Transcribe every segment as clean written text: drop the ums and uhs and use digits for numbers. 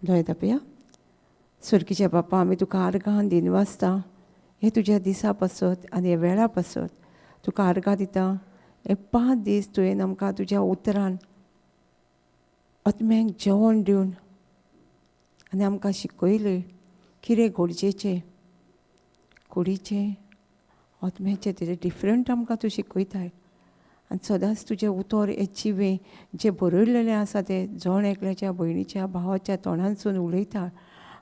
दोळे धांपया. सुर्गीच्या बापा, आमी तुका आर्गां दिनवासता हे तुज्या दिसा पासत आनी हे वेळा पासत तुका आर्गां दिता. हे 5 दीस तुवें आमकां तुज्या उतरान आत्म्याक जेवण दिवन आनी आमकां शिकयलें कितें गरजेचें, कुडीचें, आत्म्याचें, तेजें डिफरंट आमकां तूं शिकयताय. आनी सदांच तुजें उतर हें जिवें जें बरयलेलें आसा तें जण एकल्याच्या भयणीच्या भावाच्या तोंडांतसून उलयता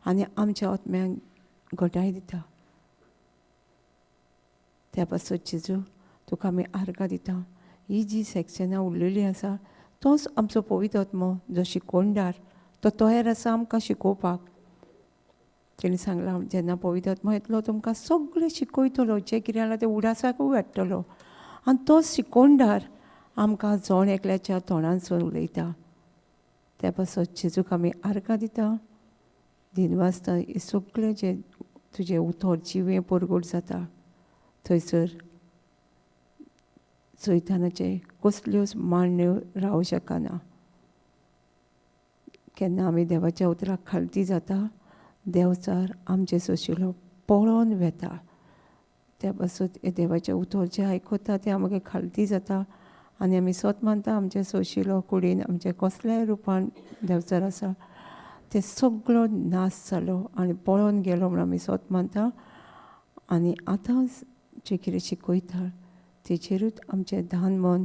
आनी आमच्या आत्म्याक घटाय दिता. त्या पासत जेजू तुका आमी आर्गां दिता. ही जी सॅक्शनां उरलेली आसा तोच आमचो पवित्र आत्मो जो शिकोवणदार तो तयार आसा आमकां शिकोवपाक. तेणी सांगलां जेन्ना पवित्र आत्मो येतलो तुमकां सगळें शिकयतलो, जें कितें आसा तें उडासाकूय हाडटलो आनी तो शिकोवणदार आमकां जण एकल्याच्या तोंडांतसून उलयता. त्या पासत जेजूक आमी आर्गां दिता, दिनवासता. हें सगळें जें तुजें उतर जिवें परगट जाता थंयसर सैतानाचे कसल्योच मांडण्यो रावंक शकना. केन्ना आमी देवाच्या उतराक खालती जाता, देवचार आमचे सोशिलो पळोवन वेता. त्या पासत हें देवाचें उतर जें आयकता तें आमगे खालती जाता आनी आमी सत मानता आमचे सोशिलो कुडीन आमचे कसल्याय रुपान देवचार आसा तें सगळो नाश जालो आनी पळोवन गेलो म्हूण आमी सत मानता. आनी आतां जें कितें शिकयता तेचेरूच आमचें ध्यान मन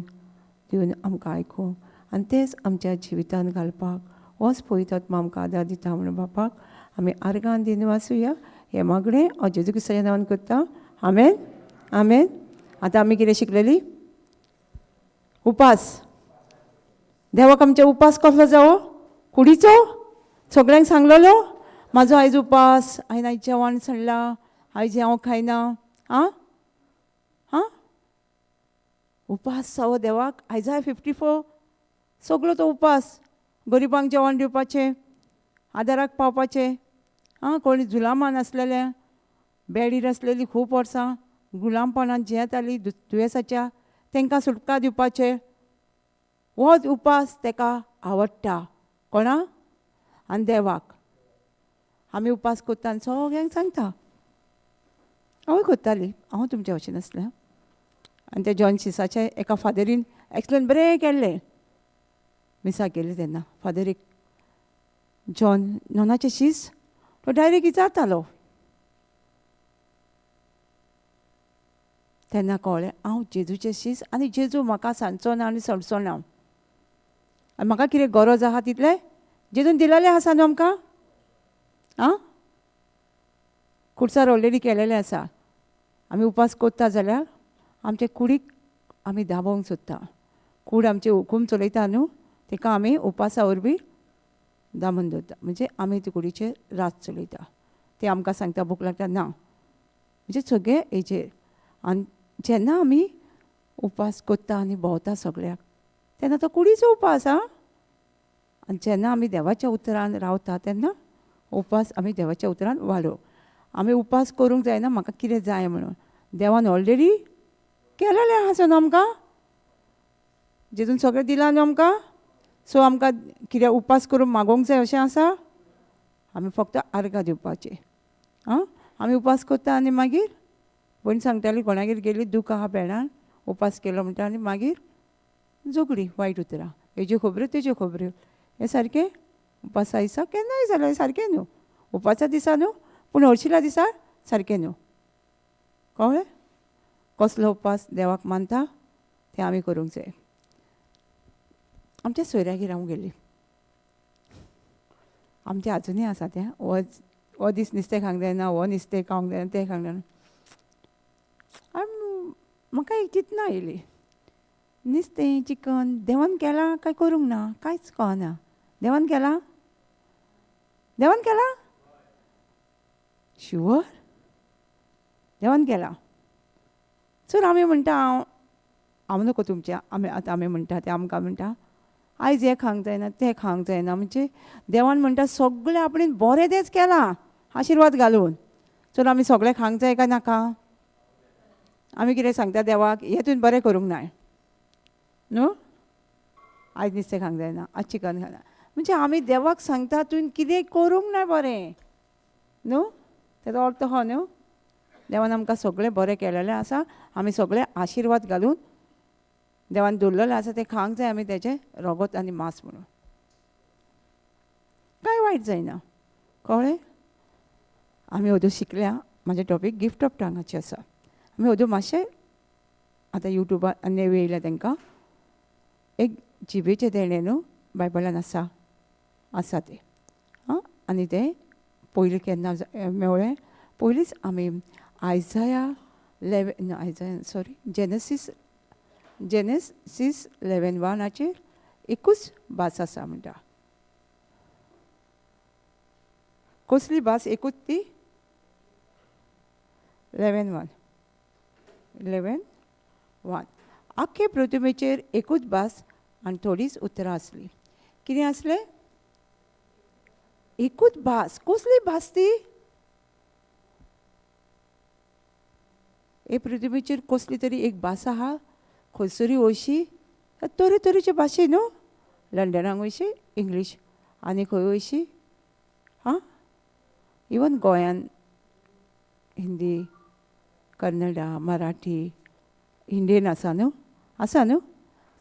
दिवन आमकां आयकूंक आनी तेंच आमच्या जिवितांत घालपाक होच पवित्र आत्मा आमकां आदार दिता म्हूण बापाक आमी आर्गान दिनवासुया. हें मागणें हांव जेजू क्रिस्ताच्या नांवान करता. आमेन, आमेन. आतां आमी कितें शिकलेली? उपास. देवाक आमचे उपास कसलो जावो? कुडीचो. सगळ्यांक सांगलेलो म्हाजो आयज उपास, हांवें आयज जेवण सोडलां, आयज हांव खायना. आं आं उपास जावो देवाक. आयज 54 सगळो तो उपास, गरिबांक जेवण दिवपाचें, आदाराक पावपाचें. आं कोणी जुलामान आसलेले, बेडीर आसलेली खूब वर्सां गुलामपणान जियेताली दुयेंसाच्या, तांकां सुटका दिवपाचें. होच उपास ताका आवडटा. कोणा? आनी देवाक. आमी उपास करता आनी सगळ्यांक सांगता. हांवूय करताली, हांव तुमच्या भशेन आसलें. आनी त्या जॉन शिसाच्या एका फादरीन एक्सप्लेन बरें केल्लें मिसाक गेलें तेन्ना. फादर एक जॉन नोनाचें शीस तो डायरेक्ट विचारतालो. तेन्ना कळ्ळें हांव जेजूचें शीस आनी जेजू म्हाका सांगचो ना आनी सोडचो ना. आनी म्हाका कितें गरज आहा तितलें जेजून दिलेलें आसा न्हू आमकां. आं कुडसार ऑलरेडी केलेलें आसा. आमी उपास करता जाल्यार आमचे कुडीक आमी दाबोवंक सोदता. कूड आमचे हुकूम चलयता न्हू, ताका आमी उपासा वरवीं दामून दवरता. म्हणजे आमी ते कुडीचेर रात चलयता. ते आमकां सांगता भूक लागता ना, म्हणजे सगळे हेजेर. आनी जेन्ना आमी उपास करता आनी भोंवता सगळ्याक तेन्ना तो कुडीचो उपास. आं आनी जेन्ना आमी देवाच्या उतरान रावता तेन्ना उपास आमी देवाच्या उतरान वाडो. आमी उपास करूंक जायना म्हाका कितें जाय म्हणून. देवान ऑलरेडी केलेलें आसा न्हू आमकां, जेजून सगळें दिलां न्हू आमकां. सो आमकां कितें उपास करून मागोवंक जाय अशें आसा? आमी फक्त आर्गां दिवपाचें. आं आमी उपास करता आनी मागीर भयण सांगताली कोणागेर गेली दूख आहा भेणान उपास केलो म्हणटा आनी मागीर झगडी वायट उतरां, हेज्यो खबऱ्यो तेज्यो खबऱ्यो. हें सारकें उपासा दिसा केन्नाय जाल्यार सारकें न्हू, उपासा दिसा न्हू पूण हरशिल्या दिसा सारकें न्हू. कळ्ळें? कसलो उपास देवाक मानता तें आमी करूंक जाय. आमच्या सोयऱ्यागेर हांव गेली, आमचें आजुनूय आसा तें, हो दीस नुस्तें खावंक जायना, हो नुस्तें खावंक जायना, तें खावंक जायना. आनी म्हाका एक चिंतना आयली, नुस्तें चिकन देवान केलां काय करूंक ना कांयच कळना. देवान केलां? देवान केलां? शुअर देवान केलां? सर आमी म्हणटा, हांव हांव नको तुमच्या, आमी आतां आमी म्हणटा तें आमकां म्हणटा आयज हें खावंक जायना तें खावंक जायना. म्हणजे देवान म्हणटा सगळें आपणें बरें तेंच केलां आशिर्वाद घालून. चल आमी सगळें खावंक जाय काय नाका? आमी कितें सांगता देवाक, हें तुवें बरें करूंक नाय न्हू, आयज नुस्तें खावंक जायना, आज चिकन खावंक जायना. म्हणजे आमी देवाक सांगता तुवें कितें करूंक ना बरें न्हू, तेजो अर्थ हो न्हू. देवान आमकां सगळें बरें केलेलें आसा, आमी सगळे आशिर्वाद घालून देवान दवरलेलें आसा तें खावंक जाय आमी, तेजें रगत आनी मांस म्हणून कांय वायट जायना. कळ्ळें? आमी अदूं शिकल्या. म्हाजें टॉपीक गिफ्ट ऑफ टांगाचें आसा. आमी अदूं मातशें आतां युट्यूबार नेवी येयल्या तांकां एक जिबेचें देणें न्हू बायबलान आसा, आसा तें. आं, आनी तें पयलीं केन्ना मेवळें? पयलींच आमी Isaiah 11, Isaiah sorry Genesis, Genesis 11:1 एकूच भास आसा म्हणटा. कसली भास एकूच ती? 11:1, 11:1. आख्खे पृथ्वीचेर एकूच भास आनी थोडीच उतरां आसली. कितें आसलें? एकूच भास. कसली भास ती? हे पृथ्वीचेर कसली तरी एक भास आहा, खंयसरी वयशी तरेतरेचे भाशे न्हू. लंडनाक वयशी इंग्लीश, आनी खंय वयशी आं, इवन गोंयान हिंदी, कन्नडा, मराठी, इंडियन आसा न्हू, आसा न्हू.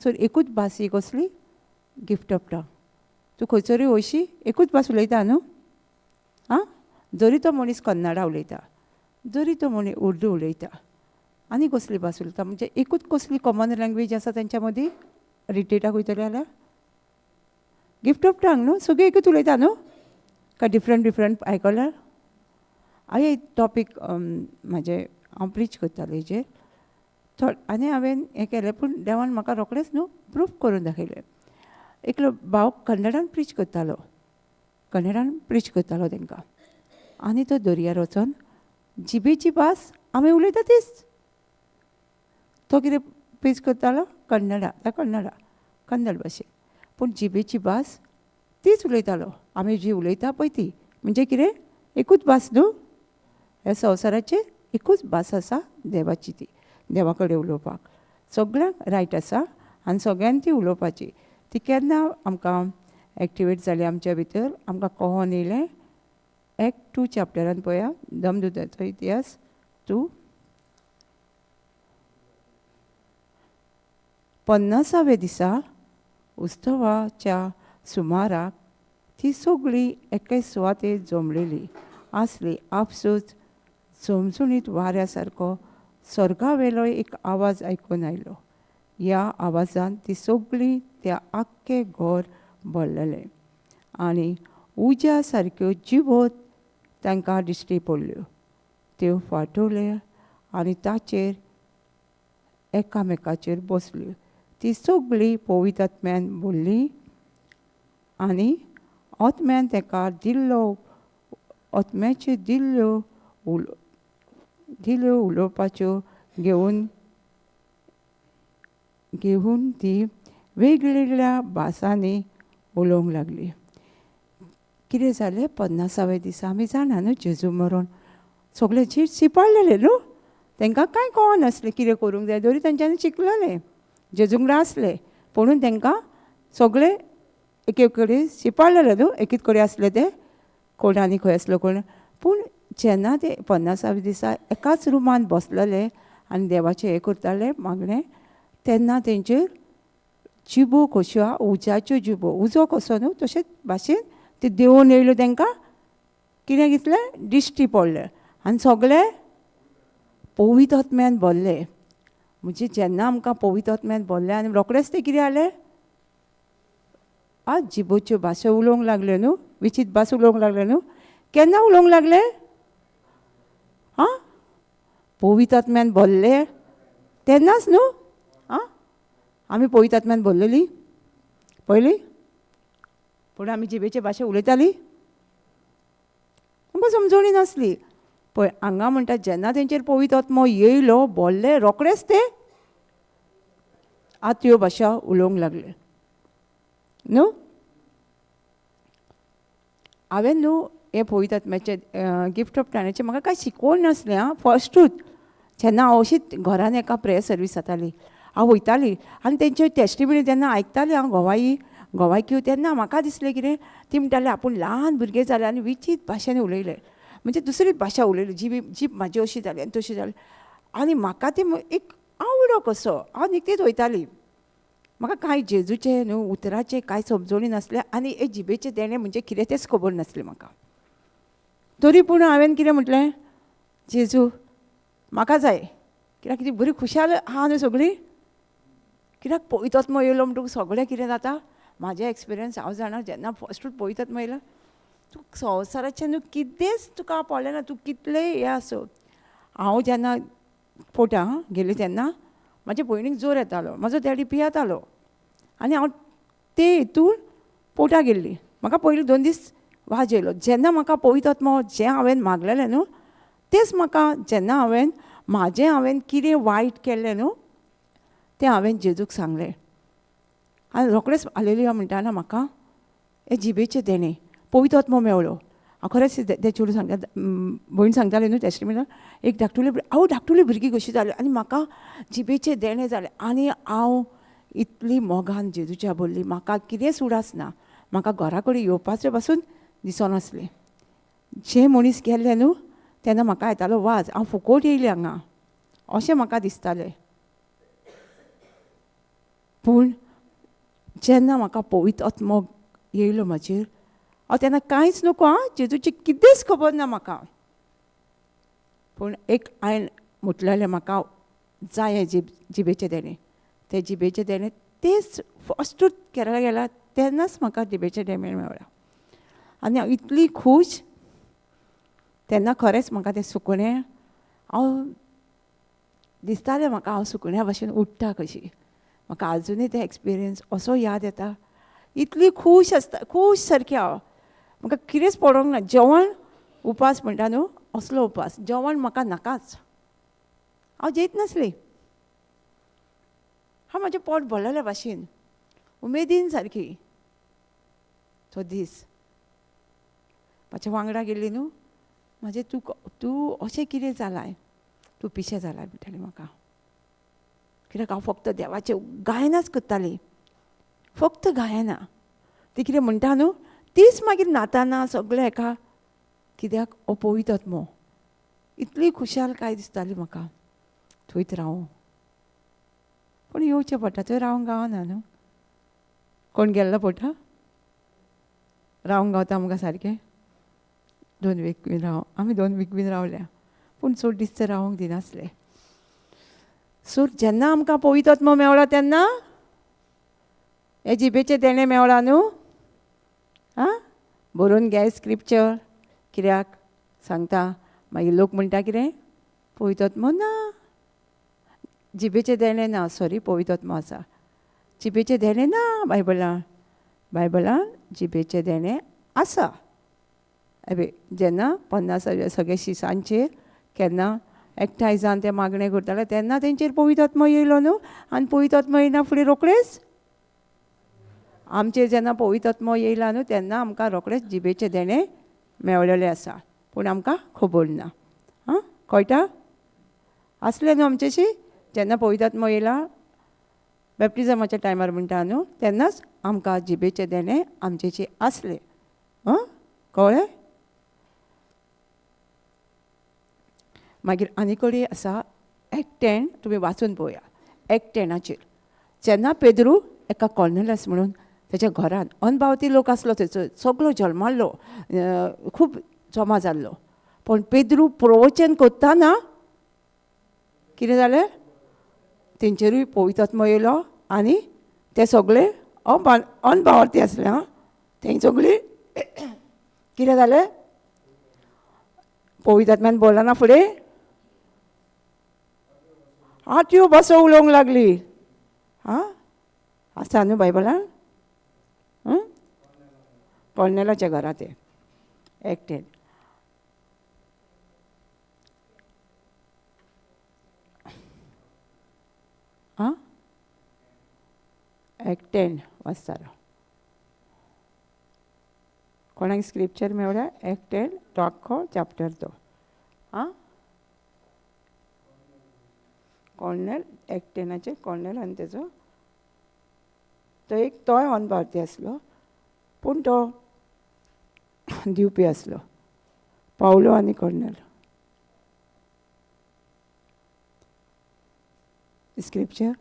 सो एकूच भास ही कसली? Gift of tongue. तूं खंयसरूय वयशी एकूच भास उलयता न्हू. आं, जरी तो मनीस कन्नडा उलयता, जरी तो मनीस उर्दू उलयता, आनी कसली भास उलयता, म्हणजे एकूच कसली कॉमन लँग्वेज आसा तेंच्या मदीं. रिट्रीटाक वयतले जाल्यार गिफ्ट ऑफ टंग न्हू, सगळीं एकूच उलयता न्हू, काय डिफरंट डिफरंट आयकल्यार? हांवें एक टॉपीक म्हाजें हांव प्रीच करतालें हेजेर थोड, आनी हांवें हें केलें, पूण देवान म्हाका रोखडेंच न्हू प्रूफ करून दाखयलें. एकलो भाव कन्नडान प्रीच करतालो, कन्नडान प्रीच करतालो तांकां, आनी तो दर्यार वचोन जिबेची भास आमी उलयता तीच, तो कितें प्रीच करतालो कन्नडा, त्या कन्नडा कन्नड भाशेन, पूण जिबेची भास तीच उलयतालो आमी जी उलयता पळय ती. म्हणजे कितें? एकूच भास न्हू ह्या संवसाराचेर, एकूच भास आसा देवाची, ती देवा कडेन उलोवपाक सगळ्यांक रायट आसा आनी सगळ्यांनी ती उलोवपाची. ती केन्ना आमकां एक्टिवेट जाली आमच्या भितर, आमकां कहोन येयलें. एक्ट 2 चॅप्टरान पळया, दमदुताचो इतिहास 2, 50व्या दिसा उत्सवाच्या सुमाराक ती सगळी एके सुवातेर जमलेली आसली. आपसूच झमझणीत वाऱ्या सारको स्वर्गावेलो एक आवाज आयकून आयलो. ह्या आवाजान ती सगळी त्या आख्खें घर भरलेलें आनी उज्या सारक्यो जिबो तांकां दिश्टी पडल्यो. त्यो फाटवल्यो आनी ताचेर एकामेकाचेर बसल्यो. ती सगळी पवित्र आत्म्यान भरली आनी आत्म्यान ताका दिल्लो, आत्म्याच्यो दिल्ल्यो दिल्यो उलोवपाच्यो घेवन घेवन ती वेगवेगळ्या भासांनी उलोवंक लागली. कितें जालें? 50व्या दिसा आमी जाणा न्हू जेजू मरोन सगळे चीट शिपाडलेले न्हू, तांकां कांय कळनासलें कितें करूंक जाय, तरी तेंच्यांनी शिकलेले, जेजू वांगडा आसले, पुणून तांकां सगळे एक एक कडेन शिपाडलेले न्हू, एकीच कडेन आसले ते, कोण आनी खंय आसलो कोण. पूण जेन्ना ते 50व्या दिसा एकाच रुमान बसलेले आनी देवाचें हें करताले मागणें, तेन्ना तेंचेर जिबो कश्यो आहा, उज्याच्यो जिबो, उजो कसो न्हू तशेंच भाशेन ते देंवून येयल्यो. तांकां कितें दिसलें? दिश्टी पडलें आनी सगळे पवित्र आत्म्यान भरले. म्हणजे जेन्ना आमकां पवित्र आत्म्यान भरले आनी रोखडेच ते कितें जालें? आज जिबोच्यो भाशा उलोवंक लागल्यो न्हू, विचीत भास उलोवंक लागले न्हू. केन्ना उलोवंक लागले? आं, पवित्र आत्म्यान भरले तेन्नाच न्हू. आं, आमी पवित्र आत्म्यान भरलेली पयलीं, पूण आमी जिबेचे भाशा उलयताली, आमकां समजणी नासली. पळय हांगा म्हणटा जेन्ना तेंचेर पवित्र आत्मो येयलो, भरले, रोखडेच ते आत्यो भाशा उलोवंक लागले न्हू. हांवें न्हू हें पवित्र आत्म्याचें गिफ्ट ऑफ टायमाचें म्हाका कांय शिकोवंक नासलें. आं, फर्स्टूच जेन्ना हांव अशीच घरान एका प्रेयर सर्वीस जाताली, हांव वयताली आनी तेंच्यो टेस्टिमनी तेन्ना आयकतालें हांव. घोवाई गोवायक्यो तेन्ना म्हाका दिसलें कितें ती म्हणटाली आपूण ल्हान भुरगें जालें आनी विचीत भाशेन उलयलें, म्हणजे दुसरी भाशा उलयली, जीब जीब म्हाजी अशी जाली आनी तशी जाली आनी म्हाका ती एक आवडो कसो हांव निकतीच वयताली. म्हाका कांय जेजूचें न्हू उतराचें कांय समजोणी नासलें आनी हे जिबेचें देणें म्हणजे कितें तेंच खबर नासलें म्हाका. तरी पूण हांवें कितें म्हटलें, जेजू म्हाका जाय, कित्याक कितें बरी खुशाल आहा न्हू सगळीं, कित्याक पवित्र येयलो म्हणटकूच सगळें कितें जाता. म्हाजें एक्सपिरियन्स हांव जाणा, जेन्ना फस्टूच पवित्र येयलो तूं संवसाराचें न्हू कितेंच तुका पडलें ना, तूं कितलेंय हें आसूं. हांव जेन्ना पोटा गेली तेन्ना म्हाजे भयणीक जोर येतालो, म्हाजो डॅडी पियेतालो आनी हांव ते हितून पोटा गेल्ली. म्हाका पयलीं 2 दीस वाज येयलो. जेन्ना म्हाका पवित्र आत्मो जें हांवें मागलेलें न्हू तेंच म्हाका, जेन्ना हांवें म्हाजें हांवें कितें वायट केल्लें न्हू तें हांवें जेजूक सांगलें आनी रोखडेंच हालेलुया म्हणटाना म्हाका हे जिबेचें देणें पवित्र आत्मो मेवलो. हांव खरेंच तें चेडूं सांगता, भयण सांगतालें न्हू टेस्टिमनी, एक धाकटुली हांव धाकटुली भुरगीं कशी जाली आनी म्हाका जिबेचें देणें जालें आनी हांव इतली मोगान जेजूच्या बोल्ली, म्हाका कितेंच उडास ना, म्हाका घरा कडेन येवपाचें पासून दिसनासलें. जे मनीस गेल्ले न्हू तेन्ना म्हाका येतालो वाज, हांव फुकोट येयलें हांगा अशें म्हाका दिसतालें. पूण जेन्ना म्हाका पवित्र आत्मो येयलो म्हाजेर, हांव तेन्ना कांयच नको आं, जेजूची कितेंच खबर ना म्हाका, पूण एक हांवें म्हटलेलें म्हाका जाय जिबेचें देणें, तें जिबेचें देणें तेच फस्टूच केरळा गेला तेन्नाच म्हाका जिबेचें देणें मेळ्ळां आनी हांव इतली खूश. तेन्ना खरेंच म्हाका तें सुकणें हांव दिसतालें म्हाका हांव सुकण्या भाशेन उडटा कशी, म्हाका आजुनूय तें एक्सपिरियन्स असो याद येता. इतली खूश आसता, खूश सारकी हांव, म्हाका कितेंच पडोंक ना. जेवण उपास म्हणटा न्हू असलो उपास, जेवण म्हाका नाकाच, हांव जेयत नासली, हांव म्हाजें पोट भरलेल्या भाशेन उमेदीन सारकी. तो दीस म्हाज्या वांगडा गेल्ली न्हू, म्हाजें तूं तूं अशें कितें जालाय, तूं पिशें जालाय म्हणटाली म्हाका, कित्याक हांव फक्त देवाचें गायनाच करताली, फक्त गायना. ती कितें म्हणटा न्हू तीच मागीर नाताना सगळें हेका, कित्याक हो पवित्र आत्मो. इतली खुशाल काय दिसताली म्हाका थंयच रावूं, पूण येवचें पडटा, थंय रावंक गावना न्हू. कोण गेल्लो पोटा रावंक गावता आमकां सारकें? 2 वीक बीन राव, आमी 2 वीक बीन रावल्या, पूण चड दीस तर रावंक दिनासले. सो जेन्ना आमकां पवित्र आत्मो मेवळो तेन्ना हे जिबेचें देणें मेवळा न्हू. आं, बरोवन घे स्क्रिप्चर, कित्याक सांगता मागीर लोक म्हणटा कितें पवित्र आत्मो ना, जिबेचें देणें ना, सॉरी पवित्र आत्मो आसा, जिबेचें देणें ना बायबलान, बायबलान जिबेचें देणें आसा. अबे जेन्ना 50 सगळे शिसांचेर केन्ना एकठांय जावन ते मागणें करताले तेन्ना तेंचेर पवित्र आत्मो येयलो न्हू, आनी पवित्र आत्मो येयना फुडें रोखडेच आमचेर जेन्ना पवित्र आत्मो येयला न्हू तेन्ना आमकां रोखडेच जिबेचें देणें मेवलेलें आसा, पूण आमकां खबर ना. आं, कळटा आसलें न्हू आमचेशी जेन्ना पवित्र आत्मो येयला बॅप्टिजमाच्या टायमार म्हणटा न्हू तेन्नाच आमकां जिबेचें देणें आमचेशी आसलें. आं, कळ्ळें? मागीर आनी कडेन आसा 1:10, तुमी वाचून पळोवया. 1:10 जेन्ना पेद्रू एका कॉर्नेलियस म्हणून तेच्या घरान अनभावती लोक आसलो, थंयसर सगळो जल्माल्लो, खूब जमा जाल्लो, पूण पेद्रू प्रवचन करतना कितें जालें, तेंचेरूय पवित्र आत्मो येयलो आनी ते सगळे अनभावार्थी आसले. आं, थंय सगळीं कितें जालें, पवित्र आत्म्यान बोलना फुडें आठयो भासो उलोवंक लागली. आं, आसा न्हू बायबलान? कॉर्नेलाच्या घरा तें 1:10. आं, 1:10 वाचता. कोणाक स्क्रिप्चर मेवल्या? 1:10 तो आख्खो चॅप्टर तो. आं, कॉर्नेल 1:10 कॉर्नेल आनी तेजो तो एक तोय अनभारती आसलो पूण तो दिवपी आसलो. पावलो आनी कर्नेल. स्क्रिप्चर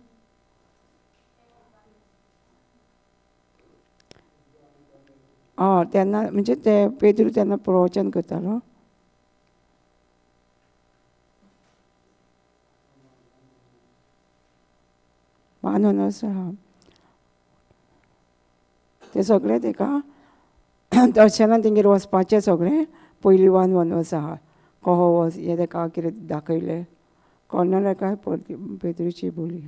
हय तेन्ना म्हणजे ते पेद्रू तेन्ना प्रवचन करतालो. बांदून आसा ते सगळे तेका दर्शनान तेंगेर वचपाचें सगळें पयलीं वान वनवस आहा कहो वच हें तेका कितें दाखयलें कर्नेलाकाय पेद्रूची बोली.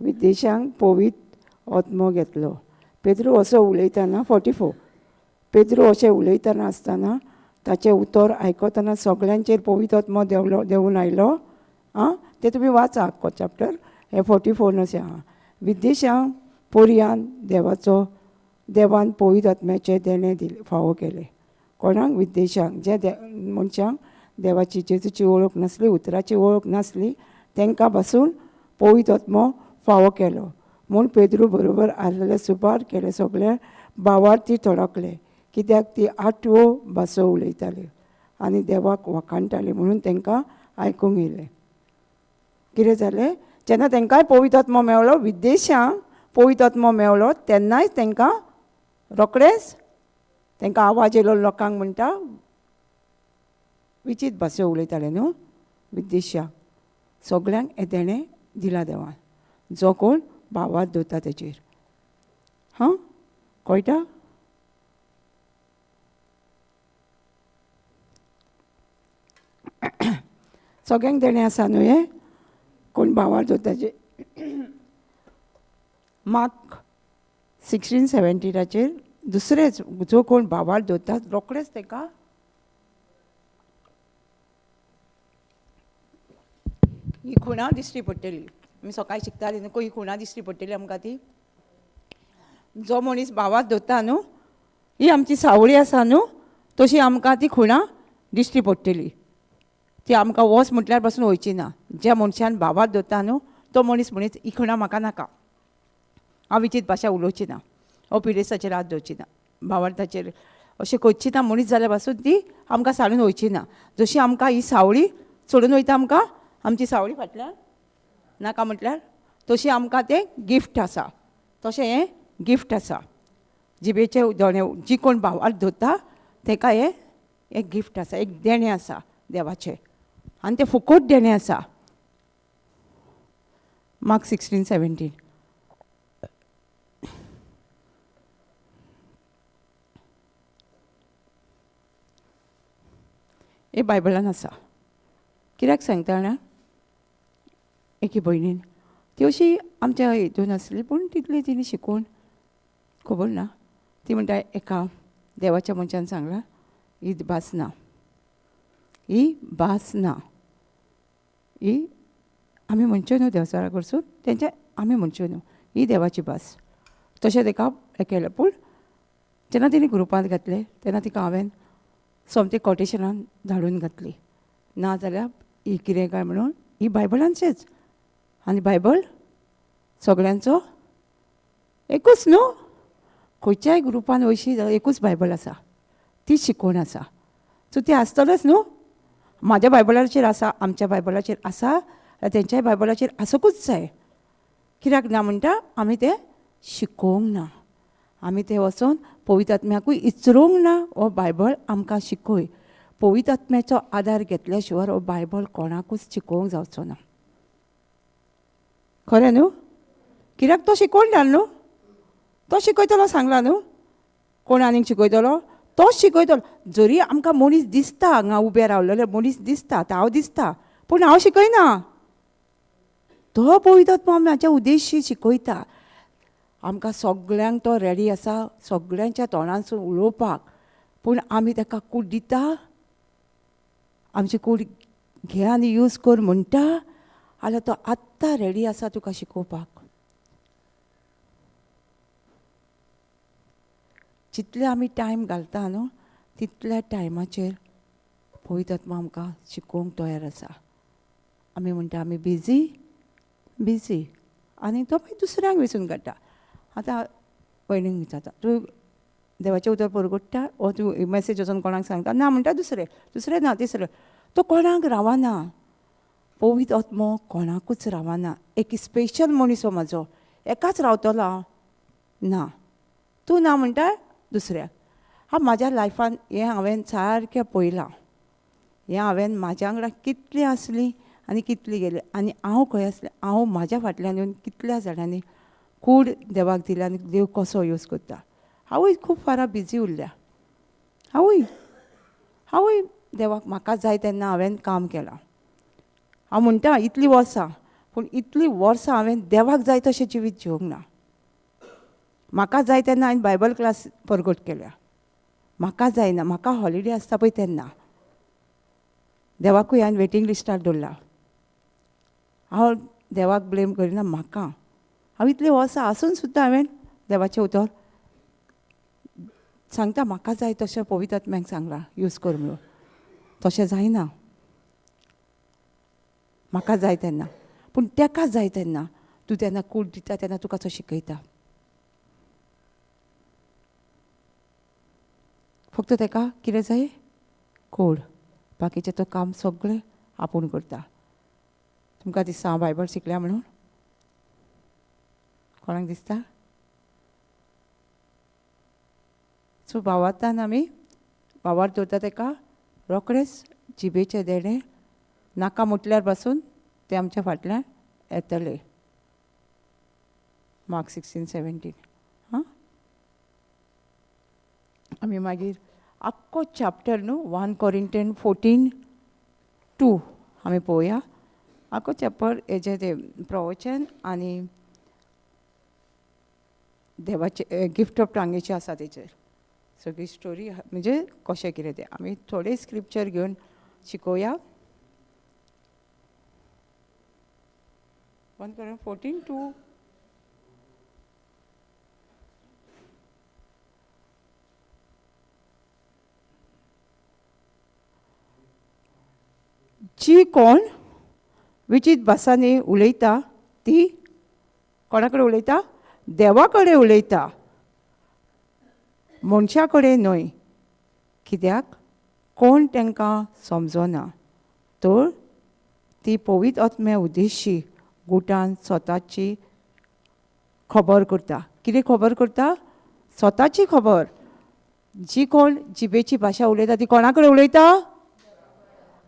विदेशांक पवित्र आत्मो घेतलो. पेद्रू असो उलयतना 44 पेद्रू अशें उलयतना आसतना ताचें उतर आयकतना सगळ्यांचेर पवित्र आत्मो देंवलो देंवून आयलो. आं तें तुमी वाचा आख्खो चॅप्टर हें 44 अशें आहा. विदेशांक पोरयान देवाचो देवान पवित्र आत्म्याचें देणें दिलें फावो केलें. कोणाक? विदेशांक. जे मनशांक देवाची जेजूची वळख नासली, उतराची वळख नासली, तांकां पासून पवित्र आत्मो फावो केलो. म्हूण पेद्रू बरोबर आसलेले सुपार केले सगळे भावार्थी थडकले कित्याक ती आठवो भासो उलयताली आनी देवाक वखाणटाली म्हणून तांकां आयकूंक येयलें. कितें जालें जेन्ना तांकांय पवित्र आत्मो मेवलो, विदेशांक पवित्र आत्मो मेवलो, तेन्नाय तांकां रोखडेंच तांकां आवाज येयलो. लोकांक म्हणटा विचीत भासो उलयताले न्हू विदेशांक. सगळ्यांक हें देणें दिलां देवान, जो कोण भावार्थ दवरता तेचेर. हां कळटा? सगळ्यांक देणें आसा न्हू हें, कोण भावार्थ दवरता तेचेर. मार्क 16:17 दुसरेच जो कोण भावार्थ दवरता रोखडेच ताका ही खुणा दिश्टी पडटली. आमी सकाळी शिकताली न्हू, ही खुणा दिश्टी पडटली आमकां ती. जो मनीस भावार्थ दवरता न्हू, ही आमची सावळी आसा न्हू, तशी आमकां ती खुणा दिश्टी पडटली. ती आमकां वच म्हटल्यार पासून वयची ना. ज्या मनशान भावार्थ दवरता न्हू तो मनीस म्हणीत ही खुणा म्हाका नाका, हांव विचीत भाशा उलोवची ना, हो पिडेस्ताचेर हात दवरची ना, भावार्थाचेर अशें करची ना मनीस जाल्यार पासून ती आमकां साडून वयची ना. जशी आमकां ही सावळी सोडून वयता, आमकां आमची सावळी फाटल्यान नाका म्हटल्यार, तशी आमकां तें गिफ्ट आसा. तशें हें गिफ्ट आसा. जिबेचें दोणे जी कोण भावार्थ दवरता ताका हें एक गिफ्ट आसा, एक देणें आसा देवाचें, आनी तें फुकट देणें आसा. मार्क 16:17. हे बायबलान आसा. कित्याक सांगता जाणा, एके भयणीन ती अशी आमच्या हितून आसली पूण तितली तिणें शिकून खबर ना. ती म्हणटा एका देवाच्या मनशान सांगलां ही भास ना, ही भास ना, ही आमी म्हणच्यो न्हू देवचारा कडसून तेंच्या आमी म्हणच्यो न्हू, ही देवाची भास. तशें ताका हें केलें. पूण जेन्ना तिणें ग्रुपांत घातलें तेन्ना तिका हांवें सोमतें कोटेशनान धाडून घातली, ना जाल्यार ही कितें काय म्हणून ही बायबलांचेच. आनी बायबल सगळ्यांचो एकूच न्हू, खंयच्याय ग्रुपान वयशी जाल्यार एकूच बायबल आसा, तीच शिकवण आसा. सो ती आसतलेच न्हू. म्हाज्या बायबलाचेर आसा, आमच्या बायबलाचेर आसा, तेंच्याय बायबलाचेर आसुंकूच जाय. कित्याक ना म्हणटा आमी तें शिकोवंक ना, आमी तें वचोन पवित्र आत्म्याकूय इचरूंक ना. हो बायबल आमकां शिकय. पवित्र आत्म्याचो आदार घेतल्या शिवाय हो बायबल कोणाकूच शिकोवंक जावचो ना. खरें न्हू? कित्याक तो शिकोवन धाड न्हू, तो शिकयतलो सांगला न्हू, कोण आनीक शिकयतलो? तोच शिकयतलो. जरी आमकां मनीस दिसता हांगा उबे रावलेले मनीस दिसता, हांव दिसता, पूण हांव शिकयना. तो पवित्र आत्मो म्हाज्या उद्देशी शिकयता. आमकां सगळ्यांक तो रेडी आसा सगळ्यांच्या तोंडांसून उलोवपाक, पूण आमी ताका कूट दिता, आमची कूड घे आनी यूज कर म्हणटा जाल्यार तो आत्तां रेडी आसा तुका शिकोवपाक. जितले आमी टायम घालता न्हू तितल्या टायमाचेर पवित्र आत्मा आमकां शिकोवंक तयार आसा. आमी म्हणटा आमी बिजी बिजी आनी तो मागीर दुसऱ्यांक वेंचून काडटा. आतां भयणीक विचारता तूं देवाचें उतर परगट्टा वो तूं मॅसेज वचोन कोणाक सांगता? ना म्हणटा दुसरें, दुसरें ना तिसरें. तो कोणाक रावना. पवित्र आत्मो कोणाकूच रावना. एक स्पेशल मनीस हो म्हाजो, एकाच रावतलो हांव ना. तूं ना म्हणटा दुसऱ्याक. हांव म्हाज्या लायफान हें हांवें सारकें पळयलां. हें हांवें म्हाज्या वांगडा कितलीं आसलीं आनी कितलीं गेलीं आनी हांव खंय आसलें, हांव म्हाज्या फाटल्यान येवन कितल्या जाणांनी कूड देवाक दिल्या आनी देव कसो यूज करता. हांवूय खूब फारां बिजी उरल्या. हांवूय देवाक म्हाका जाय तेन्ना हांवें काम केलां. हांव म्हणटा इतलीं वर्सां, पूण इतलीं वर्सां हांवें देवाक जाय तशें जिवीत जिवंक ना. म्हाका जाय तेन्ना हांवें बायबल क्लास परगट केल्या. म्हाका जायना, म्हाका हॉलिडे आसता पळय तेन्ना देवाकूय हांवें वेटींग लिस्टार दवरला. हांव देवाक ब्लेम करिना, म्हाका हांव इतलीं वर्सां आसून सुद्दां हांवें देवाचें उतर सांगता. म्हाका जाय तशें पवित्र आत्म्याक सांगलां यूज कर म्हणून. तशें जायना. म्हाका जाय तेन्ना, पूण तेका जाय तेन्ना तूं तेन्ना कूड दिता तेन्ना तुका तो शिकयता. फक्त तेका कितें जाय? कूड. बाकीचें तो काम सगळें आपूण करता. तुमकां दिसता हांव बायबल शिकल्या म्हणून? कोणाक दिसता? सो भावार्थान आमी भावार्थ दवरता तेका रोखडेंच जिबेचें देणें नाका म्हटल्यार पासून तें आमच्या फाटल्यान येतलें. मार्क 16:17. हां, आमी मागीर आख्खो चॅप्टर न्हू 1 Corinthians 14:2 आमी पळोवया. आख्खो चॅप्टर हेजें तें प्रवचन आनी देवाचे गिफ्ट ऑफ टांगेचे आसा तेचेर सगळी स्टोरी, म्हणजे कशें कितें तें आमी थोडे स्क्रिप्चर घेवन शिकोवया. 1 Corinthians 14:2. जी कोण विचित भासांनी उलयता ती कोणा कडेन उलयता? देवा कडेन उलयता, मनशा कडेन न्हय. कित्याक कोण तांकां समजना, तर ती पवित्र आत्म्या उद्देशी गुटान स्वताची खबर करता. कितें खबर करता? स्वताची खबर. जी कोण जिबेची भाशा उलयता ती कोणा कडेन उलयता?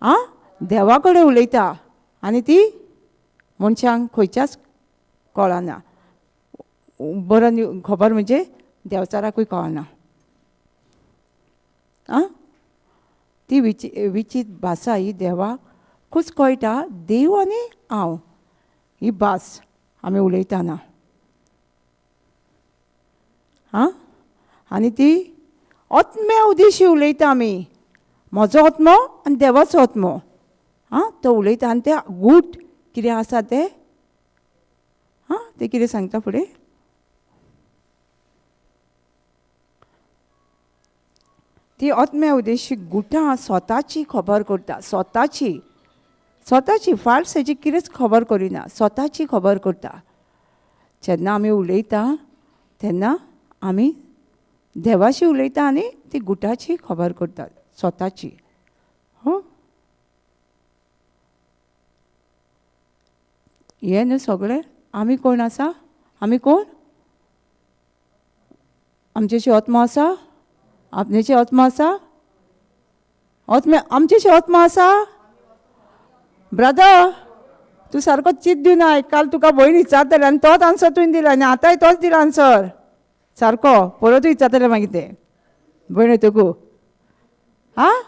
आं, देवा कडेन उलयता. आनी ती मनशांक खंयच्याच कळना. बरो खबर म्हणजे देंवचाराकूय कळना. आं, ती विचित भाशा ही देवाकूच कळटा. देव आनी हांव ही भास आमी उलयतना. आं, आनी ती आत्म्या उद्देशी उलयता आमी. म्हजो आत्मो आनी देवाचो आत्मो. आं, तो उलयता आनी ते गूट कितें आसा तें, आं, तें कितें सांगता फुडें? ती आत्म्या उद्देशी गुटां स्वताची खबर करता. स्वताची, स्वताची, फाल्स हेची कितेंच खबर करिना, स्वताची खबर करता. जेन्ना आमी उलयता तेन्ना आमी देवाशी उलयता आनी ती गुटाची खबर करता स्वताची. हो, हें न्हू सगळें आमी कोण आसा? आमी कोण? आमचेशी आत्मो आसा? आपण्याची आत्मा आसा? आत्म्या आमचेशी आत्मा आसा? ब्रदर, तूं सारको चिंत दिवन आयक. काल तुका भयण विचारतालें आनी तोच आन्सर तुवें दिला आनी आतांय तोच दिला आन्सर सारको. परतूय विचारतलें मागीर तें भयण येतकू. आं,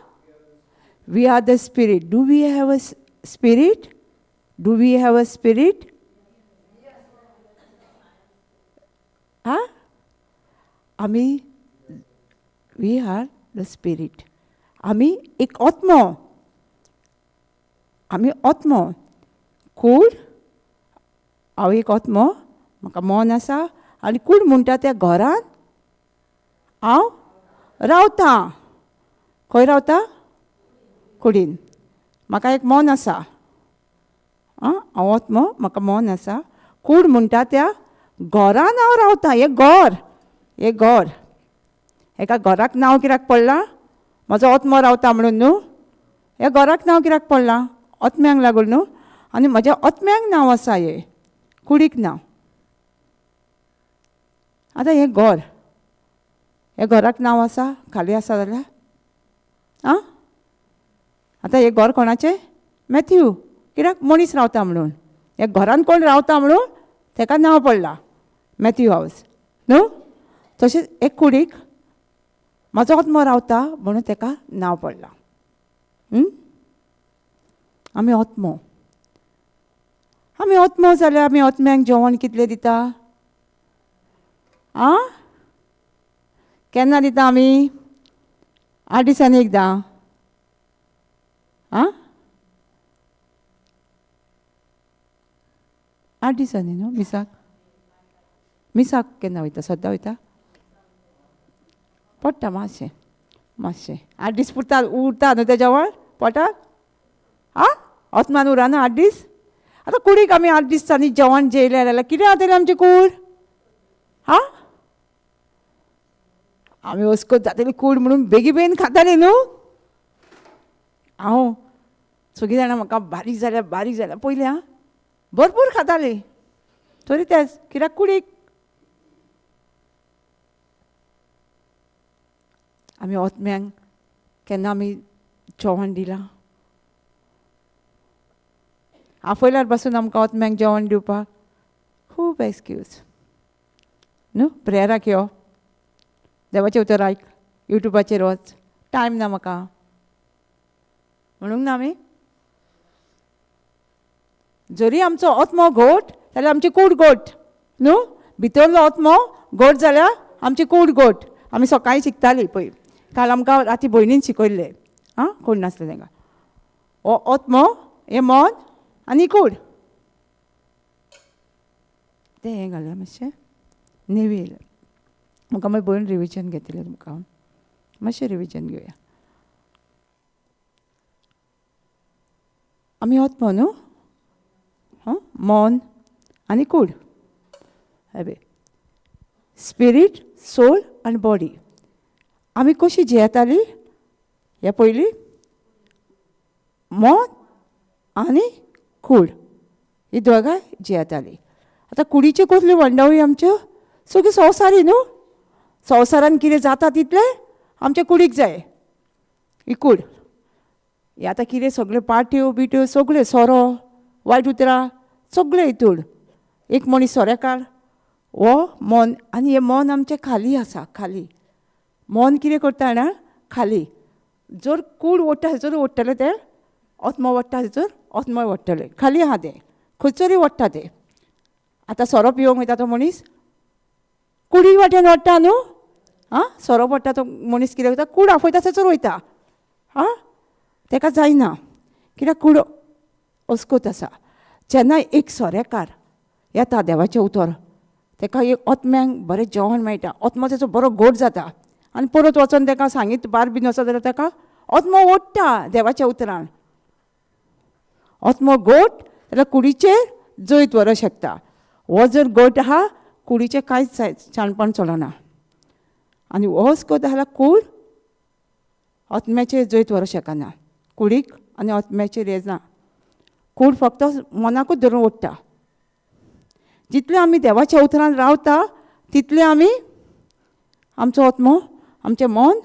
we are the spirit. Do we have a spirit? Do we have a spirit? आं, आमी we are the spirit. आमी एक आत्मो. आमी आत्मो, कूड, हांव एक आत्मो, म्हाका मन आसा आनी कूड म्हणटा त्या घरान हांव रावता. खंय रावता? कुडीन. म्हाका एक मन आसा, आं, हांव आत्मो, म्हाका मन आसा. कूड म्हणटा त्या घरान हांव रावता. हें घर, हें घर, एका घराक नांव कित्याक पडलां? म्हजो आत्मो रावता म्हणून न्हू. ह्या घराक नांव कित्याक पडलां? आत्म्यांक लागून न्हू. आनी म्हज्या आत्म्यांक नांव आसा, हें कुडीक नांव. आतां हें घर, ह्या घराक नांव आसा, खाली आसा जाल्यार आं. आतां हें घर कोणाचें? मॅथ्यू. कित्याक? मनीस रावता म्हणून. ह्या घरान कोण रावता म्हणून ताका नांव पडलां मॅथ्यू हावस न्हू. तशेंच एक कुडीक म्हजो आत्मो रावता म्हणून ताका नांव पडलां. आमी आत्मो, आमी आत्मो जाल्यार आमी आत्म्यांक जेवण कितलें दिता? आं, केन्ना दिता आमी? 8 दिसांनी एकदां. आं, 8 दिसांनी न्हू. मिसाक, मिसाक केन्ना वयता? सद्दां वयता? पडटा मातशें मातशें. 8 दीस पुरता, उरता न्हू तें जेवण पोटाक? आं, आत्मान उरना 8 दीस. आतां कुडीक आमी 8 दिसांनी जेवण जेयलें जाल्यार कितें जातलें आमचें कूड? आं, आमी अस्कत जातली कूड म्हणून बेगी बेगीन खाताली न्हू. हांव सगळीं जाणां म्हाका बारीक जाल्या बारीक जाल्या पयलीं, आं, भरपूर खाताली, तरी तेंच कित्याक कुडीक. आमी आत्म्यांक केन्ना आमी जेवण दिलां? आपयल्यार पासून आमकां आत्म्यांक जेवण दिवपाक खूब एक्सक्यूज न्हू. प्रेयराक यो, देवाचें उतर आयक, युट्यूबाचेर वच, टायम ना म्हाका म्हणूंक ना आमी. जरी आमचो आत्मो घोट जाल्यार आमची कूड घोट न्हू. भितरलो आत्मो घोट जाल्यार आमची कूड घोट. आमी सकाळीं शिकतालीं पळय, काल आमकां राती भयणीन शिकयल्लें, आं, कोण नासलें तांकां. हो आत्मो, हें मन आनी कूड. तें हें घालया मातशें नेवी येयलें म्हाका, मागीर भयण रिविजन घेतलें तुमकां, मातशें रिविजन घेवया. आमी आत्मो न्हू, हां, मन आनी कूड. हय, स्पिरीट, सोल आनी बॉडी. आमी कशी जियेताली ह्या पयलीं? मन आनी कूड ही दोगांय जियेताली. आतां कुडीच्यो कसल्यो वंडावळी आमच्यो? सगळ्यो संवसारी न्हू. संवसारान कितें जाता तितलें आमच्या कुडीक जाय. ही कूड हे आतां कितें सगळ्यो पाट्यो बिट्यो सगळ्यो, सोरो, वायट उतरां सगळें हितून. एक मनीस सोऱ्याकार, हो मन, आनी हें मन आमचें खाली आसा. खाली मन कितें करता जाणा? खाली जर कूड ओडटा थंयसर ओडटलें तें, आत्मो ओडटा थंयसर आत्मो ओडटलें. खाली आहा तें, खंयसरूय ओडटा तें. आतां सोरो पिवंक वयता तो मनीस कुडी वाटेन ओडटा न्हू. आं, सोरो पडटा तो मनीस कितें करता? कूड आपयता थंयसर वयता. आं, ताका जायना कित्याक कूड अस्कोत आसा. जेन्ना एक सोऱ्याकार येता देवाचें उतर, ताका एक आत्म्यांक बरें जेवण मेळटा, आत्मो तेचो बरो घोट जाता. आनी परत वचोन ताका सांगीत बार बीन वचत जाल्यार ताका आत्मो ओडटा देवाच्या उतरान. आत्मो घोट जाल्यार कुडीचेर जैत व्हरूंक शकता. हो जर घोट आहा कुडीचें कांयच शाणपण चलना. आनी हो अस्कोत जाल्यार कूड आत्म्याचेर जैत व्हरूंक शकना. कुडीक आनी आत्म्याचेर येना. कूड फक्त मनाकूच धरून ओडटा. जितलें आमी देवाच्या उतरान रावता तितलें आमी आमचो आत्मो, आमचें मन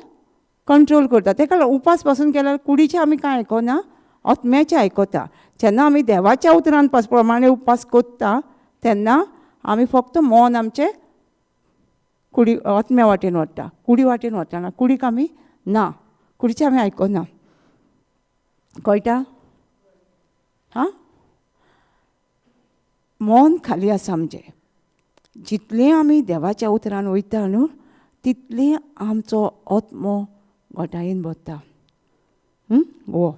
कंट्रोल करता. ताका लागून उपास पासून केल्यार कुडीचें आमी कांय आयकना, आत्म्याचें आयकता. जेन्ना आमी देवाच्या उतरान प्रमाणे उपास करता तेन्ना आमी फक्त मन आमचें कुडी आत्म्या वाटेन वता, कुडी वाटेन वतना. कुडीक आमी ना, कुडीचें आमी आयकना. कळटा? हां, मन खाली आसा आमचें. जितलें आमी देवाच्या उतरान वयता न्हू तितलें आमचो आत्मो घटायेन भरता. हो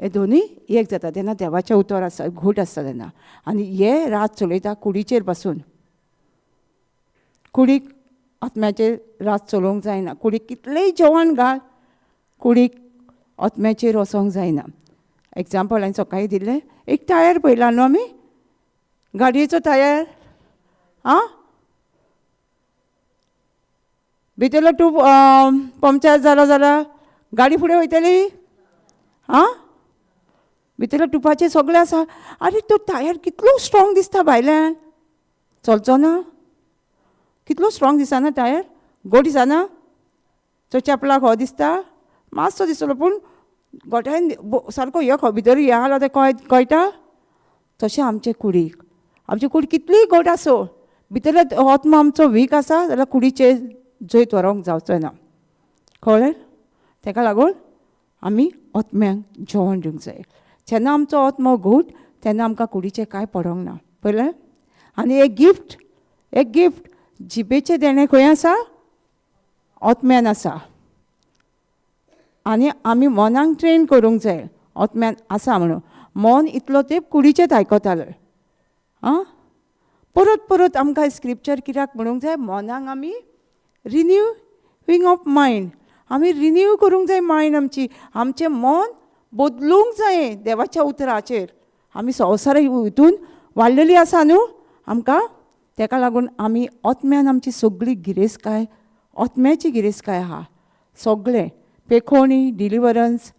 हे दोनूय एक जाता तेन्ना देवाचें उतर आसता, घोट आसता तेन्ना. आनी हे रात चलयता कुडीचेर बसून. कुडीक आत्म्याचेर रात चलोवंक जायना. कुडीक कितलेंय जेवण घाल, कुडीक आत्म्याचेर वचोंक जायना. एग्जाम्पल हांवें सकाळीं दिल्लें, एक टायर पळयला न्हू आमी, गाडयेचो टायर, आं भितरलो ट्यूब पंक्चर जालो जाल्यार गाडी फुडें वयतली? आं भितरलो ट्युबाचेर सगळें आसा. आरे तो टायर कितलो स्ट्रॉंग दिसता भायल्यान, चलचो ना? कितलो स्ट्रॉंग दिसना टायर, गोड दिसना? तो चेपलाक हो दिसता मातसो दिसतलो, पूण गोठ्यान सारको हे भितर हें आसलो तें कळटा. तशें आमचे कुडीक, आमची कूड कितलीय गोड आसूं, भितरलो आत्मा आमचो वीक आसा जाल्यार कुडीचेर जैत व्हरोंक जावचो ना. कळ्ळें? ताका लागून आमी आत्म्यांक जेवण दिवंक जाय. जेन्ना आमचो आत्मो घोट तेन्ना आमकां कुडीचें कांय पडोंक ना. पळयलें? आनी एक गिफ्ट, एक गिफ्ट जिबेचें देणें खंय आसा? आत्म्यान आसा. आनी आमी मनाक ट्रेन करूंक जाय आत्म्यान आसा म्हणून. मन इतलो तेंप कुडीचेंच आयकतालें. आं परत परत आमकां स्क्रिप्चर कित्याक म्हणूंक जाय? मनाक आमी रिन्यूइंग ऑफ मायंड, आमी रिन्यू करूंक जाय मायंड आमची. आमचें मन बदलूंक जाय देवाच्या उतराचेर. आमी संवसार हितून वाडलेली आसा न्हू आमकां, ताका लागून आमी आत्म्यान आमची सगळी गिरेस्तकाय, आत्म्याची गिरेस्तकाय आहा. सगळें पेखोणी, डिलिवरन्स,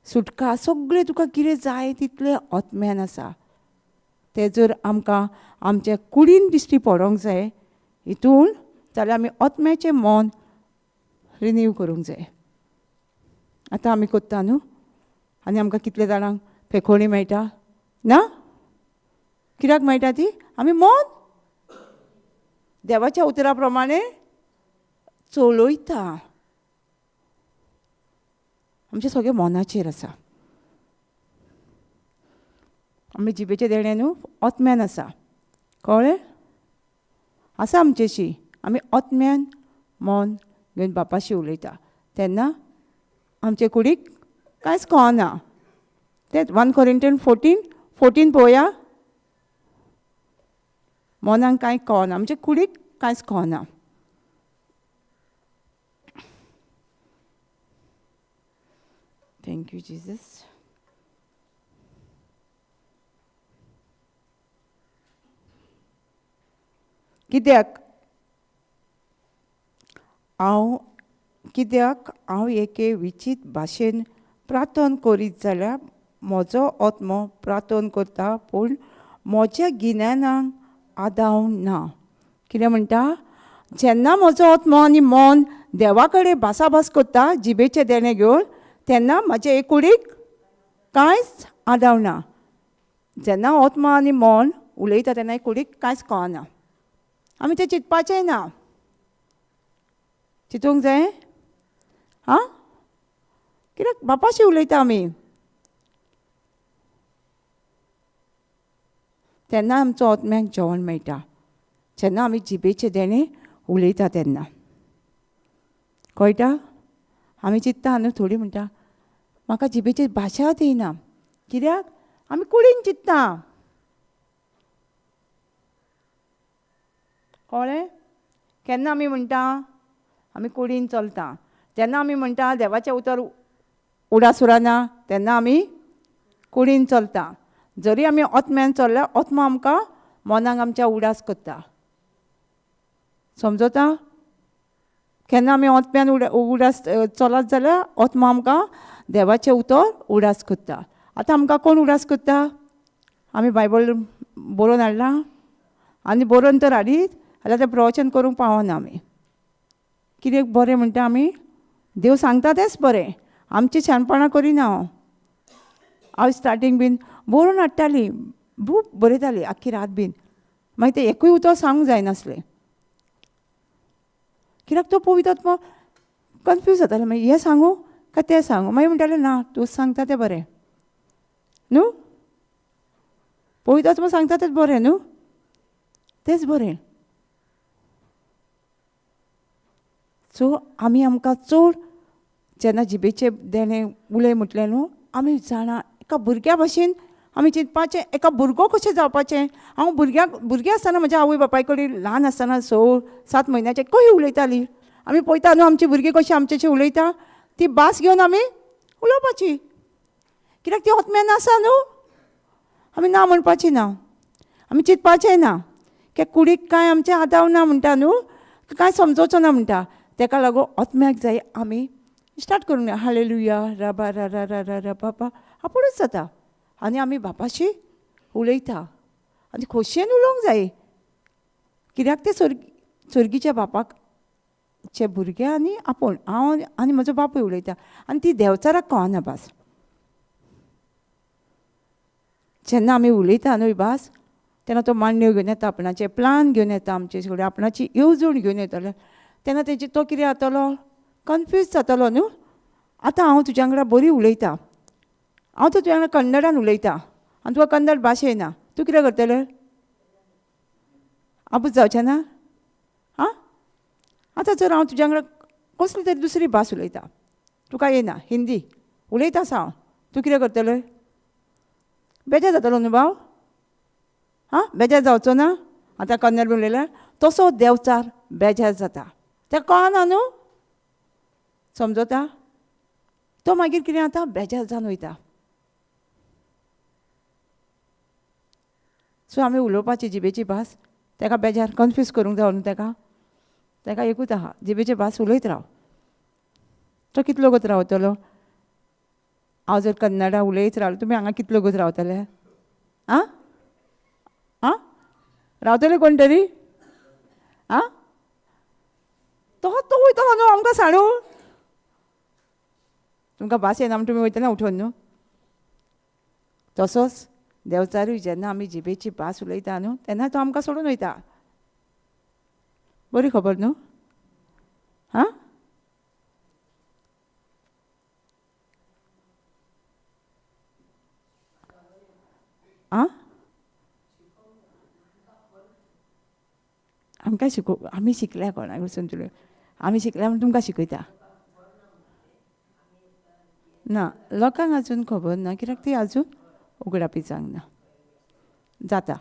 सुटका, सगळें तुका कितें जाय तितलें आत्म्यान आसा. तें जर आमकां आमच्या कुडीन दिश्टी पडोंक जाय हितून जाल्यार आमी आत्म्याचें मन रिन्यू करूंक जाय. आतां आमी कोत्ता न्हू, आनी आमकां कितले जाणांक पेखोणी मेळटा ना? कित्याक मेळटा ती? आमी मन देवाच्या उतरा प्रमाणे चलयता. आमचें सगळें मनाचेर आसा. आमी जिबेचें देणें न्हू आत्म्यान आसा. कळ्ळें? आसा आमचेशी. आमी आत्म्यान मन घेवन बापाशी उलयता तेन्ना आमचे कुडीक कांयच कळना. तें 1 Corinthians 14:14 पळोवया. मनाक कांय कळना, आमचे कुडीक कांयच कळना. Thank you Jesus. कित्याक हांव, कित्याक हांव एके विचीत भाशेन प्रार्थन करीत जाल्यार म्हजो आत्मो प्रार्थन करता, पूण म्हज्या गिन्यानाक आदाव ना. कितें म्हणटा? जेन्ना म्हजो आत्मो आनी मन देवा कडेन भासाभास करता जिबेचें देणें घेवन, तेन्ना म्हजे कुडीक कांयच आदाव ना. जेन्ना आत्मो आनी मन उलयता तेन्ना कुडीक कांयच कळना. आमी तें चिंतपाचें ना. चिंतूंक जाय? आं कित्याक बापाशी उलयता आमी. तेन्ना आमचो आत्म्याक जेवण मेळटा, जेन्ना आमी जिबेचें देणें उलयता तेन्ना. कळटा? आमी चिंत्ता न्हू, थोडी म्हणटा म्हाका जिबेची भाशाच येना. कित्याक? आमी कुडीन चिंत्ता. कळ्ळें? केन्ना आमी म्हणटा आमी कुडीन चलता, जेन्ना आमी म्हणटा देवाचें उतर उडास उरना तेन्ना आमी कुडीन चलता. जरी आमी आत्म्यान चल्ल्यार आत्मो आमकां मनाक आमच्या उडास करता. समजता? केन्ना आमी आत्म्यान उडास चलत जाल्यार आत्मो आमकां देवाचें उतर उडास करता. आतां आमकां कोण उडास करता? आमी बायबल बरोवन हाडलां, आनी बरोवन तर हाडीत जाल्यार तें प्रवचन करूंक पावना आमी. कितें बरें म्हणटा आमी? देव सांगता तेंच बरें. आमचें शाणपणां करिना हांव. हांव स्टार्टींग बीन बरोवन हाडटाली, बूक बरयताली आख्खी रात बीन. मागीर तें एकूय उतर सांगूंक जायनासलें, कित्याक तो पवित्र आत्मो कन्फ्यूज जातालें. मागीर हें सांगूं काय तें सांगूं? मागीर म्हणटालें ना, तूं सांगता तें बरें न्हू, पवित्र आत्मो सांगता तेंच बरें न्हू, तेंच बरें. सो आमी आमकां चड जेन्ना जिबेचें देणें उलय म्हटलें न्हू, आमी जाणा एका भुरग्या भशेन आमी चिंतपाचें, एका भुरगो कशें जावपाचें. हांव भुरगें आसतना म्हज्या आवय बापाय कडेन ल्हान आसतना 6-7 म्हयन्याचें कशी उलयताली. आमी पळयता न्हू आमची भुरगीं कशीं आमच्याशी उलयता, ती भास घेवन आमी उलोवपाची, कित्याक ती आत्म्यान आसा न्हू. आमी ना म्हणपाची ना, आमी चिंतपाचें ना की कुडीक कांय आमचें आदाव ना म्हणटा न्हू, कांय समजोचो ना म्हणटा. तेका लागून आत्म्याक जाय आमी स्टार्ट करूंक जाय, हालेलुया राबा रा रा रा रा रा बाबा, आपुणूच जाता. आनी आमी बापाशी उलयता आनी खोशयेन उलोवंक जाय, कित्याक ते स्वर्गीच्या बापाक चे भुरगे आनी आपूण, हांव आनी म्हजो बापूय उलयता, आनी ती देंवचाराक कळना भास. जेन्ना आमी उलयता न्हू भास, तेन्ना तो मांडण्यो घेवन येता, आपणाचे प्लान घेवन येता, आमचे कडेन आपणाची येवजण घेवन येतलो. तेन्ना तेजी तो कितें जातलो, कन्फ्यूज जातलो न्हू. आतां हांव तुज्या वांगडा बरी उलयता, हांव तर तुज्या वांगडा कन्नडान उलयता आनी तुका कन्नड भास येना, तूं कितें करतलें? आबूज जावचें ना? आं, आतां जर हांव तुज्या वांगडा कसली तरी दुसरी भास उलयता, तुका येना, हिंदी उलयता आसा हांव, तूं कितें करतलें? बेजार जातलो न्हू भाव? आं, बेजार जावचो ना? आतां कन्नड बी उलयल्यार तसो देंवचार बेजार जाता, तेका कळना न्हू, समजता? तो मागीर कितें जाता, बेजार जावन वयता. सो आमी उलोवपाची जिबेची भास तेका बेजार कन्फ्यूज करूंक जावो न्हू तेका, तेका एकूच आहा, जिबेची भास उलयत राव. तो कितलो वगत रावतलो? हांव जर कन्नडा उलयत रावलो, तुमी हांगा कितलो वगत रावतले? आं आं, रावतले कोण तरी? आं, तो तो वयतलो न्हू आमकां सांडू. तुमकां भास येना म्हण तुमी वयतले उठोवन न्हू. तसोच देंवचारूय जेन्ना आमी जिबेची भास उलयता न्हू, तेन्ना तो आमकां सोडून वयता. बरी खबर न्हू? आं, आं, आमकां शिको, आमी शिकल्या कोणाक वचून तुमी, आमी शिकल्या म्हूण तुमकां शिकयता ना. लोकांक अजून खबर ना, कित्याक ती अजून उगडापी जावंक ना. जाता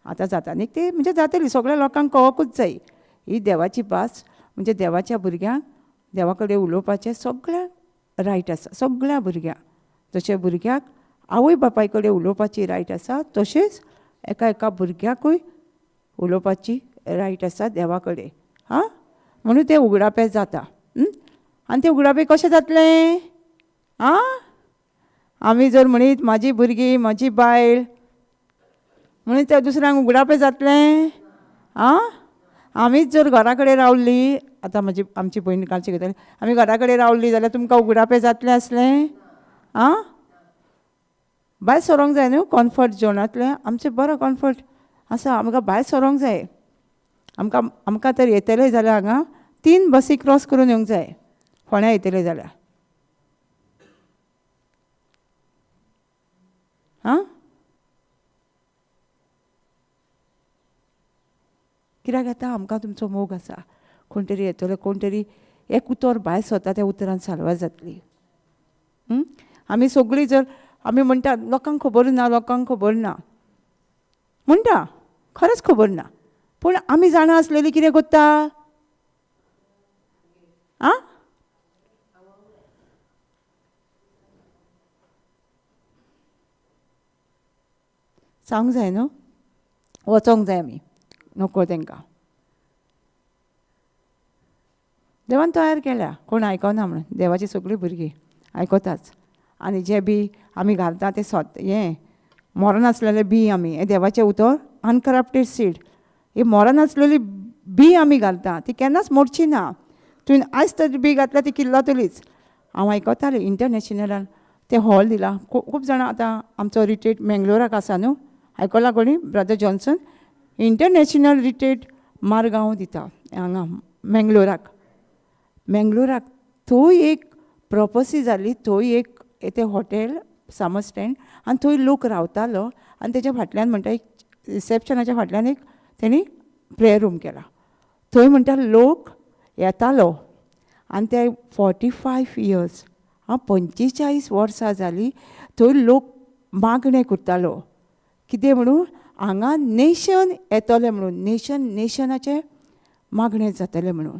आतां, जाता न्ही ती, म्हणजे जातली, सगळ्या लोकांक कळोकूच जाय ही देवाची भास. म्हणजे देवाच्या भुरग्यांक देवा कडेन उलोवपाचें सगळ्यांक रायट आसा, सगळ्या भुरग्यांक. जशें भुरग्याक आवय बापाय कडेन उलोवपाची रायट आसा, तशेंच एका एका भुरग्याकूय उलोवपाची रायट आसा देवा कडेन. आं, म्हणून तें उगडापें जाता. आनी तें उगडापें कशें जातलें? आं, आमी जर म्हणीत म्हाजी भुरगीं म्हाजी बायल म्हणून त्या दुसऱ्यांक उगडापें जातलें? आं, आमीच जर घरा कडेन रावली, आतां म्हजी आमची भयण काल शिकयताली, आमी घरा कडेन रावली जाल्यार तुमकां उगडापें जातलें आसलें? आं, भायर सरोंक जाय न्हू, कॉम्फर्ट झोनांतलें आमचें बरो कॉम्फर्ट आसा, आमकां भायर सरोंक जाय. आमकां आमकां तर येतले जाल्यार हांगा 3 बसी क्रॉस करून येवंक जाय, फोंड्या येतले जाल्यार. आं, कित्याक येता? आमकां तुमचो मोग आसा. कोण तरी येतलो, कोण तरी एक उतर भायर सरता, त्या उतरान साल्वार जातली. आमी सगळीं जर आमी म्हणटा लोकांक खबर ना, लोकांक खबर ना म्हणटा, खरेंच खबर ना, पूण आमी जाणा आसलेली कितें करता? आं, सांगूंक जाय न्हू, वचोंक जाय आमी, नको तेंकां. देवान तयार केल्या, कोण आयकना म्हणून. देवाची सगळीं भुरगीं आयकताच. आनी जे बी आमी घालता तें सोत हें मरण आसलेलें बी आमी, हें देवाचें उतर अनकरप्टेड सीड, ही मरण आसलेली बी आमी घालता, ती केन्नाच मोडची ना. तुवें आयज तर बी घातल्या ती किल्लतलीच. हांव आयकतालें इंटरनॅशनलान तें हॉल दिलां, खूब जाणां आतां आमचो रिट्रीट मेंगलोराक आसा न्हू, आयकलां कोणी? Brother Johnson international retreat Margao दिता हांगा मेंगलोराक. मेंगलोराक थंय एक प्रोपसी जाली, थंय एक तें हॉटेल सामर स्टँड, आनी थंय लोक रावतालो, आनी तेज्या फाटल्यान म्हणटा एक रिसेप्शनाच्या फाटल्यान एक तेणी प्रेयर रूम केला, थंय म्हणटा लोक येतालो. आनी ते 45 इयर्स, आं, 45 वर्सां जालीं थंय लोक मागणें करतालो कितें म्हणून हांगा नेशन येतलें म्हणून, नेशन नेशनाचें मागणें जातलें म्हणून.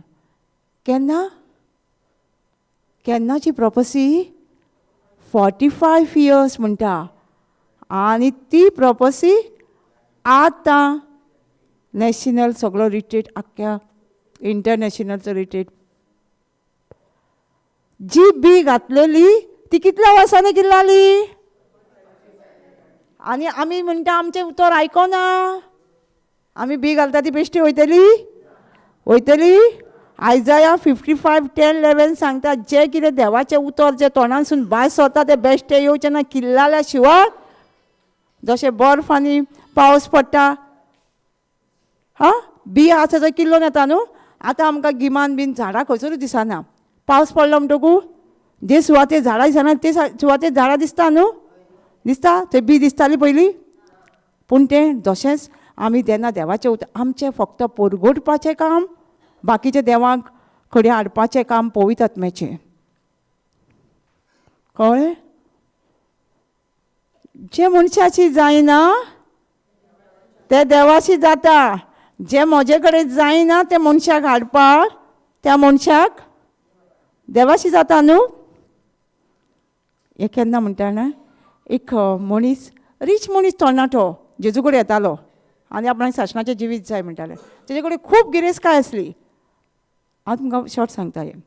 केन्ना केन्नाची प्रोपसी? 45 इयर्स म्हणटा. आनी ती प्रोपसी आतां नॅशनल सगळो रिट्रीट, आख्ख्या इंटरनॅशनलचो रिट्रीट, जी बी घातलेली ती कितल्या वर्सांनी किल्लाली? आनी आमी म्हणटा आमचें उतर आयकना, आमी बी घालता ती बेश्टी वयतली वयतली. आयजाया 55:10-11 सांगता जें कितें देवाचें उतर जें तोंडांसून भायर सरता तें बेश्टें येवचें ना, किल्लाल्या शिवाय. जशें बर्फ आनी पावस पडटा, हा बी आसा थंय किल्लोन येता न्हू. आतां आमकां गिमान बीन झाडां खंयसरूच दिसना, पावस पडलो म्हणटकू जे सुवातेर झाडां दिसना ते सुवातेर झाडां दिसता न्हू, दिसता थंय बी दिसताली पयलीं. पूण तें तशेंच आमी तेन्ना देवाचें उतर आमचें फक्त परगटपाचें काम, बाकीचें देवाक खडें हाडपाचें काम पवित्र आत्म्याचें. कळ्ळें? जें मनशाची जायना तें देवाशी जाता, जें म्हजे कडेन जायना तें मनशाक हाडपाक त्या मनशाक देवाशी जाता न्हू. हें केन्ना म्हणटा ना, एक मनीस रीच मनीस तरणाटो जेजू कडेन येतालो आनी आपणाक सासणाचें जिवीत जाय म्हणटालें. तेजे कडेन खूब गिरेस्तकाय आसली. हांव तुमकां शॉर्ट सांगता हें,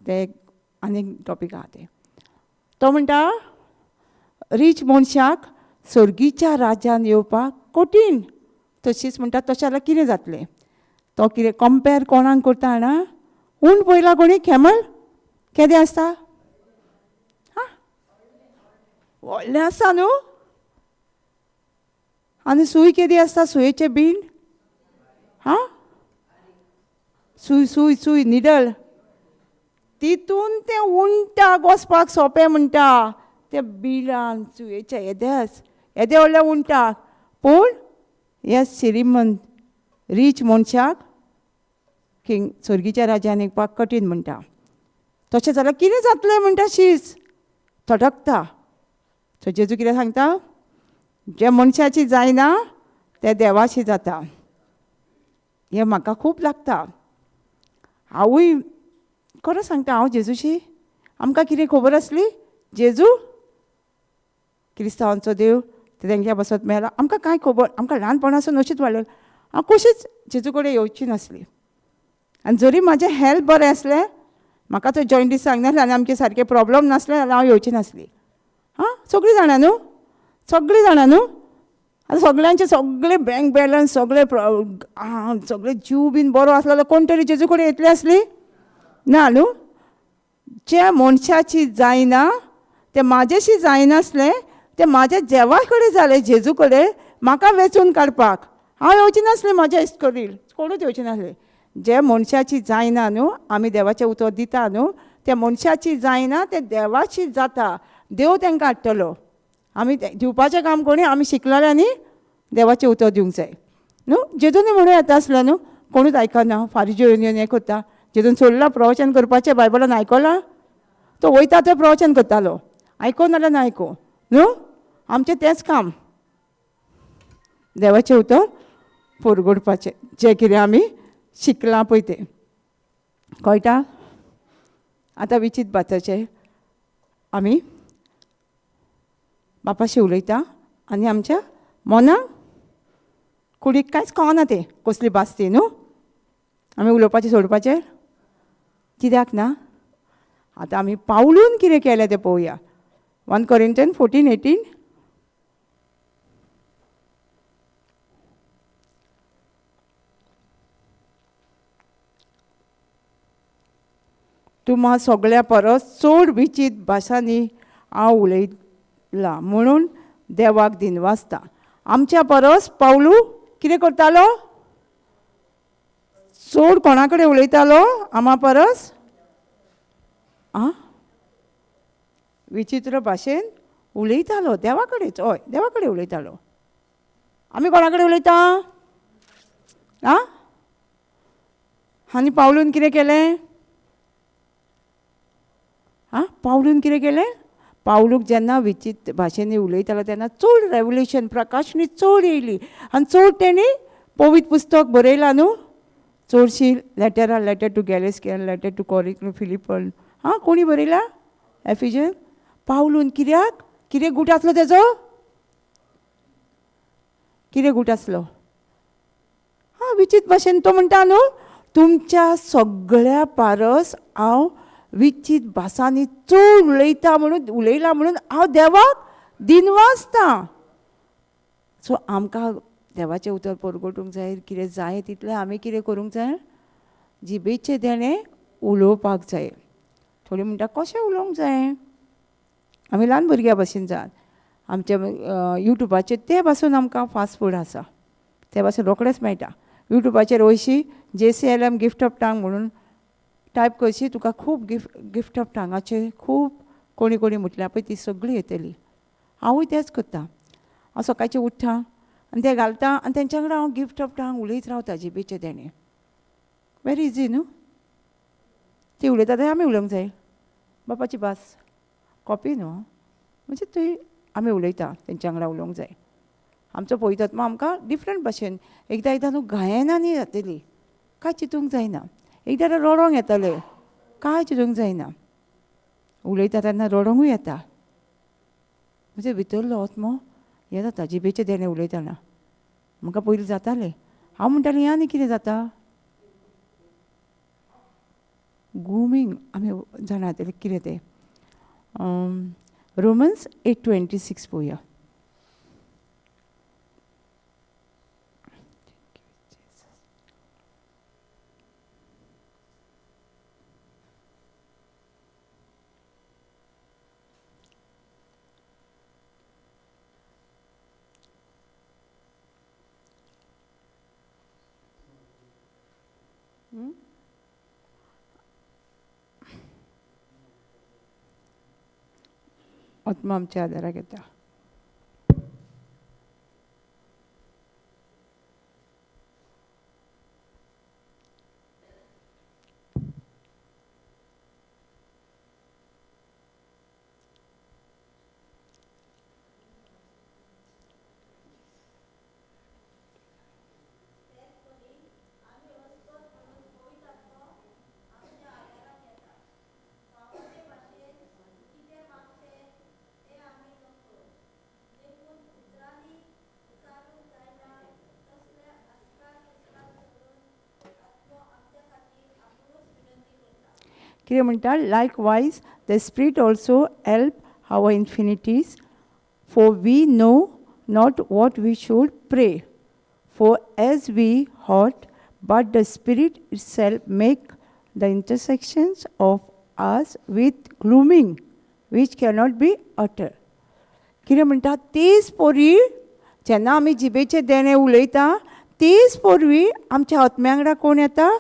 तें आनीक टॉपीक आहा तें. तो म्हणटा रीच मनशाक सर्गीच्या राज्यान येवपाक कठीण, तशीच म्हणटा तशें जाल्यार कितें जातलें? तो कितें कंपेर कोणाक करता जाणा? उंट पळयला कोणी? खेमल केदें आसता? हां व्हडलें आसता न्हू. आनी सूय केदी आसता? सुयेचें बीन, हां सूय सूय सूय निडल, तितून तें उंटाक वचपाक सोंपें म्हणटा. त्या बिलान सुयेच्या येद्याच येदें व्हडल्या उंटाक. पूण ह्या श्रीमंत रीच मनशाक किंग सर्गीच्या राज्यान येवपाक कठीण म्हणटा. तशें जाल्यार कितें जातलें म्हणटा? शीस थटकता. सो जेजू कितें सांगता? जें मनशाची जायना तें देवाशी जाता. हें म्हाका खूब लागता. हांवूय खरो सांगता, हांव जेजूशी आमकां कितें खबर आसली? जेजू क्रिस्तांवांचो देव, ते तेंच्या बसत मेला, आमकां कांय खबर, आमकां ल्हानपणासून अशीच वाडलें. हांव कशीच जेजू कडेन येवची नासली. आनी जरी म्हाजें हेल्थ बरें आसलें, म्हाका तो जॉयंटीस सांगनासलें आनी आमचें सारकें प्रॉब्लम नासलें जाल्यार हांव येवची नासली. हां सगळीं जाणां न्हू, सगळीं जाणां न्हू. आतां सगळ्यांचे सगळे बँक बॅलन्स सगळे सगळे जीव बीन बरो आसलो जाल्यार कोण तरी जेजू कडेन येतली आसली ना न्हू. जे मनशाची जायना तें म्हाजेशी जायनासलें, तें म्हाज्या देवा कडेन जालें, जेजू कडेन म्हाका वेंचून काडपाक. हांव येवची नासलें म्हाज्या इस्कोरील, कोणूच येवचें नासलें. जे मनशाची जायना न्हू, आमी देवाचें उतर दिता न्हू, तें मनशाची जायना तें देवाची जाता. देव तांकां हाडटलो. आमी दिवपाचें काम कोणी आमी शिकलेले आनी देवाचें उतर दिवंक जाय न्हू. जेजूनी म्हणून येता आसलें न्हू, कोणूच आयकना, फारीज्यो येवन येवन हें करता. जेजून सोडलां प्रवचन करपाचें, बायबलान आयकलां, तो वयता थंय प्रवचन करतालो, आयको नाल्यार ना आयको न्हू. आमचें तेंच काम, देवाचें उतर परगटपाचें, जें कितें आमी शिकलां पळय तें. कळटा? आतां विचीत भाताचें आमी बापाशी उलयता आनी आमच्या मनाक कुडीक कांयच कळना तें कसली भास ती न्हू. आमी उलोवपाचें सोडपाचें कित्याक ना? आतां आमी पावलून कितें केलें तें पळोवया. 1 Corinthians 14:18. तुमा सगळ्या परस चड विचीत भाशांनी हांव उलयलां म्हणून देवाक दिनवासता. आमच्या परस पावलू कितें करतालो? चड कोणा कडेन उलयतालो आमा परस? आं विचित्र भाशेन उलयतालो देवा कडेच. हय देवा कडेन उलयतालो. आमी कोणा कडेन उलयता? आं आनी पावलून कितें केलें? आं पावलून कितें केलें? पावलूक जेन्ना विचित्र भाशेंनी उलयतालो तेन्ना चड रेवल्युशन प्रकाशनी चड येयली आनी चड तेणी पवित्र पुस्तक बरयलां न्हू. चडशीं लेटरां, letter to Galatian, letter to Corinthian, Philippian, आं कोणी बरयला? एफिजन. पावलून कित्याक कितें गूट आसलो तेजो? कितें गूट आसलो? हां, विचित्र भाशेन तो म्हणटा न्हू, तुमच्या सगळ्या पारस हांव विचित्र भासांनी चड उलयता म्हणून उलयला म्हणून हांव देवाक दिनवासता. सो आमकां देवाचें उतर परगटूंक जाय, कितें जाय तितलें आमी कितें करूंक जाय, जिबेचें देणें उलोवपाक जाय. थोडी म्हणटा कशें उलोवंक जाय, आमी ल्हान भुरग्यां भशेन जात. आमच्या युट्यूबाचेर ते पासून आमकां फास्ट फूड आसा, ते पासून रोखडेंच मेळटा. युट्यूबाचेर वयशी JCLM gift of tongue म्हणून टायप करशी, तुका खूब गिफ्ट ऑफ टांगाचे खूब कोणी कोणी म्हटल्यार पळय ती सगळी येतली. हांवूय तेंच करता, हांव सकाळचें उठ्ठा आनी तें घालता आनी तेंच्या वांगडा हांव गिफ्ट ऑफ टांग उलयत रावता जिबेचें देणें. वेरी इजी न्हू, ती उलयता तें आमी उलोवंक जाय, बापाची भास कॉपी न्हू, म्हणजे ती आमी उलयता तेंच्या वांगडा उलोवंक जाय. आमचो पवित्र आमकां डिफरंट भाशेन एकदां एकदां न्हू गायनांनी जातली, कांय चिंतूंक जायना. एकदां रडोंक येतलें, कांय चिंतूंक जायना. उलयता तेन्ना रडोंकूय येता, म्हणजे भितरलो आत्मो हें जाता जिबेचें देणें उलयतना. म्हाका पयलीं जातालें, हांव म्हणटालें हें आनी कितें जाता, गुमींग आमी जाणा जातलें कितें तें. रोमन्स 8:26 पळोवया. आत्मा आमच्या आदाराक येता. कितें म्हणटा, likewise the spirit also help our infirmities, for we know not what we should pray for as we ought, but the spirit itself make the intersections of us with groaning which cannot be utter. कितें म्हणटा, तेच पोरी जेन्ना आमी जिबेचें देणें उलयता तेच पोरवी आमच्या आत्म्या वांगडा कोण येता,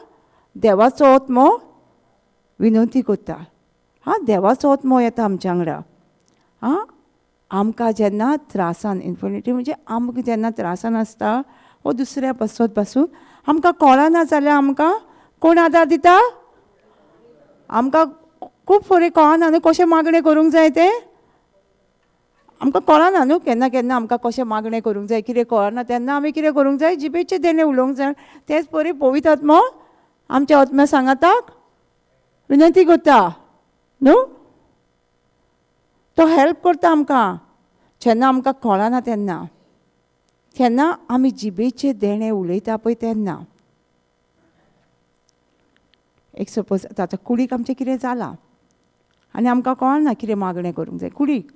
देवाचो आत्मो विनंती करता. हां, देवाचो आत्मो येता आमच्या वांगडा. हां, आमकां जेन्ना त्रासान, इन्फिनिटी म्हणजे आमकां जेन्ना त्रासान आसता वो दुसऱ्या पासत पासून आमकां कळना जाल्यार आमकां कोण आदार दिता? आमकां खूब फुडें कळना न्हू कशें मागणें करूंक जाय तें, आमकां कळना न्हू केन्ना केन्ना आमकां कशें मागणें करूंक जाय, कितें कळना तेन्ना आमी कितें करूंक जाय, जिबेचें देणें उलोवंक जाय. तेच परी पवित्र आत्मो आमच्या आत्म्या सांगाताक विनंती करता न्हू, तो हेल्प करता आमकां जेन्ना आमकां कळना तेन्ना. तेन्ना आमी जिबेचें देणें उलयता पळय तेन्ना एक सपोज आतां कुडीक आमचें कितें जालां आनी आमकां कळना कितें मागणें करूंक जाय, कुडीक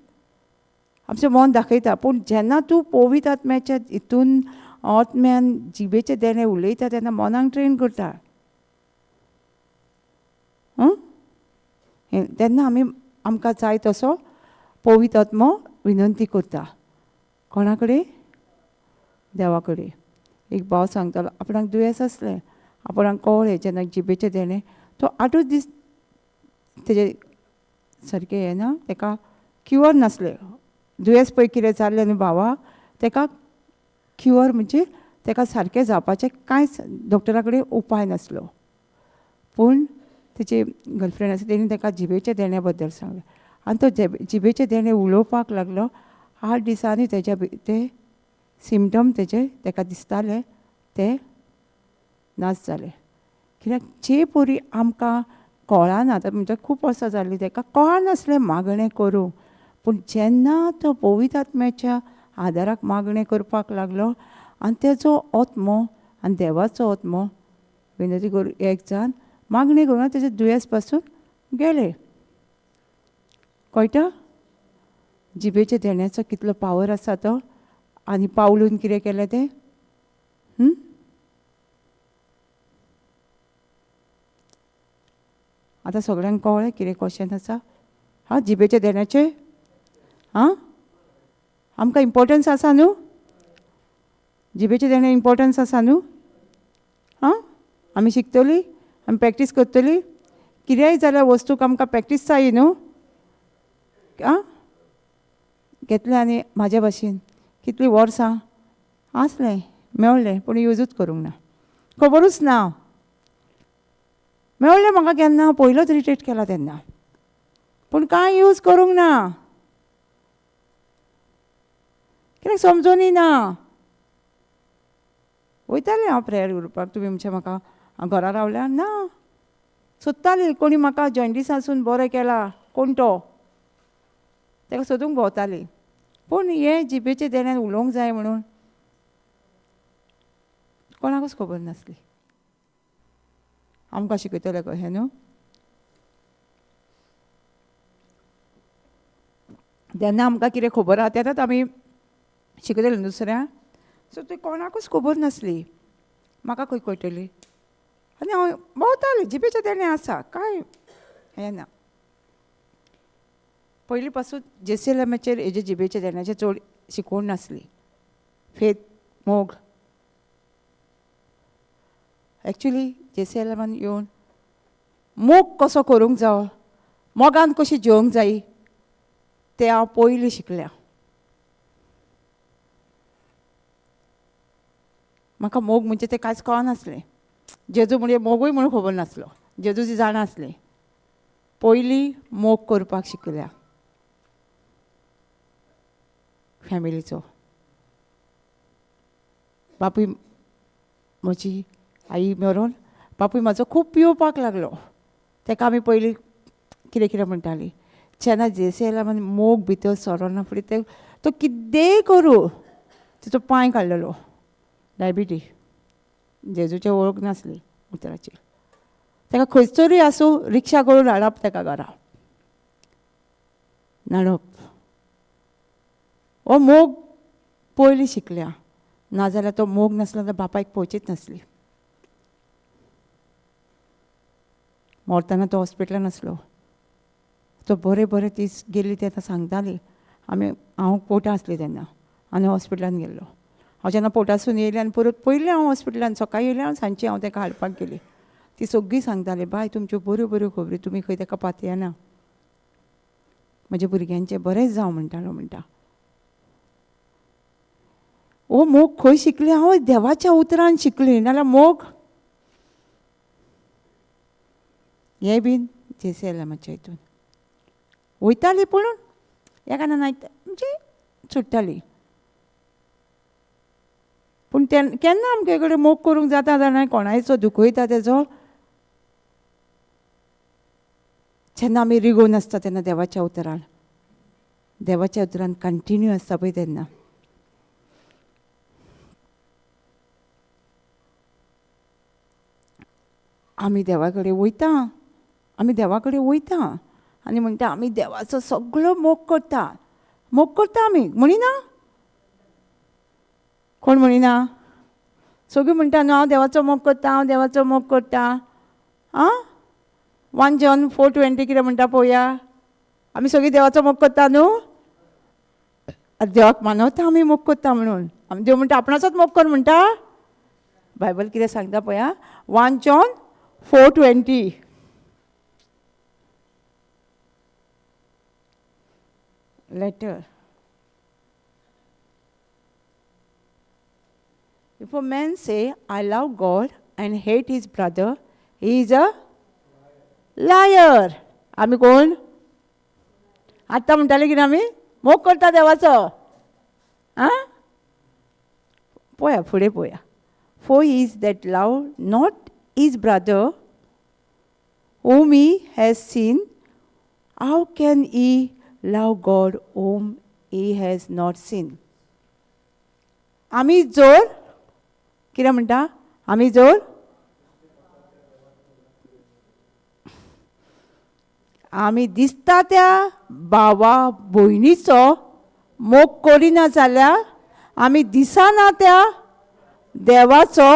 आमचें मन दाखयता. पूण जेन्ना तूं पवित्र आत्म्याच्या हितून आत्म्यान जिबेचें देणें उलयता तेन्ना मनाक ट्रेन करता. तेन्ना आमी आमकां जाय तसो पवित्र आत्मो विनंती करता. कोणा कडेन? देवा कडेन. एक भाव सांगतालो आपणाक दुयेंस आसलें, आपणाक कळ्ळें जेन्ना जिबेचें देणें, तो 8 दीस तेजे सारकें हें ना, तेका क्युअर नासलें. दुयेंस पळय कितें जाल्लें न्हू भावा, तेका क्युअर म्हणजे तेका सारकें जावपाचें कांयच डॉक्टरा कडेन उपाय नासलो. पूण तेची गर्लफ्रेंड आसा तेणी तेका जिबेच्या देण्या बद्दल सांगलें आनी तो जिबेचें देणें उलोवपाक लागलो. 8 दिसांनी तेज्या ते सिमटम तेजे तेका दिसताले ते नाच जाले. कित्याक जे परी आमकां कळना, आतां म्हणजे खूब वर्सां जालीं तेका कळनासलें मागणें करूं, पूण जेन्ना तो पवित्र आत्म्याच्या आदाराक मागणें करपाक लागलो आनी तेजो आत्मो आनी देवाचो आत्मो विनती करून एक जावन मागणें करून तेजें दुयेंस पासून गेलें. कळटा जिबेच्या देण्याचो कितलो पावर आसा तो. आनी पावलून कितें केलें तें? आतां सगळ्यांक कळ्ळें कितें क्वेशन आसा? हां, जिबेच्या देण्याचें आं आमकां इम्पोर्टन्स आसा न्हू? जिबेचें देणें इम्पोर्टन्स आसा न्हू? आं आमी शिकतली, आमी प्रॅक्टीस करतली. कितेंय जाल्यार वस्तूक आमकां प्रॅक्टीस जाय न्हू? आं घेतलें आनी म्हाज्या भाशेन कितलीं वर्सां आसलें मेवलें, पूण युजूच करूंक ना, खबरूच ना. मेवलें म्हाका केन्ना पयलोच रिट्रीट केला तेन्ना, पूण कांय यूज करूंक ना, कित्याक समजूनय ना. वयतालें हांव प्रेयर ग्रुपाक, तुमी म्हणचे म्हाका हांव घरा रावल्या ना, सोदताली कोणी म्हाका जॉयंडीसासून बरें केला कोण तो, ताका सोदूंक भोंवताली. पूण हें जिबेचें देण्यान उलोवंक जाय म्हणून कोणाकूच खबर नासली. आमकां शिकयतले कशें न्हू? जेन्ना आमकां कितें खबर आसा तेन्नाच आमी शिकयतले दुसऱ्या. सो ती कोणाकूच खबर नासली, म्हाका खंय कळटली. आनी हांव भोंवतालें, जिबेचें देणें आसा कांय हें ना. पयलीं पासून जेसीएलएमाचेर हेजे जिबेच्या देण्याचेर चड शिकोवण नासली. फेथ, मोग. एक्चुली जेसीएलएमान येवन मोग कसो करूंक जावो, मोगान कशी जेवंक जाय तें हांव पयलीं शिकल्या. म्हाका मोग म्हणजे तें कांयच कळनासलें. जेजू म्हणजे मोगूय म्हणून खबर नासलो, जेजूची जाणा आसली. पयलीं मोग करपाक शिकल्या फॅमिलीचो. बापूय म्हजी आई मरोन बापूय म्हाजो खूब पिवपाक लागलो. ताका आमी पयलीं कितें कितें म्हणटालीं. जेन्ना जेसीएलएमान मोग भितर सरोना फुडें ते तो कितेंय करूं, तिचो पांय काडलेलो, डायबिटी, जेजूची वळख नासली उतराची. ताका खंयसरूय आसूं रिक्षा करून हाडप ताका घरा, न्हाणप. हो मोग पयलीं शिकल्या, नाजाल्यार तो मोग नासलो जाल्यार बापायक पळोवचीच नासली. मरतना तो हॉस्पिटलान आसलो, तो बरें बरें दीस गेली तेन्ना सांगताली. आमी हांव पोटा आसली तेन्ना आनी हॉस्पिटलान गेल्लो. हांव जेन्ना पोटासून येयलें आनी परत पयलें हांव हॉस्पिटलान सकाळीं येयलें, हांव सांजची हांव ताका हाडपाक गेली. ती सगळीं सांगताली, बाय तुमच्यो बऱ्यो बऱ्यो खबरी, तुमी खंय ताका पातयेना, म्हज्या भुरग्यांचें बरेंच जावं म्हणटालो. म्हणटा हो मोग खंय शिकलें हांव? देवाच्या उतरान शिकलें. नाल्यार मोग हें बीन जेसीएलएमाच्या हितून वयताली, पूण एका नायट म्हणजे सुट्टाली. पूण केन्ना आमचे कडेन मोग करूंक जाता जाणा, कोणायचो दुखयता तेजो, जेन्ना आमी रिगोवन आसता तेन्ना देवाच्या उतरान, देवाच्या उतरान कंटिन्यू आसता पळय तेन्ना. आमी देवा कडेन वयता, आमी देवा कडेन वयता आनी म्हणटा आमी देवाचो सगळो मोग करता, मोग करता आमी म्हणिना. कोण म्हणिना? सगळीं म्हणटा न्हू हांव देवाचो मोग करता, हांव देवाचो मोग करता. आं 1 John 4:20 कितें म्हणटा पळोवया. आमी सगळीं देवाचो मोग करता न्हू, देवाक मानवता आमी मोग करता म्हणून. आमी देव म्हणटा आपणाचोच मोग कर म्हणटा. बायबल कितें सांगता पळया, 1 John 4:20. Letter. If a man say, I love God and hate his brother, he is a liar. आमी कोण? आतां म्हणटाले कितें आमी मोग करता देवाचो. आं, पळया फुडें पळया. For he is that love not his brother whom he has seen, how can he love God whom he has not seen? आमी जर कितें म्हणटा, आमी जर आमी दिसता त्या भावा भयणीचो मोग करिना जाल्यार आमी दिसना त्या देवाचो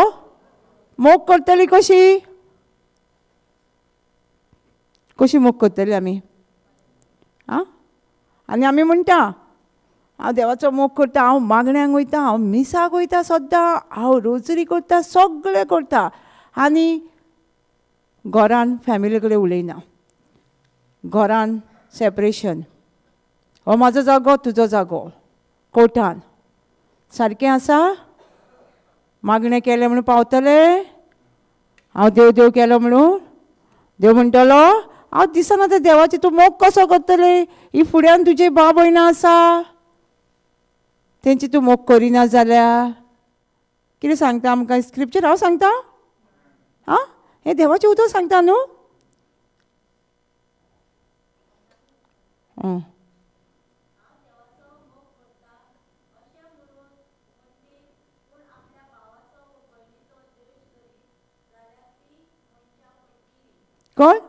मोग करतली कशी? कशी मोग करतली आमी? आं, आनी आमी म्हणटा हांव देवाचो मोग करता, हांव मागण्यांक वयता, हांव मिसाक वयता सद्दां, हांव रोजरी करता, सगळें करता, आनी घरान फॅमिली कडेन उलयना, घरान सेपरेशन, हो म्हाजो जागो तुजो जागो, कोर्टान सारकें आसा, मागणें केलें म्हणून पावतलें, हांव देव देव केलो म्हणून देव म्हणटलो हांव दिसना त्या देवाची तूं मोग कसो करतलें, ही फुड्यान तुजी भाव भयणां आसा तेंची तूं मोग करिना जाल्यार कितें सांगता आमकां स्क्रिप्चर? हांव सांगता आं, हें देवाचें उतर सांगता न्हू. आं, कोण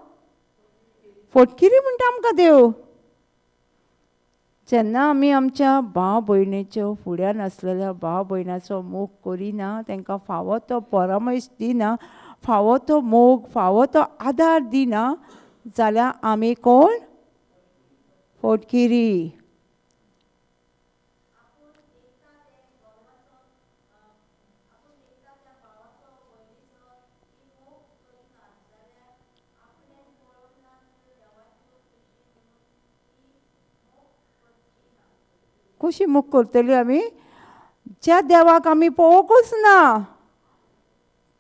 फटकिरी म्हणटा आमकां देव. जेन्ना आमी आमच्या भाव भयणीच्यो फुड्यान आसलेल्या भाव भयणाचो मोग करिना, तांकां फावो तो परामर्श दिना, फावो तो मोग, फावो तो आदार दिना जाल्यार आमी कोण? फटकिरी. कशी मोग करतली आमी? ज्या देवाक आमी पळोवंकूच ना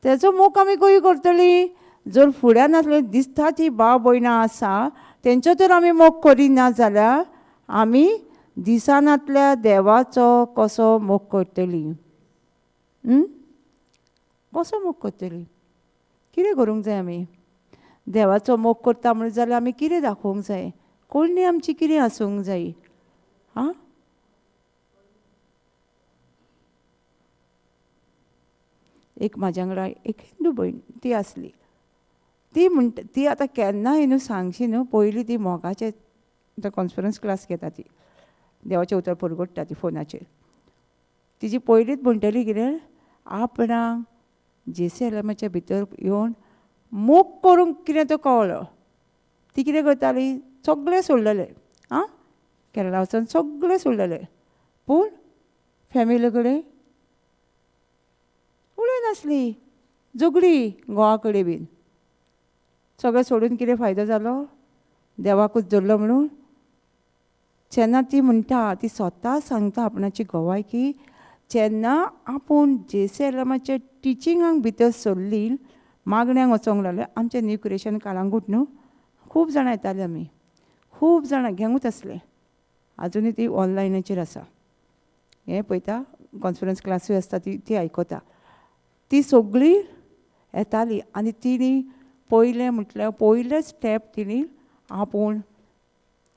तेजो मोग आमी कशी करतली? जर फुड्यान आसले दिसता ती भाव भयणां आसा तेंचो जर आमी मोग करिना जाल्यार आमी दिसनातल्या देवाचो कसो मोग करतली? कसो मोग करतली? कितें करूंक जाय आमी? देवाचो मोग करता म्हणून जाल्यार आमी कितें दाखोवंक जाय? कोणी आमची कितें आसूंक जाय? आं, एक म्हाज्या वांगडा एक हिंदू भयण ती आसली, ती म्हणटा ती आतां केन्नाय न्हू सांगशी न्हू, पयलीं ती मोगाचे आतां कॉन्फरन्स क्लास घेता, ती देवाचें उतर परगट्टा ती फोनाचेर. तिजी पयलींच म्हणटली कितें, आपणाक जेसेलमाच्या भितर येवन मोग करूंक कितें तो कळ्ळो. ती कितें करताली, सगळें सोडलेलें, आं, केरळा वचून सगळें सोडलेलें, पूण फॅमिली कडेन उलयनासली, झगडी घोवा कडेन बीन. सगळें सोडून कितें फायदो जालो? देवाकूच धरलो म्हणून. जेन्ना ती म्हणटा, ती स्वता सांगता आपणाची गवाय की जेन्ना आपूण जेसेलमाच्या टिचिंगाक भितर सरली, मागण्यांक वचोंक लागलें. आमचें न्यू क्रिएशन काळांगूट न्हू, खूब जाणां येतालीं आमी, खूब जाणां घेवूच आसलें. आजुनूय ती ऑनलायनाचेर आसा, हें पळयता, कॉन्फरन्स क्लासूय आसता, ती ती आयकता. ती सगळी येताली आनी तिणी पयलें म्हटल्यार पयलें स्टेप तिणी आपूण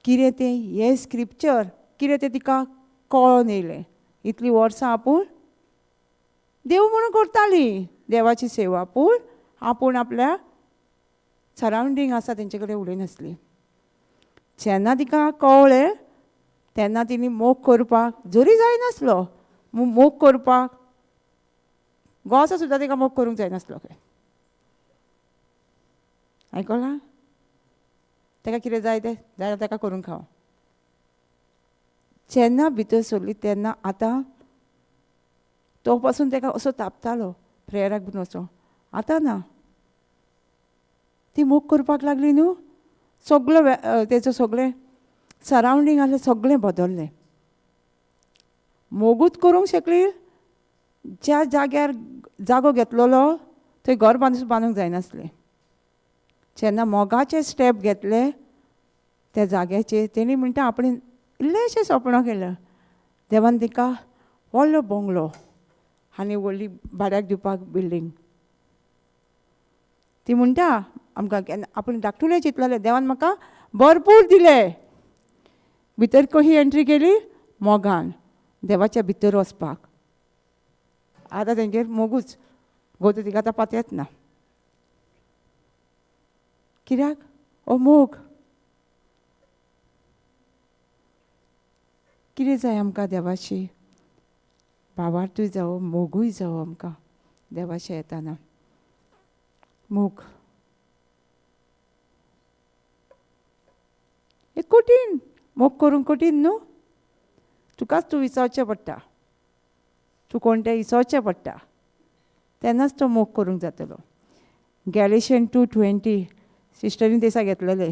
कितें तें हें स्क्रिप्चर कितें तें तिका कळोन येयलें. इतलीं वर्सां आपूण देव म्हणून करताली देवाची सेवा, पूण आपूण आपल्या सरावंडींग आसा तेंचे कडेन उलयनासली. जेन्ना तिका कळ्ळें तेन्ना तिणी मोग करपाक जरी जायनासलो, मोग करपाक गोसो सुद्दां तिका मोग करूंक जायनासलो. खंय आयकलां? ताका कितें जाय तें जाल्यार ताका करूंक खाव. जेन्ना भितर सरली तेन्ना आतां तो पासून ताका असो तापतालो प्रेयराक बीन वचो, आतां ना. ती मोग करपाक लागली न्हू, सगळो तेचो सगळें सरावंडींग आसलें सगळें बदल्लें. मोगूच करूंक शकली. ज्या जाग्यार जागो घेतलेलो थंय घर बांदूंक जायनासलें. जेन्ना मोगाचे स्टेप घेतले त्या जाग्याचेर तेणी म्हणटा आपणें इल्लेंशें सपन केलें. देवान तिका व्हडलो बंगलो आनी व्हडली भाड्याक दिवपाक बिल्डींग. ती म्हणटा आमकां केन्ना आपूण धाकटुलें चिंतलेलें, देवान म्हाका भरपूर दिलें. भितर कशी एंट्री केली? मोगान देवाच्या भितर वचपाक. आतां तेंगेर मोगूच गोतो तिका आतां पातयेत ना. कित्याक? हो मोग. कितें जाय आमकां देवाशी? भावार्थूय जावो, मोगूय जावो आमकां देवाशी येताना. मोग एक कठीण, मोग करूंक कठीण न्हू. तुकाच तूं विचारचें पडटा, तूं कोण तें विचारचें पडटा, तेन्नाच तो मोग करूंक जातलो. गॅलेशियन 2:20 सिस्टरीन दिसा घेतलेले.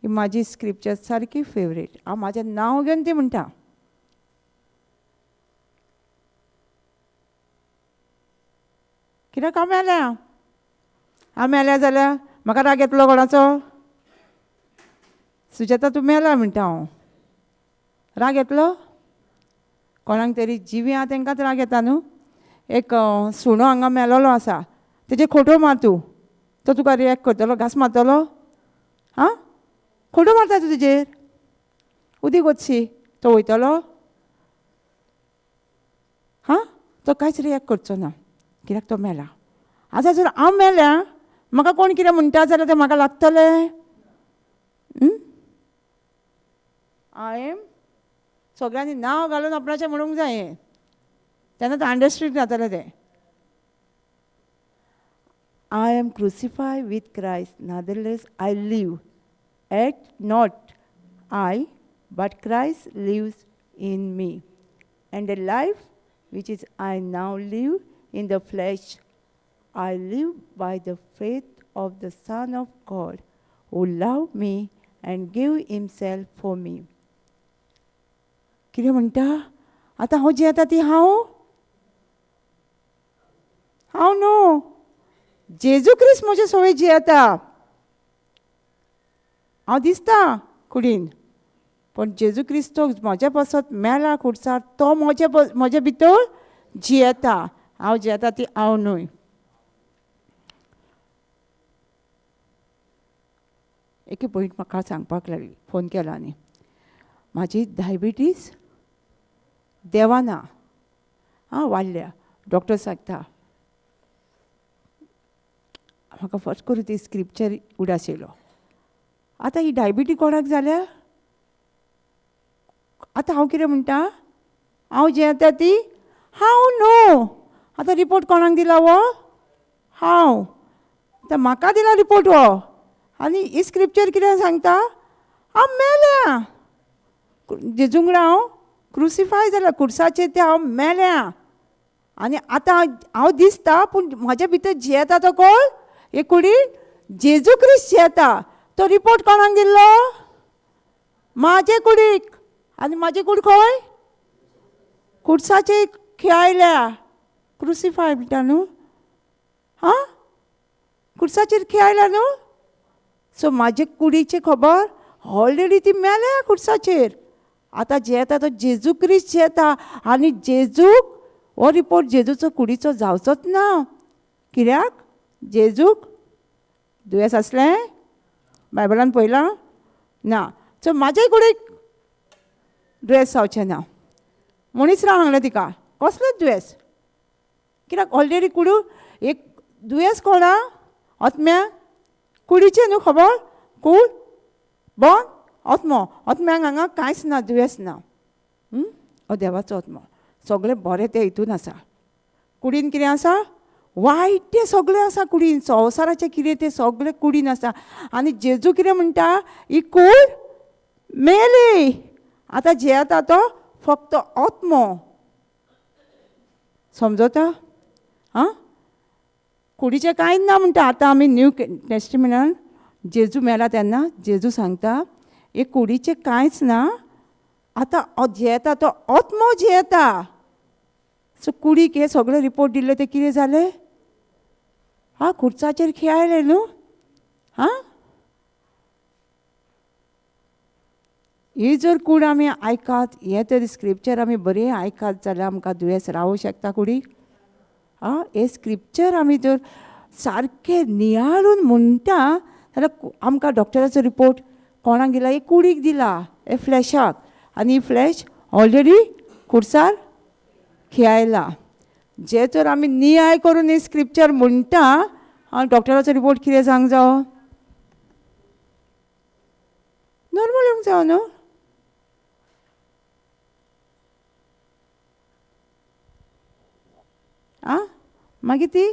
ही म्हाजी स्क्रिप्चर सारकी फेवरेट. हांव म्हाजें नांव घेवन ती म्हणटा. कित्याक हांव मेल्या? हांव मेल्या जाल्यार म्हाका राग येतलो कोणाचो? सुजाता तूं मेला म्हणटा हांव. राग येतलो कोणाक तरी? जिवी आहा तेंकांच राग येता न्हू. एक सुणो हांगा मेलोलो आसा, तेजेर खोटो मार तूं, तो तुका रिएक्ट करतलो, घांस मारतलो. आं, खोटो मारता तूं तेजेर, उदीक वचशी, तो वयतलो? हां, तो कांयच रिएक्ट करचो ना, कित्याक तो मेला. आतां जर हांव मेल्या, म्हाका कोण कितें म्हणटा जाल्यार तें म्हाका लागतलें? हांवें सगळ्यांनी नांव घालून आपणाचें म्हणूंक जाय, तेन्ना तें अंडरस्टूड जातलें तें. I am crucified with Christ, nonetheless I live, yet not I, but Christ lives in me. And the life which is I now live in the flesh, I live by the faith of the Son of God, who loved me and gave himself for me. कितें म्हणटा? आतां हांव जियेता ती हांव हांव न्हू, जेजू क्रिस्त म्हजे सवय जियेता. हांव दिसता कुडीन, पण जेजू क्रिस्त म्हज्या पासत मेला खुर्सार, तो म्हजे भितर जियेता. हांव जियेता ती हांव न्हय. एके भयण म्हाका सांगपाक लागली, फोन केलो आनी म्हाजी डायबिटीज देवाना आं वाडल्या, डॉक्टर सांगता म्हाका. फर्स्ट करून ती स्क्रिप्चर उडास येयलो. आतां ही डायबिटी कोणाक जाल्या? आतां हांव कितें म्हणटा? हांव जियेता ती हांव न्हू. आतां रिपोर्ट कोणाक दिला हो? हांव. आतां म्हाका दिला रिपोर्ट हो, आनी ही स्क्रिप्चर कितें सांगता? हांव मेल्या, जेजूंगडा हांव क्रुसिफाय जाला, खुर्साचेर ते हांव मेल्या, आनी आतां हांव दिसता, पूण म्हाज्या भितर जियेता तो कोण? हे कुडीन जेजू क्रिस्त जियेता. तो रिपोर्ट कोणाक दिल्लो? म्हाजे कुडीक. आनी म्हाजी कूड खंय? खुर्साचेर खेळायल्या, क्रुसिफाय म्हणटा न्हू, हां, खुर्साचेर खेळायल्या न्हू. सो म्हाजे कुडीची खबर ऑलरेडी ती मेल्या खुर्साचेर. आतां जियेता तो जेजू क्रिस्त जियेता, आनी जेजूक हो रिपोर्ट जेजूचो कुडीचो जावचोच ना. कित्याक? जेजूक दुयेंस आसलें बायबलान पळयलां ना. सो म्हाजे कुडीक दुयेंस जावचें ना. मनीस राव सांगलें तिका, कसलेंच दुयेंस, कित्याक ऑलरेडी कुडू एक दुयेंस कोणा आत्म्या कुडीचें न्हू खबर, कूड बोन आत्मो, आत्म्यांक हांगा कांयच ना, दुयेंस ना. हो देवाचो आत्मो, सगळें बरें तें हितून आसा. कुडीन कितें आसा? वायट तें सगळें आसा कुडीन, संवसाराचें कितें तें सगळें कुडीन आसा. आनी जेजू कितें म्हणटा? ही कूड मेली, आतां जियेता तो फक्त आत्मो. समजता? आं, कुडीचें कांय ना म्हणटा. आतां आमी न्यू टेस्टिमेंटान जेजू मेला तेन्ना जेजू सांगता हे कुडीचें कांयच ना, आतां जियेता तो आत्मो जियेता. सो कुडीक हे सगळे रिपोर्ट दिल्ले ते कितें जालें? हां, खुर्साचेर खेळायले न्हू. हां, ही जर कूड आमी आयकात, हें तर स्क्रिप्चर आमी बरें आयकात जाल्यार आमकां दुयेंस रावूंक शकता कुडीक. आं, हें स्क्रिप्चर आमी जर सारकें नियाळून म्हणटा जाल्यार आमकां डॉक्टराचो रिपोर्ट कोणाक दिला? हे कुडीक दिला, हे फ्लॅशाक. आनी ही फ्लॅश ऑलरेडी कुडसार खेळायला. जे तर आमी नियाळ करून हे स्क्रिप्चर म्हणटा, आनी डॉक्टराचो रिपोर्ट कितें सांग जावो? नॉर्मल येवंक जावो न्हू. आं, मागीर ती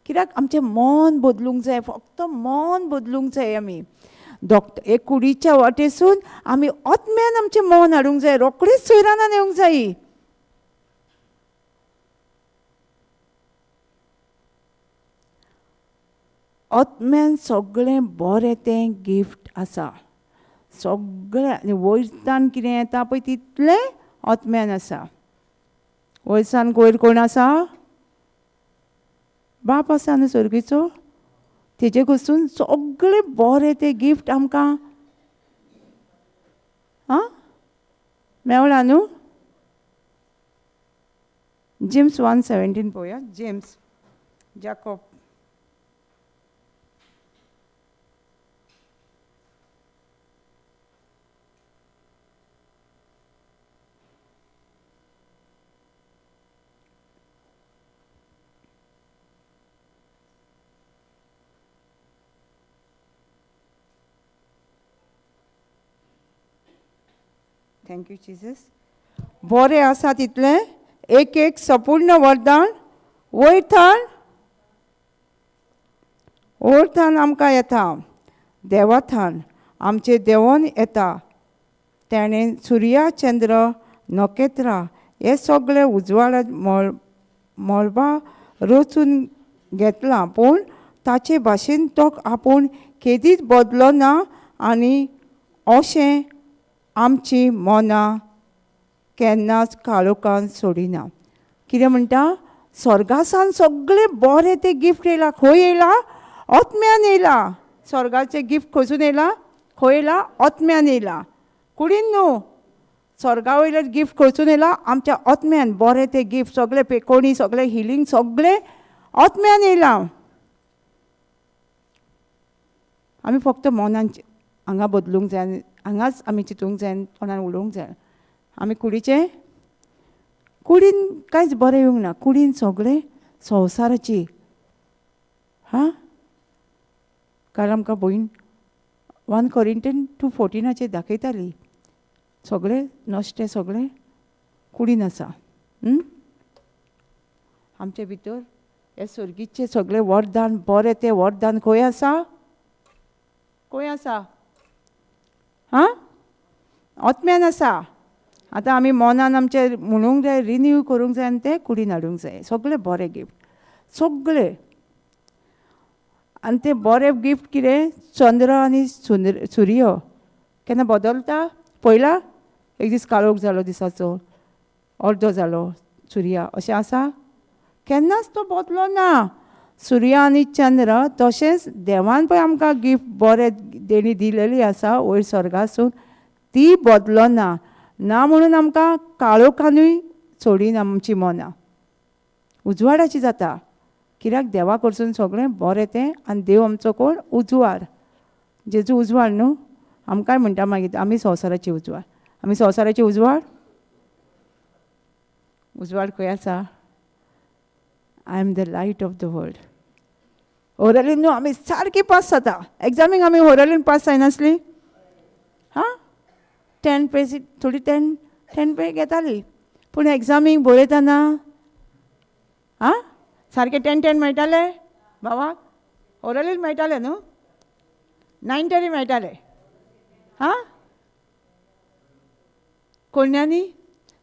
कित्याक आमचें मन बदलूंक जाय, फक्त मन बदलूंक जाय. आमी डॉक्टर एक कुडीच्या वाटेसून आमी आत्म्यान आमचें मन हाडूंक जाय, रोखडीच सुयरानान येवंक जाय. आत्म्यान सगळें बरें तें गिफ्ट आसा, सगळें. आनी वयरसान कितें येता पळय तितलें आत्म्यान आसा. वयरसान वयर कोण आसा? बाप आसा न्हू सर्गीचो, तेजे कडसून सगळें बरें तें गिफ्ट आमकां आं मेवला न्हू. जेम्स 1:17 पळोवया. James, Jacob. Thank you Jesus. बरें आसा तितलें एक एक संपूर्ण वरदान वयरथान वयरथान आमकां येता, देवाथान आमचे देवोन येता. ताणें सुर्या, चंद्र, नखेत्रां हे सगळे उजवाड मळबा रचून घेतलां, पूण ताचे भाशेन तो आपूण केदीच बदलो ना. आनी अशें आमची मनां केन्नाच काळोखान सोडिना. कितें म्हणटा? स्वर्गासान सगळें बरें तें गिफ्ट येयलां. खंय येयलां? आत्म्यान येयलां. स्वर्गाचें गिफ्ट खंयसून येयलां? खंय येयलां? आत्म्यान येयलां, कुडीन न्हू. स्वर्गा वयलें गिफ्ट खंयसून येयलां? आमच्या आत्म्यान. बरें तें गिफ्ट सगळें पेकोणी, सगळें हिलींग, सगळें आत्म्यान येयलां. आमी फक्त मनान हांगा बदलूंक जाय आनी हांगाच आमी चिंतूंक जाय आनी कोणाक उलोवंक जाय. आमी कुडीचें, कुडीन कांयच बरें येवंक ना. कुडीन सगळें संवसाराची. हां, काल आमकां भयण 1 Corinthians 2:14 दाखयताली, सगळें नश्टें सगळें कुडीन आसा. आमचे भितर हे सर्गीचें सगळें वरदान, बरें तें वरदान खंय आसा? खंय आसा? हां, आत्म्यान आसा. आतां आमी मनान आमचें म्हणूंक जाय, रिन्यू करूंक जाय आनी तें कुडीन हाडूंक जाय. सगळें बरें गिफ्ट, सगळें. आनी तें बरें गिफ्ट कितें? चंद्र आनी सूर्य केन्ना बदलता? पयला एक दीस काळोख जालो, दिसाचो अर्दो जालो सूर्या, अशें आसा? केन्नाच तो बदलो ना. सूर्य आनी चंद्र तशेंच देवान पळय आमकां गिफ्ट बरें देणी दिलेली आसा वयर स्वर्गासून, ती बदलो ना. ना म्हणून आमकां काळोखानूय सोडिना आमची मनां, उजवाडाची जाता. कित्याक? देवा कडसून सगळें बरें तें. आनी देव आमचो कोण? उजवाड. जेजू उजवाड न्हू. आमकांय म्हणटा मागीर आमी संवसाराची उजवाड. आमी संवसाराची उजवाड. उजवाड खंय आसा? I am the light of the world. ओरलीन न्हू आमी सारकी पास जाता. एग्जामीक आमी ओरलीन पास जायनासली. हां, 10 पे थोडी 10 पे घेताली, पूण एग्जामीक बरयतना आं सारके 10 10 मेळटाले भावाक. ओरलीन मेळटाले न्हू, 9 तरी मेळटाले. हां, कोण्यांनी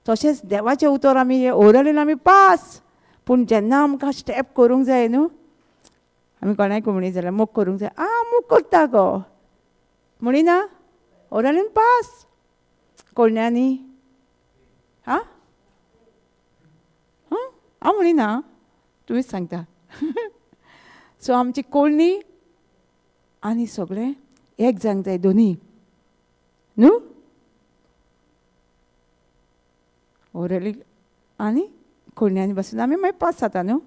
तशेंच देवाचें उतर आमी हे ओरलीन आमी पास, पूण जेन्ना आमकां स्टेप करूंक जाय न्हू, आमी कोणाक म्हणी जाल्यार मोग करूंक जाय, आं मोग करता गो म्हणिना, ओरलीन पास. कोण्यांनी आं हांव म्हणिना, तुमीच सांगता. सो आमची कोळणी आनी सगळें एक जावंक जाय दोनी न्हू. ओरली आनी कुडण्यांनी बसून आमी मागीर पास जाता न्हू.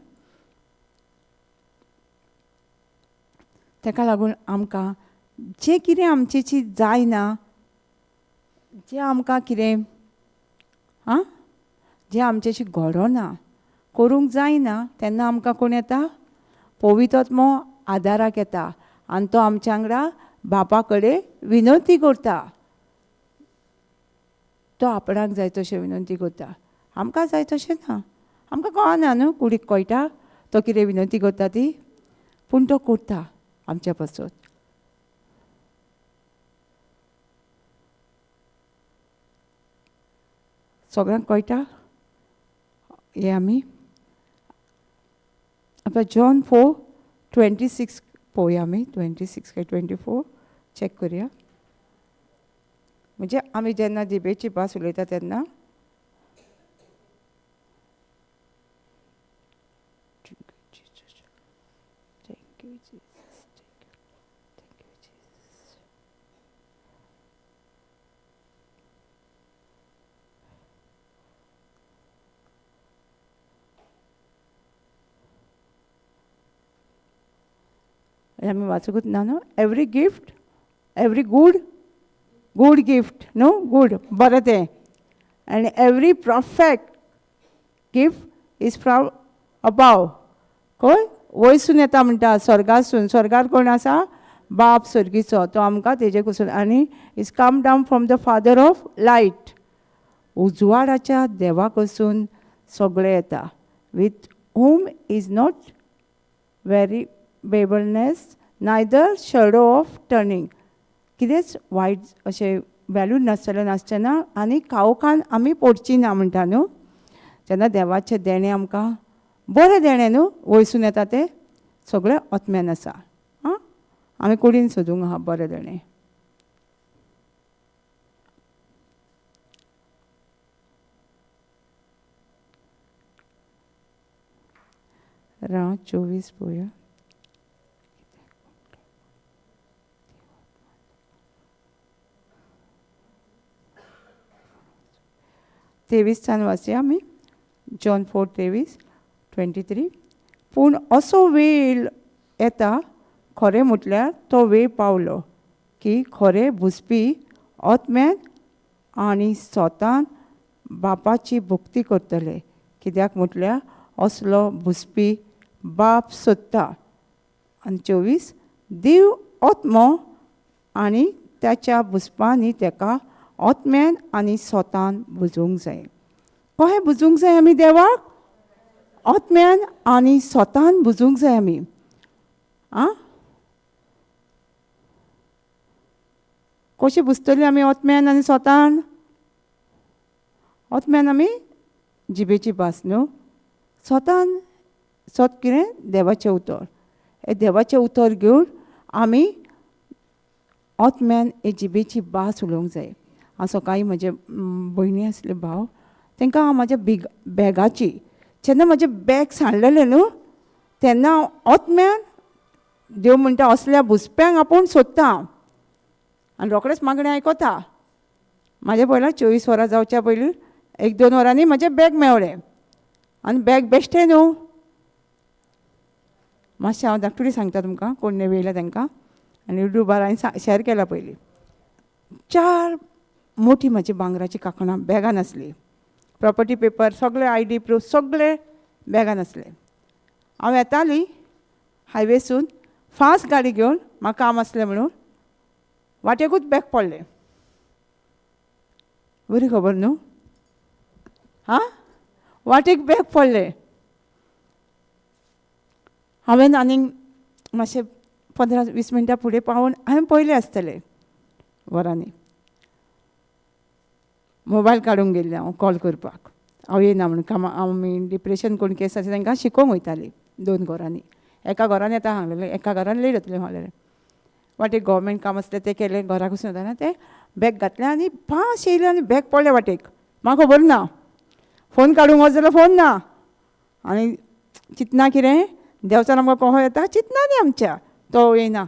ताका लागून आमकां जें कितें आमचेची जायना, जें आमकां कितें आं जें आमचेशी घडना, करूंक जायना, तेन्ना आमकां कोण येता? पवित्र आत्मो आदाराक येता आनी तो आमच्या वांगडा बापा कडेन विनंती करता. तो आपणाक जाय तशें विनंती करता, आमकां जाय तशें ना. आमकां कळना न्हू, कुडीक कळटा तो कितें विनंती करता ती, पूण तो करता आमच्या पासत. सगळ्यांक कळटा हें. आमी आतां जॉन 4:26 पळोवया. आमी 26 काय 24 चॅक करुया. म्हणजे आमी जेन्ना जिबेची भास उलयता तेन्ना Thank you, Jesus. Thank you. Thank you, Jesus. आमी वाचूंकच ना न्हू. Every gift, every good gift न्हू, गूड बरें तें, आनी every perfect gift is from above. खंय वयसून येता म्हणटा, स्वर्गासून. स्वर्गार कोण आसा? बाप स्वर्गीचो, तो आमकां तेजे कडसून. आनी is come down from the father of light, उजवाडाच्या देवा कडसून सगळें येता. With whom is not variableness neither shadow of turning. कितेंच वायट अशें वेल्यू नासतलें, नासचें ना आनी काळोखान आमी पडची ना म्हणटा न्हू. जेन्ना देवाचें देणें आमकां बरें देणें न्हू वयसून येता, तें सगळें आत्म्यान आसा. आं, आमी कुडीन सोदूंक आहा बरें देणें. 24 पळोवया. 23सान वाचया आमी. जॉन 4:23, 23. पूण असो वेळ येता, खरें म्हटल्यार तो वेळ पावलो, की खरें भुजपी आत्म्यान आनी स्वतान बापाची भक्ती करतले, कित्याक म्हटल्यार असलो भुजपी बाप सोदता. आनी 24, देव आत्मो आनी त्याच्या भुजपांनी ताका आत्म्यान आनी स्वतान भुजूंक जाय. कशें भुजूंक जाय आमी देवाक? आत्म्यान आनी स्वतान भुजूंक जाय आमी. आं, कशें भुजतली आमी आत्म्यान आनी स्वतान? आत्म्यान आमी जिबेची भास न्हू, स्वतान स्वत कितें देवाचें उतर. हें देवाचें उतर घेवन आमी आत्म्यान हे जिबेची भास उलोवंक जाय. हांव सकाळीं म्हजे भयणी आसले, भाव, तांकां हांव म्हाज्या बिग बॅगाची, जेन्ना म्हजें बॅग सांडलेलें न्हू तेन्ना हांव आत्म्यान, देव म्हणटा असल्या भुसप्यांक आपूण सोदता आनी रोखडेंच मागणें आयकता. म्हाजें पयलें 24 वरां जावच्या पयलीं 1-2 वरांनी म्हजें बॅग मेवलें आनी बॅग बेश्टें न्हू. मातशें हांव धाकटुली सांगता तुमकां, कोण नेवी येयला तांकां आनी युट्यूबार हांवें शेअर केला पयलीं. 4 मोठी म्हजी भांगराची कांकणां बॅगान आसली, प्रॉपर्टी पेपर सगळे, I D proof सगळे बॅगान आसले. हांव येताली हायवेसून फास्ट गाडी घेवन, म्हाका काम आसलें म्हणून, वाटेकूच बॅग पडलें. बरी खबर न्हू. हां, वाटेक बॅग पडलें. हांवें आनीक मातशें 15-20 मिनटां फुडें पावून हांवें पळयलें आसतलें वरांनी. मोबायल काडूंक गेल्लें हांव कॉल करपाक, हांव येयना म्हणून कामां. आमी डिप्रेशन कोण केस आसा तांकां शिकोवंक वयतालीं 2 घरांनी. एका घरान येता सांगलेलें, एका घरान लेट जातलें सांगलेलें. वाटेक गव्हर्मेंट काम आसलें तें केलें. घराक वचून वतना तें बॅग घातलें आनी फास्ट येयलें आनी बॅग पडलें वाटेक. म्हाका खबर ना, फोन काडूंक वच जाल्यार फोन ना. आनी चिंतना कितें देंवचार आमकां कहो येता चिंतनांनी आमच्या, तो येयना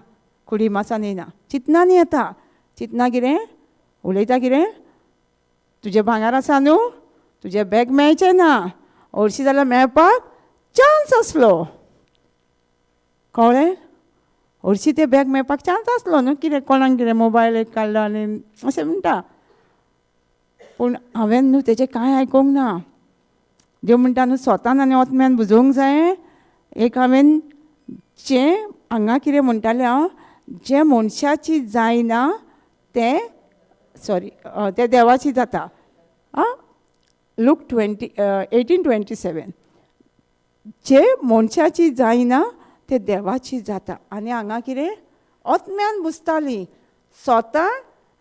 कुडी मासान येयना, चिंतनांनी येता. चिंतना कितें उलयता, कितें तुजें भांगर आसा न्हू, तुजें बॅग मेळचें ना, हरशीं जाल्यार मेळपाक चान्स आसलो. कळ्ळें? हरशीं तें बॅग मेळपाक चान्स आसलो न्हू, कितें कोणाक कितें मोबायल एक काडलो आनी अशें म्हणटा. पूण हांवें न्हू तेजें कांय आयकूंक ना. देव म्हणटा न्हू स्वतान आनी ओतम्यान बुजोवंक जाय. एक हांवें जें हांगा कितें म्हणटालें हांव, जें मनशाची जायना तें सॉरी तें देवाची जाता. आं, लूक 18:27, जे मनशाची जायना ते देवाची जाता. आनी हांगा कितें ओतम्यान बुजताली, स्वता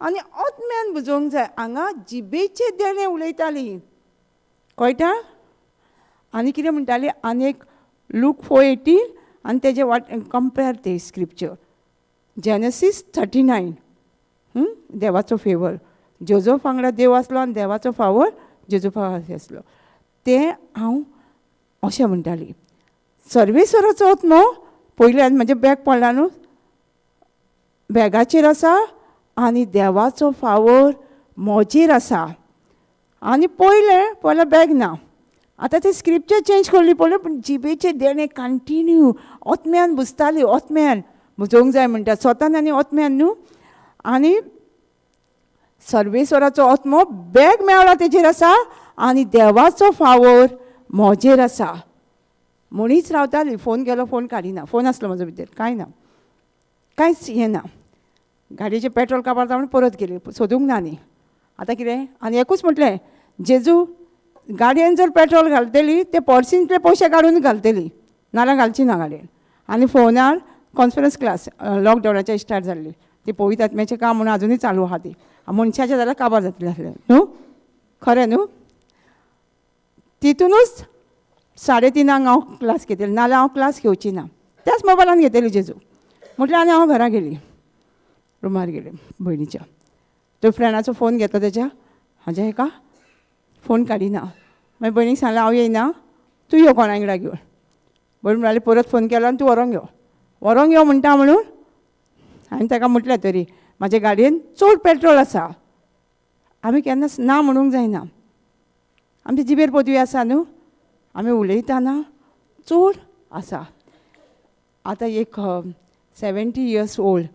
आनी ओतम्यान बुजोवंक जाय. हांगा जिबेचें देणें उलयताली, कळटा? आनी कितें म्हणटाली आनी एक लूक 4:18 आनी तेजे वाट कंपेर ते स्क्रिप्चर जेनसीस 39. देवाचो फेवर जोजफ वांगडा देव आसलो आनी देवाचो फावर जोजफा आसलो. तें हांव अशें म्हणटाली, सर्वेस्वराचो आत्मो पयल्यान म्हजें बॅग पडला न्हू, बॅगाचेर आसा आनी देवाचो फावर म्हजेर आसा. आनी पयलें पयलें बॅग ना, आतां तें स्क्रिप्चर चेंज करली पळय, पूण जिबेचें देणें कंटिन्यू ओतम्यान बुजताली. ओतम्यान बुजोवंक जाय म्हणटा स्वतान आनी ओतम्यान न्हू. आनी सर्वेस्वराचो आत्मो बॅग मेळ्ळा तेजेर आसा आनी देवाचो फावर म्हजेर आसा. म्हणीच रावताली. फोन केलो, फोन काडिना, फोन आसलो म्हजो भितर, कांय ना, कांयच हें ना. गाडयेचें पेट्रोल काबार जावन परत गेली, सोदूंक ना. न्ही आतां कितें आनी एकूच म्हटलें, जेजू गाडयेन जर पेट्रोल घालतली ते पर्सींतले पयशे काडून घालतली, नाल्यार घालची ना गाडयेन. आनी फोनार कॉन्फरन्स क्लास लॉकडावनाचे स्टार्ट जाल्ली, ती पवित्र आत्म्याचें काम म्हणून आजुनूय चालू आहा ती. मनशाचें जाल्यार काबार जातलें आसलें न्हू, खरें न्हू? तितूनच 3:30 हांव क्लास घेतली, नाल्यार हांव क्लास घेवची ना, त्याच मोबायलान घेतली जेजू म्हटल्यार. आनी हांव घरा गेली, रुमार गेली भयणीच्या, तो फ्रेंडाचो फोन घेतलो तेज्या, हाज्या हेका फोन काडिना. मागीर भयणीक सांगलें हांव येयना, तूं यो कोणा वांगडा घेवन. भयण म्हणाली परत फोन केलो आनी तूं व्हरोंक यो, व्हरोंक यो म्हणटा म्हणून हांवें ताका म्हटलें तरी म्हाजे गाडयेन चड पेट्रोल आसा, आमी केन्नाच ना म्हणूंक जायना, आमचे जिबेर पदवी आसा न्हू, आमी उलयतना चड आसा. आतां एक 70 इयर्स ओल्ड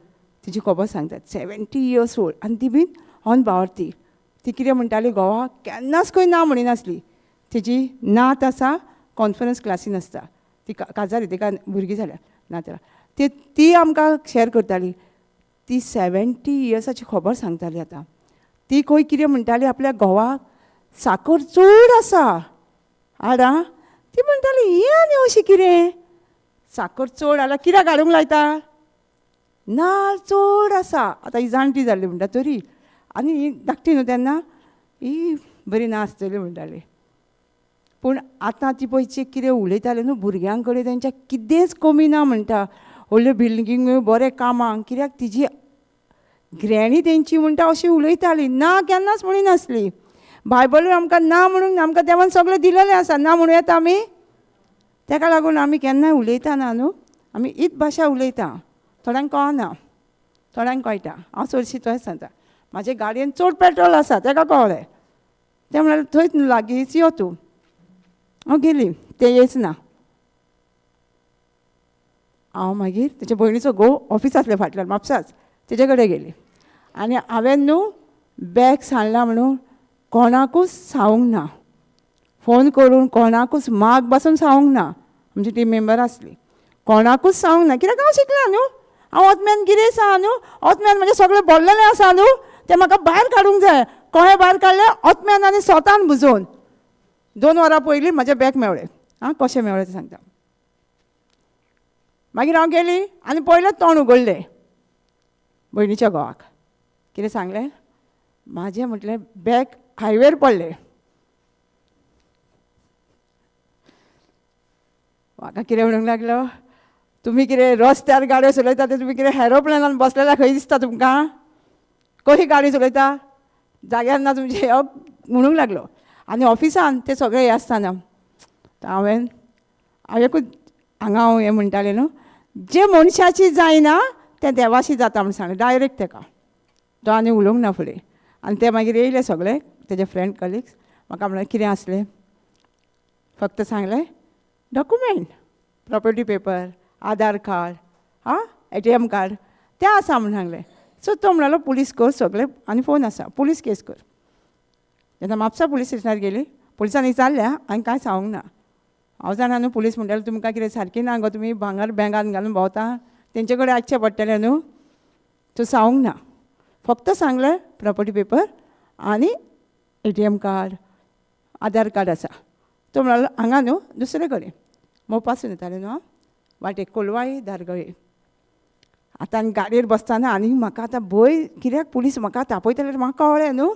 तिची खबर सांगतात, 70 इयर्स ओल्ड आनी ती बीन ऑन बावरती. ती कितें म्हणटाली, गोवा केन्नाच खंय ना म्हणिनासली. तिजी नात आसा कॉन्फरन्स क्लासीन आसता, ती काजारी, तिका भुरगीं जाल्या नातरां, ती ती आमकां शेअर करताली. ती 70 इयर्साची खबर सांगताली. आतां ती खंय कितें म्हणटाली, आपल्या घोवाक साकर चड आसा आडा, ती म्हणटाली हें आनी अशें कितें साकर चड जाल्यार कित्याक हाडूंक लायता, नाल चड आसा. आतां ही जाणटी जाल्ली म्हणटा तरी, आनी ही धाकटी न्हू तेन्ना, ही बरी ना आसतली म्हणटाली. पूण आतां ती पळय कितें उलयताली न्हू, भुरग्यां कडेन तेंच्या कितेंच कमी ना म्हणटा, व्हडल्यो बिल्डींग बरें कामांक, कित्याक तिजी ग्रॅणी तेंची म्हणटा अशी उलयताली, ना केन्नाच म्हणिनासली. बायबलूय आमकां ना म्हणून आमकां देवान सगळें दिलेलें आसा, ना म्हणूं येता आमी? तेका लागून आमी केन्नाय उलयता ना न्हू, आमी हीच भाशा उलयता, थोड्यांक कळना, थोड्यांक कळटा. हांव चडशी तशेंच सांगता, म्हाजे गाडयेन चड पेट्रोल आसा, तेका कळ्ळें, तें म्हळ्यार थंयच लागींच यो तूं. हांव गेली, तें येयच ना. हांव मागीर तेच्या भयणीचो घोव ऑफिस आसलें फाटल्यान म्हापसाच, तेजे कडेन गेली आनी हांवें न्हू बॅग सांडला म्हणून कोणाकूच सांगूंक ना, फोन करून कोणाकूच माग पासून सांगूंक ना. आमची टीम मेंबर आसली, कोणाकूच सांगूंक ना, कित्याक हांव शिकलां न्हू, हांव ओतम्यान गिरेस्त आसा न्हू, ओतम्यान म्हजें सगळें भरलेलें आसा न्हू, तें म्हाका भायर काडूंक जाय. कोणें भायर काडलें? ओतम्यान आनी स्वतान बुजोवन. 2 वरां पयलीं म्हजें बॅग मेवळें. आं, कशें मेवळें तें सांगता. मागीर हांव गेली आनी पयलें तोंड उगडलें भयणीच्या घोवाक, कितें सांगलें, म्हाजें म्हटलें बॅग हायवेर पडलें. म्हाका कितें म्हणूंक लागलो, तुमी कितें रस्त्यार गाडयो चलयता ते तुमी कितें एरोप्लेनान बसलेल्या खंय दिसता तुमकां, कशी गाडी चलयता, जाग्यार ना तुमचें म्हणूंक लागलो. आनी ऑफिसान ते सगळे हे आसतना हांवें एकूच हांगा हांव हें म्हणटालें न्हू, जे मनशाची जायना तें देवाशी जाता म्हूण सांगलें डायरेक्ट तेका. तो आनी उलोवंक ना फुडें. आनी ते मागीर येयले सगळे तेजे फ्रेंड कलिग्स, म्हाका म्हणलें कितें आसलें, फक्त सांगलें document, property paper, Aadhaar card, आं ATM card तें आसा म्हूण सांगलें. सो तो म्हणालो पुलीस कर सगळें आनी फोन आसा, पुलीस केस कर. जेन्ना म्हापसा पुलीस स्टेशनार गेली, पुलिसांनी विचारलें हांवें कांय सांगूंक ना. हांव जाणा न्हू पुलीस म्हणटाले तुमकां कितें सारकी ना गो, तुमी भांगर बॅगान घालून भोंवता, तेंचे कडेन आयकचें पडटलें न्हू. सो सांगूंक ना, फक्त सांगलें प्रॉपर्टी पेपर आनी ATM card, Aadhaar card आसा. तो म्हणालो हांगा न्हू दुसरे कडेन, मोपासून येतालें न्हू हांव, वाटेक कोलवाई धारगळे. आतां आनी गाडयेर बसतना आनी म्हाका आतां भंय, कित्याक पुलीस म्हाका तापयतले म्हाका कळ्ळें न्हू.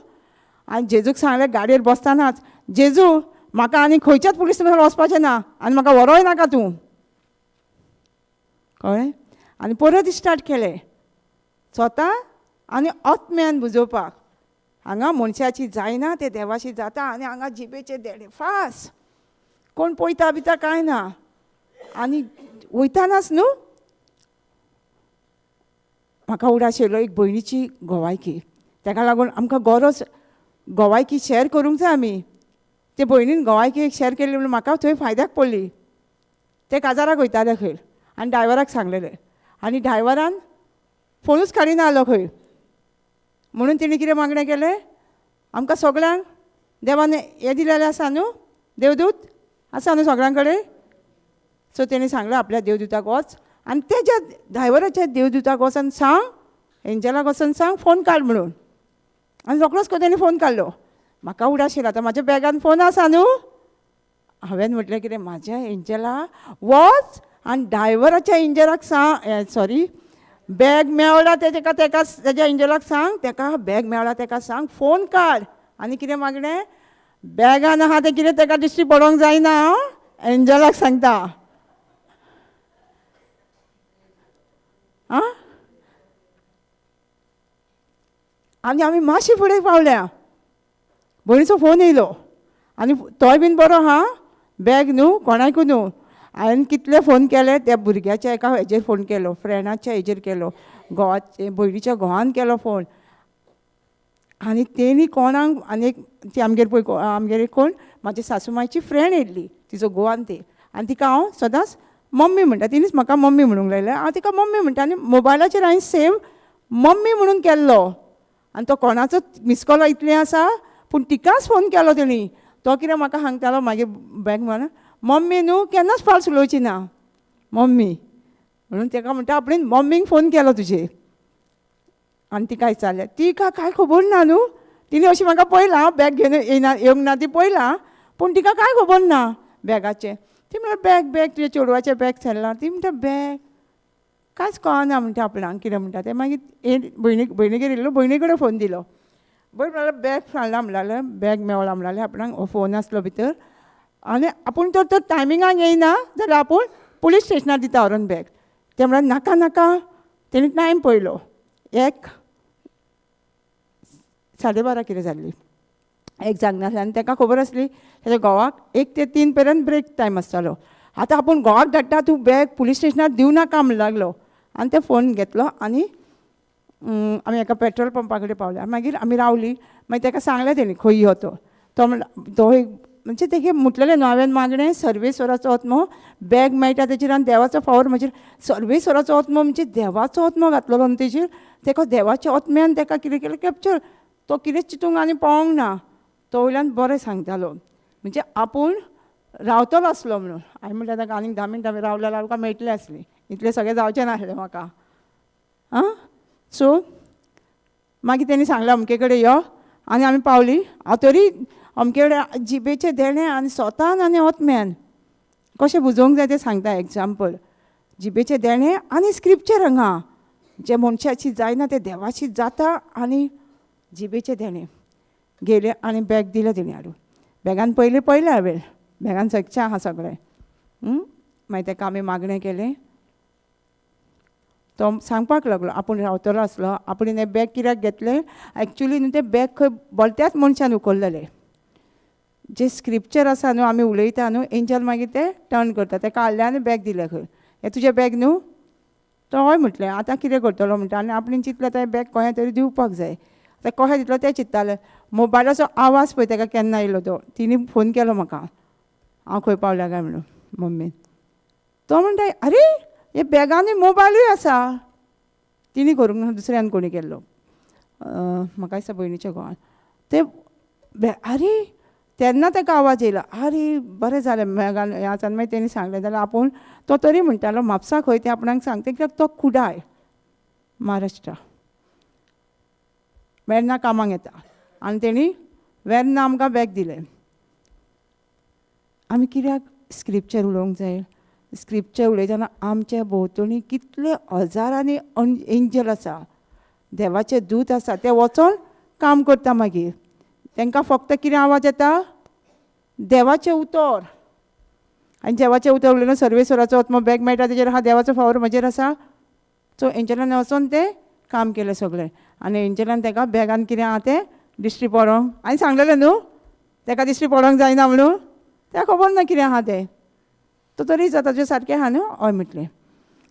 आनी जेजूक सांगलें गाडयेर बसतनाच, जेजू म्हाका आनी खंयच्याच पुलीस स्टेशनार वचपाचें ना आनी म्हाका व्हरोय नाका तूं, कळ्ळें. आनी परत स्टार्ट केलें स्वता आनी आत्म्यान बुजोवपाक. हांगा मनशाची जायना ते देवाशी जाता आनी हांगा जिबेचे देणे फास, कोण पळयता बिता कांय ना. आनी वयतानाच न्हू म्हाका उडास येयलो एक भयणीची गोवायकी, ताका लागून आमकां गरज गोवायकी शेअर करूंक जाय आमी. ते भयणीन गोवायकी एक शेअर केली म्हणून म्हाका थंय फायद्याक पडली. ते काजाराक वयताले खंय आनी ड्रायवराक सांगलेले आनी ड्रायवरान फोनूच काडिना आलो खंय, म्हणून तेणी कितें मागणें केलें, आमकां सगळ्यांक देवान हें दिलेलें आसा न्हू, देवदूत आसा न्हू सगळ्यां कडेन. सो तेणी सांगलें आपल्या देवदूताक वच आनी तेज्या ड्रायवराच्या देवदूताक वचून सांग, एंजलाक वचून सांग फोन काड म्हणून. आनी रोकडोच तेणी फोन काडलो. म्हाका उडास येयलो आतां म्हाज्या बॅगान फोन आसा न्हू. हांवें म्हटलें कितें म्हाज्या एंजला वच आनी ड्रायवराच्या एंजलाक सांग, सॉरी बॅग मेवला तेका तेका तेज्या एंजलाक सांग, तेका बॅग मेवला तेका सांग फोन काड. आनी कितें मागणें, बॅगान आहा तें कितें तेका दिश्टी पडोंक जायना, एंजलाक सांगता. आं आनी आमी मातशें फुडें पावल्या, भयणीचो फोन येयलो आनी तोय बीन बरो आहा, बॅग न्हू कोणाकूय न्हू. हांवें कितले फोन केले, त्या भुरग्याच्या एका हेजेर फोन केलो, फ्रेंडाच्या हेजेर केलो, घोवाचे भयणीच्या घोवान केलो फोन. आनी तेणी कोणाक आनी एक ती आमगेर पळय आमगेर कोण म्हाजी सासूमायची फ्रेंड येयल्ली, तिचो गोवान ती, आनी तिका हांव सदांच मम्मी म्हणटा, तिणीच म्हाका मम्मी म्हणूंक लायलें, हांव तिका मम्मी म्हणटा. आनी मोबायलाचेर हांवें सेव मम्मी म्हणून केल्लो आनी तो कोणाचो मिसकॉल इतलें आसा पूण तिकाच फोन केलो तेणी. तो कितें म्हाका सांगतालो मागीर बॅग म्हण, मम्मी न्हू केन्नाच फाल्स उलोवची ना मम्मी म्हणून तेका म्हणटा आपणें मम्मीक फोन केलो तुजे. आनी तिका विचारलें, तिका कांय खबर ना न्हू, तिणें अशें म्हाका पळयलां बॅग घेवन येयना येवंक ना ती पळयलां, पूण तिका कांय खबर ना बॅगाचें. ती म्हणल्यार बॅग बॅग तुज्या चेडवाचें बॅग सरलां. ती म्हणटा बॅग कांयच कळना म्हणटा आपणाक कितें म्हणटा तें. मागीर भयणी भयणीगेर येयलो, भयणी कडेन फोन दिलो. भयण म्हणल्यार बॅग फाडलां म्हणल्यार बॅग मेवला म्हणल्यार आपणाक हो फोन आसलो भितर आनी आपूण तर तो टायमिंगाक येयना जाल्यार आपूण पुलीस स्टेशनार दिता व्हरोन बॅग. तें म्हणल्यार नाका नाका, तेणी टायम पळयलो 1 12:30 कितें जाल्ली, एक जाग नासलें. आनी ताका खबर आसली ताच्या घोवाक 1 ते 3 पर्यंत ब्रेक टायम आसतालो. आतां आपूण घोवाक धाडटा तूं बॅग पुलीस स्टेशनार दिवं नाका म्हण लागलो. आनी ते फोन घेतलो आनी आमी एका पेट्रोल पंपा कडेन पावले. मागीर आमी रावली, मागीर ताका सांगलें तेणी खंय यो तो. तो म्हणला तो एक म्हणजे तेगे म्हटलेलें न्हू हांवें मागणें सर्वेस्वराचो आत्मो बॅग मेळटा तेजेर आनी देवाचो फावर म्हजेर. सर्वेस्वराचो आत्मो म्हणजे देवाचो आत्मो घातलेलो न्हू तेजेर, तेका देवाच्या आत्म्यान तेका कितें केलें कॅप्चर. तो कितें चिंतूंक आनी पावोंक ना, तो वयल्यान बरें सांगतालो म्हणजे आपूण रावतलो आसलो म्हणून. हांवें म्हणलें ताका आनीक 10 मिनटां रावले जाल्यार आमकां मेळटलें आसलीं, इतलें सगळें जावचें नासलें म्हाका. आं सो मागीर तेणी सांगलें अमके कडेन यो आनी आमी पावली. हांव तरी अमके कडेन जिबेचें देणें आनी स्वतान आनी आत्म्यान कशें बुजोवंक जाय तें सांगता. एग्जाम्पल जिबेचें देणें आनी स्क्रिप्चर हांगा जें मनशाची जायना तें देवाची जाता. आनी जिबेचें देणें गेलें आनी बॅग दिलें तेणी हाडून. बॅगान पयलीं पळयलें हांवें, बॅगान सगळें आहा सगळें. मागीर ताका आमी मागणें केलें. तो सांगपाक लागलो आपूण रावतलो आसलो, आपणें हें बॅग कित्याक घेतलें. एक्चुली न्हू तें बॅग खंय भलत्याच मनशान उखल्लेलें. जें स्क्रिप्चर आसा न्हू आमी उलयता न्हू, एंजल मागीर तें टर्न करता. ताका हाडलें आनी बॅग दिलें खंय, हें तुजें बॅग न्हू. तो हय म्हटलें. आतां कितें करतलो म्हणटा आनी आपणें चिंतलें तें बॅग कोणें तरी दिवपाक जाय. आतां कशें दितलो तें चिंत्तालें. मोबायलाचो आवाज पळय ताका केन्ना येयलो तो. तिणी फोन केलो म्हाका, हांव खंय पावल्या काय म्हणून मम्मीन. तो म्हणटा अरे हे बॅगांनी मोबायलूय आसा. तिणी करूंक ना, दुसऱ्यान कोणी केल्लो, म्हाका दिसता भयणीच्या घोवान. ते अरे तेन्ना ताका आवाज येयलो, अरे बरें जालें बॅगान हें आसा. मागीर तेणी सांगलें जाल्यार आपूण तो तरी म्हणटालो म्हापसा खंय तें आपणाक सांगता, कित्याक तो कुडाय महाराष्ट्रा वेर्ना कामाक येता आनी तेणी वेर्ना आमकां बॅग दिलें. आमी कित्याक स्क्रिप्चर उलोवंक जाय? स्क्रिप्चर उलयतना आमच्या भोंवतणी कितले हजारांनी एंजल आसा, देवाचे दूत आसा, ते वचोन काम करता. मागीर तांकां फक्त कितें आवाज येता? देवाचें उतर. आनी देवाचें उतर उलयतना सर्वेश्वराचो आत्मो बॅग मेळटा तेजेर हा देवाचो फावर म्हजेर आसा. सो एंजलान वचोन तें काम केलें सगळें. आनी एंजलान ताका बॅगान कितें आहा तें दिश्टी पडोंक आनी सांगलेलें न्हू ताका दिश्टी पडोंक जायना म्हणून, ताका खबर ना कितें आहा तें. तो तरी जाता तुजें सारकें आहा न्हू, हय म्हटलें.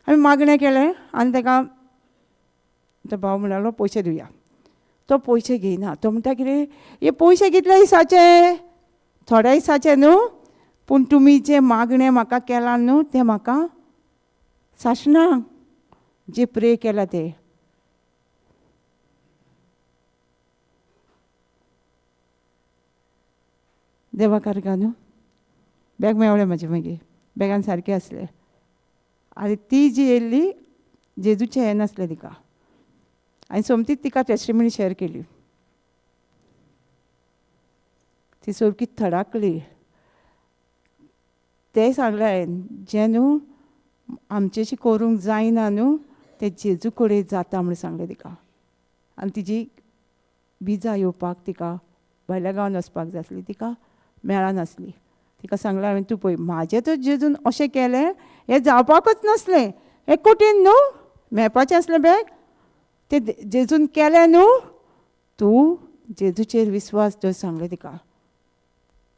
आमी मागणें केलें आनी ताका तो भाव म्हणालो पयशे दिवया. तो पयशे घेयना, तो म्हणटा कितें हे पयशे कितले दिसाचे, थोड्या दिसाचे न्हू, पूण तुमी जें मागणें म्हाका केलां न्हू तें म्हाका सासणा जे प्रे केलां तें. देवा कारका न्हू बॅग मेवलें म्हाजें, मागीर बॅगान सारकें आसलें. आनी ती जी येयल्ली जेजूचें हें नासलें तिका, आनी सोमतीच तिका टेस्टिमनी शेअर केली. ती सारकी थडाकली. तें सांगलें हांवें, जें न्हू आमचेशी करूंक जायना न्हू तें जेजू कडेन जाता म्हूण सांगलें तिका. आनी तिजी विजा येवपाक तिका भायल्या गांवान वचपाक जाय आसली, तिका मेळनासली. तिका सांगलें हांवें, तूं पळय म्हाजें तर जेजून अशें केलें हें जावपाकच नासलें, हें कठीण न्हू मेळपाचें आसलें बॅग, तें जेजून केलें न्हू, तूं जेजूचेर विस्वास दवर सांगलें तिका,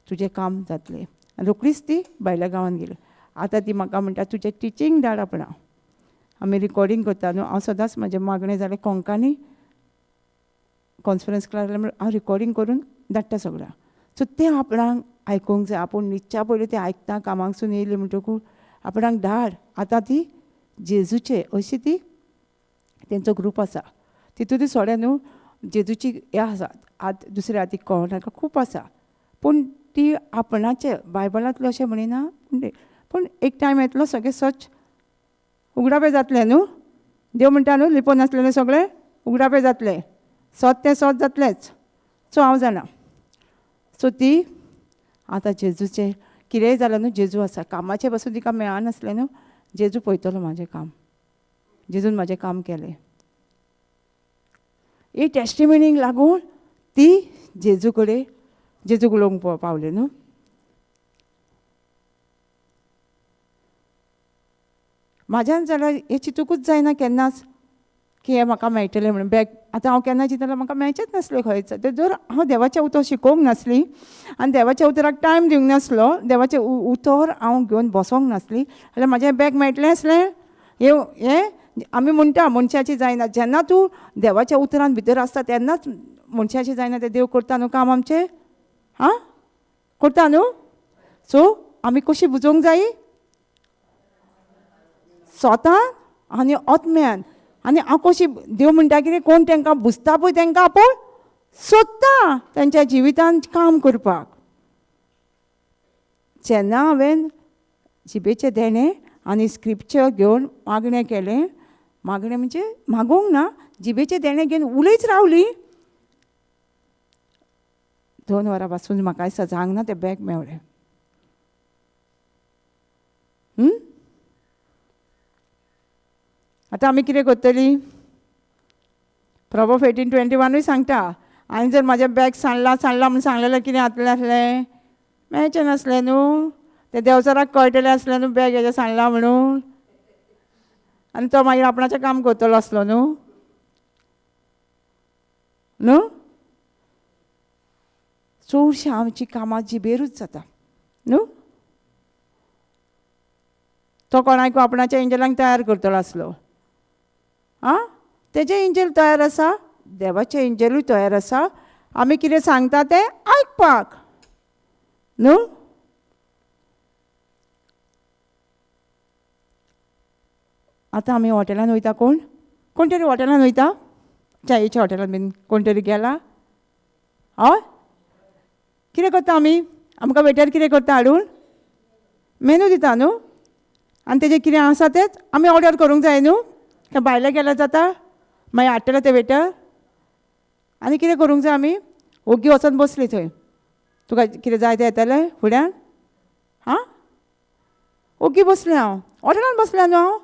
तुजें काम जातलें. आनी रोखडीच ती भायल्या गांवान गेली. आतां ती म्हाका म्हणटा तुजें टिचींग धाड आपणा, आमी रिकॉर्डींग करता न्हू. हांव सदांच म्हजें मागणें जालें कोंकणी कॉन्फरन्स क्लास जाल्यार हांव रिकॉर्डींग करून धाडटा सगळ्यांक. सो तें आपणाक आयकूंक जाय, आपूण न्हिदच्या पयलीं तें आयकता, कामाकसून येयली म्हणटकूच आपणाक धाड. आतां ती जेजूचे अशी ती तेंचो ग्रूप आसा, तितूंत सोडे न्हू जेजूची हें आसा, आत दुसऱ्या हाती कोणाक खूब आसा, पूण ती आपणाचे बायबलांतलें अशें म्हणिना, पूण एक टायम येतलो सगळें सच उगडापें जातलें न्हू. देव म्हणटा न्हू लिपोन आसलेलें सगळें उगडापें जातलें, सत तें सत जातलेंच. सो हांव जाणा. सो ती आतां जेजूचें कितेंय जालें न्हू, जेजू आसा. कामाचें पासून तिका मेळनासलें न्हू, जेजू पळयतलो म्हाजें काम, जेजून म्हाजें काम केलें. ही टेस्टिमनीक लागून ती जेजू कडेन जेजूक उलोवंक पावली न्हू. म्हाज्यान जाल्यार हें चिंतूकूच जायना केन्नाच की हें म्हाका मेळटलें म्हणून बॅग. आतां हांव केन्ना चिंतलें म्हाका मेळचेंच नासलें खंयच. तें जर हांव देवाचें उतर शिकोवंक नासली आनी देवाच्या उतराक टायम दिवंक नासलो, देवाचें उतर हांव घेवन बसोंक नासली जाल्यार म्हाजें बॅग मेळटलें आसलें. हें आमी म्हणटा मनशाची जायना, जेन्ना तूं देवाच्या उतरान भितर आसता तेन्नाच मनशाची जायना तें देव करता न्हू काम आमचें, आं करता न्हू. सो आमी कशी बुजोवंक जायी? स्वता आनी आत्म्यान. आनी हांव कशी देव म्हणटा कितें, कोण तांकां बुजता पळय तांकां आपूण सोदता तांच्या जिवितान काम करपाक. जेन्ना हांवें जिबेचें देणें आनी स्क्रिप्चर घेवन मागणें केलें, मागणें म्हणजे मागूंक ना, जिबेचें देणें घेवन उलयत रावली. 2 वरां पासून म्हाका दिसता जावंक ना तें बॅग मेवलें. आतां आमी कितें करतलीं? प्रॉवर्ब 18:21 सांगता, आनी जर म्हाजें बॅग सांडलां सांडलां म्हूण सांगलेलें कितें जातलें आसलें? मेळचें नासलें न्हू, तें देंवचाराक कळटलें आसलें न्हू बॅग हेजें सांडलां म्हणून, आनी तो मागीर आपणाचें काम करतलो आसलो न्हू. न्हू चडशीं आमची कामां जिबेरूच जाता न्हू. तो कोणाक आपणाच्या एंजलांक तयार करतलो आसलो, आं तेजें एंजल तयार आसा, देवाचें एंजलूय तयार आसा. आमी कितें सांगता तें आयकपाक न्हू. आतां आमी हॉटेलान वयता, कोण कोण तरी हॉटेलान वयता, च्यायेच्या हॉटेलान बीन कोण तरी गेला? हय, कितें करता आमी? आमकां वेटर कितें करता हाडून मेनू दिता न्हू, आनी तेजें कितें आसा तेंच आमी ऑर्डर करूंक जाय न्हू. काय भायले गेल्यार जाता, मागीर हाडटले ते वेटर. आनी कितें करूंक जाय आमी? ओगी वचोन बसली थंय, तुका कितें जाय तें येतलें फुड्यान. हां, ओगी बसलें हांव, हॉटेलान बसलें न्हू हांव,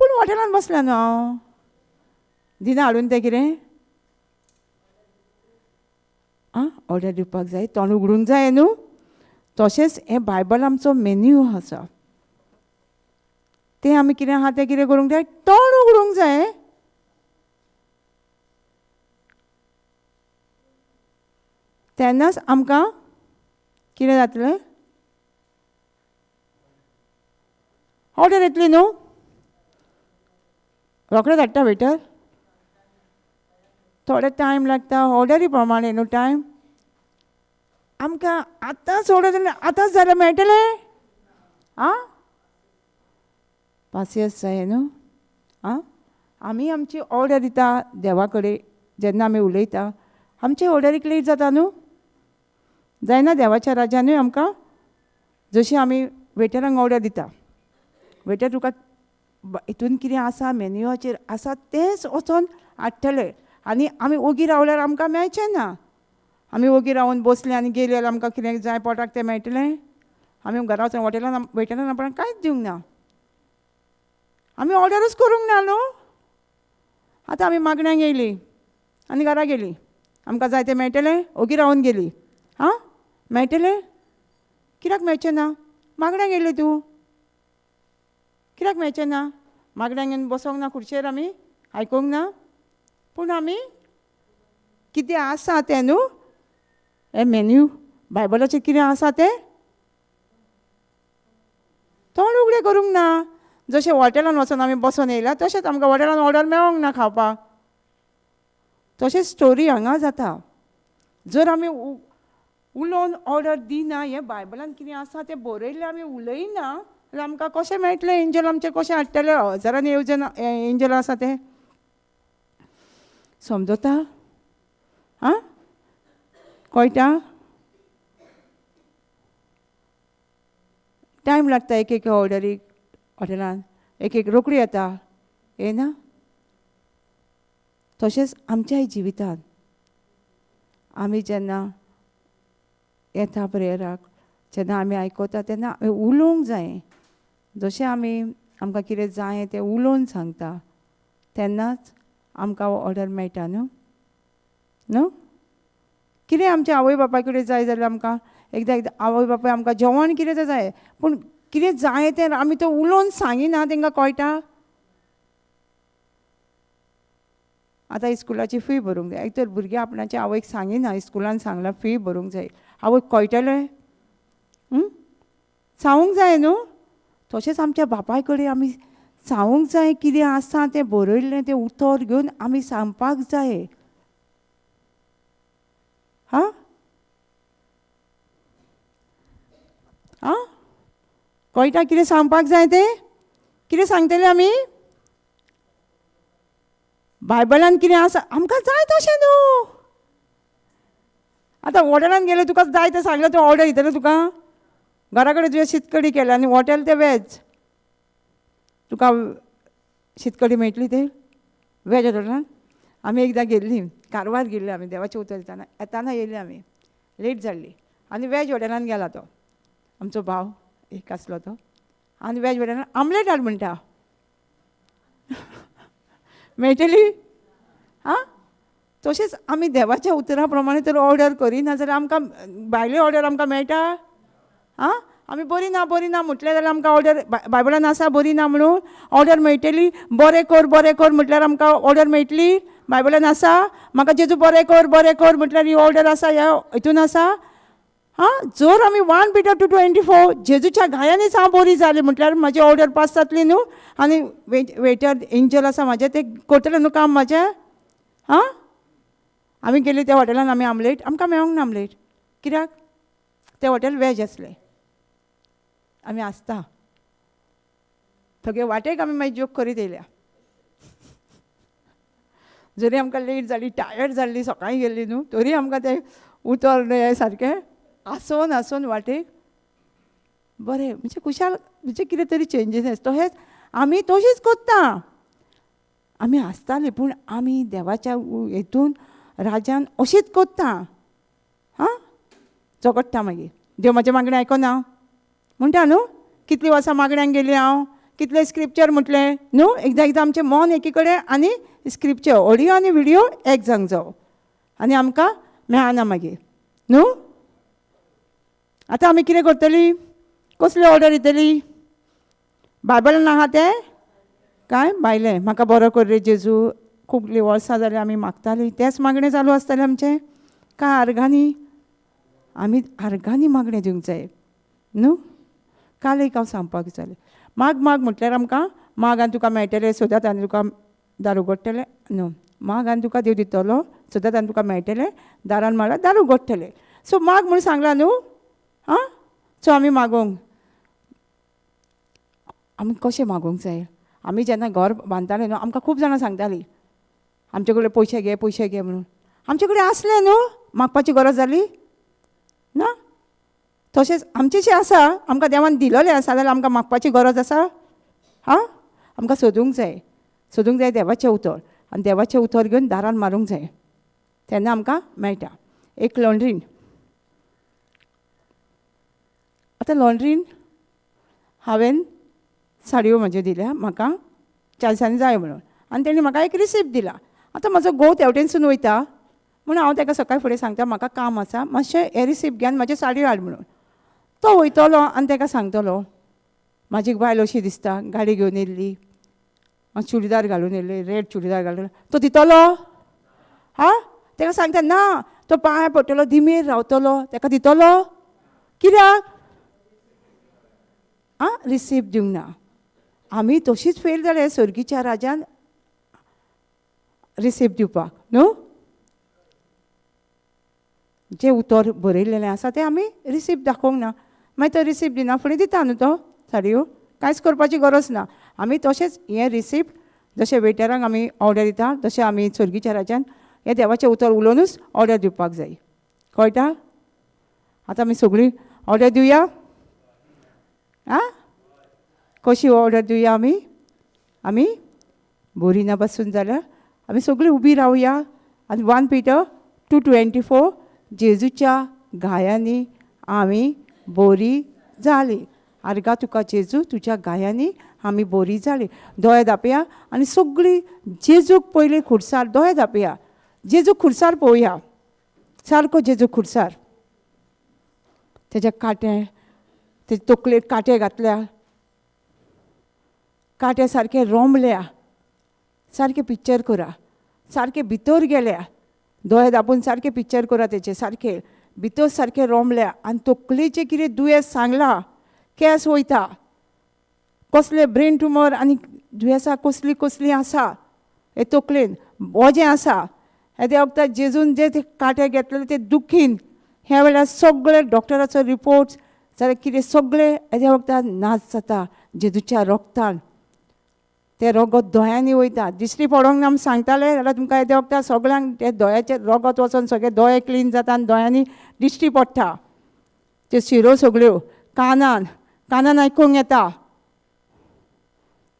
पूण हॉटेलान बसलें न्हू हांव. दिना हाडून तें कितें? आं, ऑर्डर दिवपाक जाय, तोंड उगडूंक जाय न्हू. तशेंच हें बायबल आमचो मेन्यू आसा, तें आमी कितें आहा तें कितें करूंक जाय, तोंड उगडूंक जाय. तेन्नाच आमकां कितें जातलें, ऑर्डर येतली न्हू. रोखडेच हाडटा वेटर, थोडे टायम लागता ऑर्डरी प्रमाणे न्हू टायम. आमकां आतांच ऑर्डर जाल्यार आतांच जाल्यार मेळटलें. आं, पासियेंस जाय न्हू. आं, आमी आमची ऑर्डर दिता देवा कडेन, जेन्ना आमी उलयता आमचे ऑर्डरीक लेट जाता न्हू, जायना देवाच्या राज्यानूय आमकां. जशी आमी वेटरांक ऑर्डर दिता, वेटर तुका हितून कितें आसा मेन्यूचेर आसा तेंच वचोन हाडटले, आनी आमी ओगी रावल्यार आमकां मेळचें ना. आमी ओगी रावन बसले आनी गेले जाल्यार आमकां कितें जाय पोटाक तें मेळटलें. आमी घरा वचोन हॉटेलान वेटरान आपणाक कांयच दिवंक ना, आमी ऑर्डरूच करूंक ना न्हू. आतां आमी मागण्यांक येयली आनी घरा गेली, आमकां जाय तें मेळटलें? ओगी रावन गेली. आं, मेळटलें? कित्याक मेळचें ना? मागण्यांक येयली तूं, कित्याक मेळचें ना? मागण्यांक येवन बसोंक ना खुर्चेर, आमी आयकूंक ना, पूण आमी कितें आसा तें न्हू, हें मेन्यू बायबलाचेर कितें आसा तें तोंड उगडें करूंक ना. जशें हॉटेलान वचोन आमी बसोन येयल्या तशेंच आमकां हॉटेलान ऑर्डर मेळोंक ना खावपाक. तशेंच स्टोरी हांगा जाता. जर आमी उलोवन ऑर्डर दिना, हें बायबलान कितें आसा तें बरयल्लें आमी उलयना जाल्यार आमकां कशें मेळटलें? एंजल आमचें कशें हाडटलें? हजारांनी येवजण एंजल आसा तें समजता? आं, कळटा? टायम लागता एक एक ऑर्डरीक हॉटेलान, एक एक रोकडी येता, येना. तशेंच आमच्याय जिवितांत आमी जेन्ना येता प्रेयराक, जेन्ना आमी आयकता तेन्ना आमी उलोवंक जाय. जशें आमी आमकां कितें जाय तें उलोवन सांगता तेन्नाच आमकां ऑर्डर मेळटा न्हू. न्हू, कितें आमच्या आवय बापाय कडेन जाय जाल्यार आमकां एकदां एकदां आवय बापाय आमकां जेवण कितें तें जाय, पूण कितें जाय तें आमी तें उलोवन सांगिना तेंकां कळटा. आतां इस्कुलाची फी भरूंक जाय, एक तर भुरगीं आपणाच्या आवयक सांगिना, इस्कुलान सांगलां फी भरूंक जाय, आवयक कळटलें? सांगूंक जाय न्हू. तशेंच आमच्या बापाय कडेन आमी सांगूंक जाय कितें आसा तें बरयल्लें तें उतर घेवन आमी सांगपाक जाय. हां आं, कळटा कितें सांगपाक जाय तें? कितें सांगतलें आमी? बायबलान कितें आसा आमकां जाय तशें न्हू. आतां हॉटेलान गेलें तुका जाय तें सांगलें, तूं ऑर्डर दितलें तुका? घरा कडेन तुवें शीतकडी केल्या आनी हॉटेल तें वेज, तुका शीतकडी मेळटली ते वेज हॉटेलान? आमी एकदां गेल्लीं कारवार गेल्ली आमी देवाचें उतर दितना, येताना येयली आमी लेट जाल्ली, आनी वेज हॉटेलान गेला तो आमचो भाव एक आसलो तो, आनी वेज हॉटेलान आमलेट हाड म्हणटा, मेळटली? आं, तशेंच आमी देवाच्या उतरा प्रमाणे तर ऑर्डर करिना जाल्यार आमकां भायली ऑर्डर आमकां मेळटा? आं, आमी बरी ना बरी ना म्हटलें जाल्यार आमकां ऑर्डर बायबलान आसा बरी ना म्हणून ऑर्डर मेळटली? बरें कर बरें कर म्हटल्यार आमकां ऑर्डर मेळटली? बायबलान आसा म्हाका जेजू बरें कर बरें कर म्हटल्यार ही ऑर्डर आसा, ह्या हितून आसा. आं, जर आमी 1 Peter 2:24 जेजूच्या घायांनीच हांव बरी जाली म्हटल्यार म्हाजी ऑर्डर पास जातली न्हू, आनी वेटर एंजल आसा म्हाजें तें करतलें न्हू काम म्हाजें. हां, आमी गेली त्या हॉटेलान, आमी आमलेट आमकां मेळोंक ना आमलेट, कित्याक तें हॉटेल वेज आसलें. आमी आसता थगे वाटेक आमी मागीर जोक करीत येयल्या. जरी आमकां लेट जाली, टायर्ड जाल्ली, सकाळीं गेल्ली न्हू, तरी आमकां तें उतर न्हू सारकें आसोन आसोन वाटेक बरें म्हणजे खुशाल, म्हणजे कितें तरी चेंजीस आसता. तशेंच आमी तशीच करता, आमी आसताली पूण आमी देवाच्या हेतून राजान अशीच करता. हां, झगडटा मागीर, देव म्हाजें मागणें आयकना म्हणटा न्हू, कितलीं वर्सां मागण्यांक गेली हांव, कितले स्क्रिप्चर म्हटलें न्हू. एकदां एकदां आमचें मन एकी कडेन आनी स्क्रिप्चर ऑडियो आनी विडियो एक जावंक जावो आनी आमकां मेळना मागीर न्हू. आतां आमी कितें करतली, कसली ऑर्डर दितली? बायबलान आहा तें काय बायलें म्हाका बरो कर रे जेजू, खूब वर्सां जालीं आमी मागतालीं, तेंच मागणें चालू आसतालें आमचें. काय आर्गांनी, आमी आर्गांनी मागणें दिवंक जाय न्हू. काल एक हांव सांगपाक जालें, माग माग म्हटल्यार आमकां माग आनी तुका मेळटलें, सोदात आनी तुका दार उगडटलें न्हू, माग आनी तुका देव दितलो, सोदात आनी तुका मेळटलें, दारान मारल्यार दार उगडटलें. सो माग म्हूण सांगलां न्हू. आं, सो आमी मागोवंक, आमी कशें मागोवंक जाय? आमी जेन्ना घर बांदताले न्हू, आमकां खूब जाणां सांगतालीं आमचे कडेन पयशे घे, पयशे घे म्हणून. आमचे कडेन आसले न्हू, मागपाची गरज जाली ना. तशेंच आमचें जें आसा, आमकां देवान दिलेलें आसा जाल्यार आमकां मागपाची गरज आसा? हां, आमकां सोदूंक जाय, सोदूंक जाय देवाचें उतर, आनी देवाचें उतर घेवन दारान मारूंक जाय, तेन्ना आमकां मेळटा. एक लॉन्ड्रीन, आतां लॉन्ड्रीन हांवें साडयो म्हज्यो दिल्या, म्हाका 4 दिसांनी जाय म्हणून, आनी तेणी म्हाका एक रिसिप्ट दिला. आतां म्हजो घोव तेवटेनसून वयता म्हणून हांव ताका सकाळी फुडें सांगता, म्हाका काम आसा, मातशें हें रिसिप्ट घे आनी म्हाज्यो साडयो हाड म्हणून. तो वयतलो आनी ताका सांगतलो, म्हाजी बायल अशी दिसता, गाडी घेवन येयल्ली, चुडीदार घालून येयल्ली, रेड चुडीदार घालून, तो दितलो? हां, ताका सांगता ना, तो पांय पडटलो, दिमेर रावतलो, ताका दितलो? कित्याक? आं, रिसिप्ट दिवंक ना. आमी तशीच फेल जाले सर्गीच्या राजान रिसिप्ट दिवपाक न्हू. जें उतर बरयलेलें आसा तें आमी रिसिप्ट दाखोवंक ना, मागीर तो रिसिप्ट दिना फुडें दिता न्हू तो साडयो, कांयच करपाची गरज ना. आमी तशेंच हें रिसिप्ट जशें वेटरांक आमी ऑर्डर दिता तशें आमी सर्गीच्या राजान हें देवाचें उतर उलोवनूच ऑर्डर दिवपाक जाय. कळटा? आतां आमी सगळीं ऑर्डर दिवया. आं, कशी ऑर्डर दिवया आमी? आमी बोरी ना बसून जाल्यार आमी सगळीं उबी रावया आनी 1 Peter 2:24, जेजूच्या घायांनी आमी बोरी जाली. आर्गा तुका जेजू, तुज्या घायांनी आमी बोरी जाली. दोळे धांपया आनी सगळीं जेजूक पयलीं खुर्सार, दोळे धांपया, जेजूक खुर्सार पळोवया, सारको जेजू खुर्सार, तेज्या कांटे, ते तकलेर कांटे घातल्या, कांटे सारके रोमल्या, सारकें पिक्चर करा, सारकें भितर गेल्या, दोळे धांपून सारकें पिक्चर करा तेचें, सारकें भितर सारकें रोमल्या आनी तकलेचें कितें दुयेंस सांगलां, केंस वयता, कसले ब्रेन ट्युमर आनी दुयेंसां कसलीं कसलीं आसा हे तकलेन वजें आसा. हे त्या वखदार जेजून जे ते कांटे घेतलेले ते दुखीन ह्या वेळार सगळे डॉक्टराचो रिपोर्ट जाल्यार कितें सगळे हेज्या वखदार नाच जाता जेजूच्या रोगतान. तें रगत दोळ्यांनी वयता, दिश्टी पडोंक ना म्हूण सांगताले जाल्यार तुमकां हेज्या वखदार सगळ्यांक ते दोळ्याचें रगत वचोन सगळे दोळे क्लीन जाता आनी दोळ्यांनी दिश्टी पडटा. त्यो शिरो सगळ्यो कानान, कानान आयकूंक येता.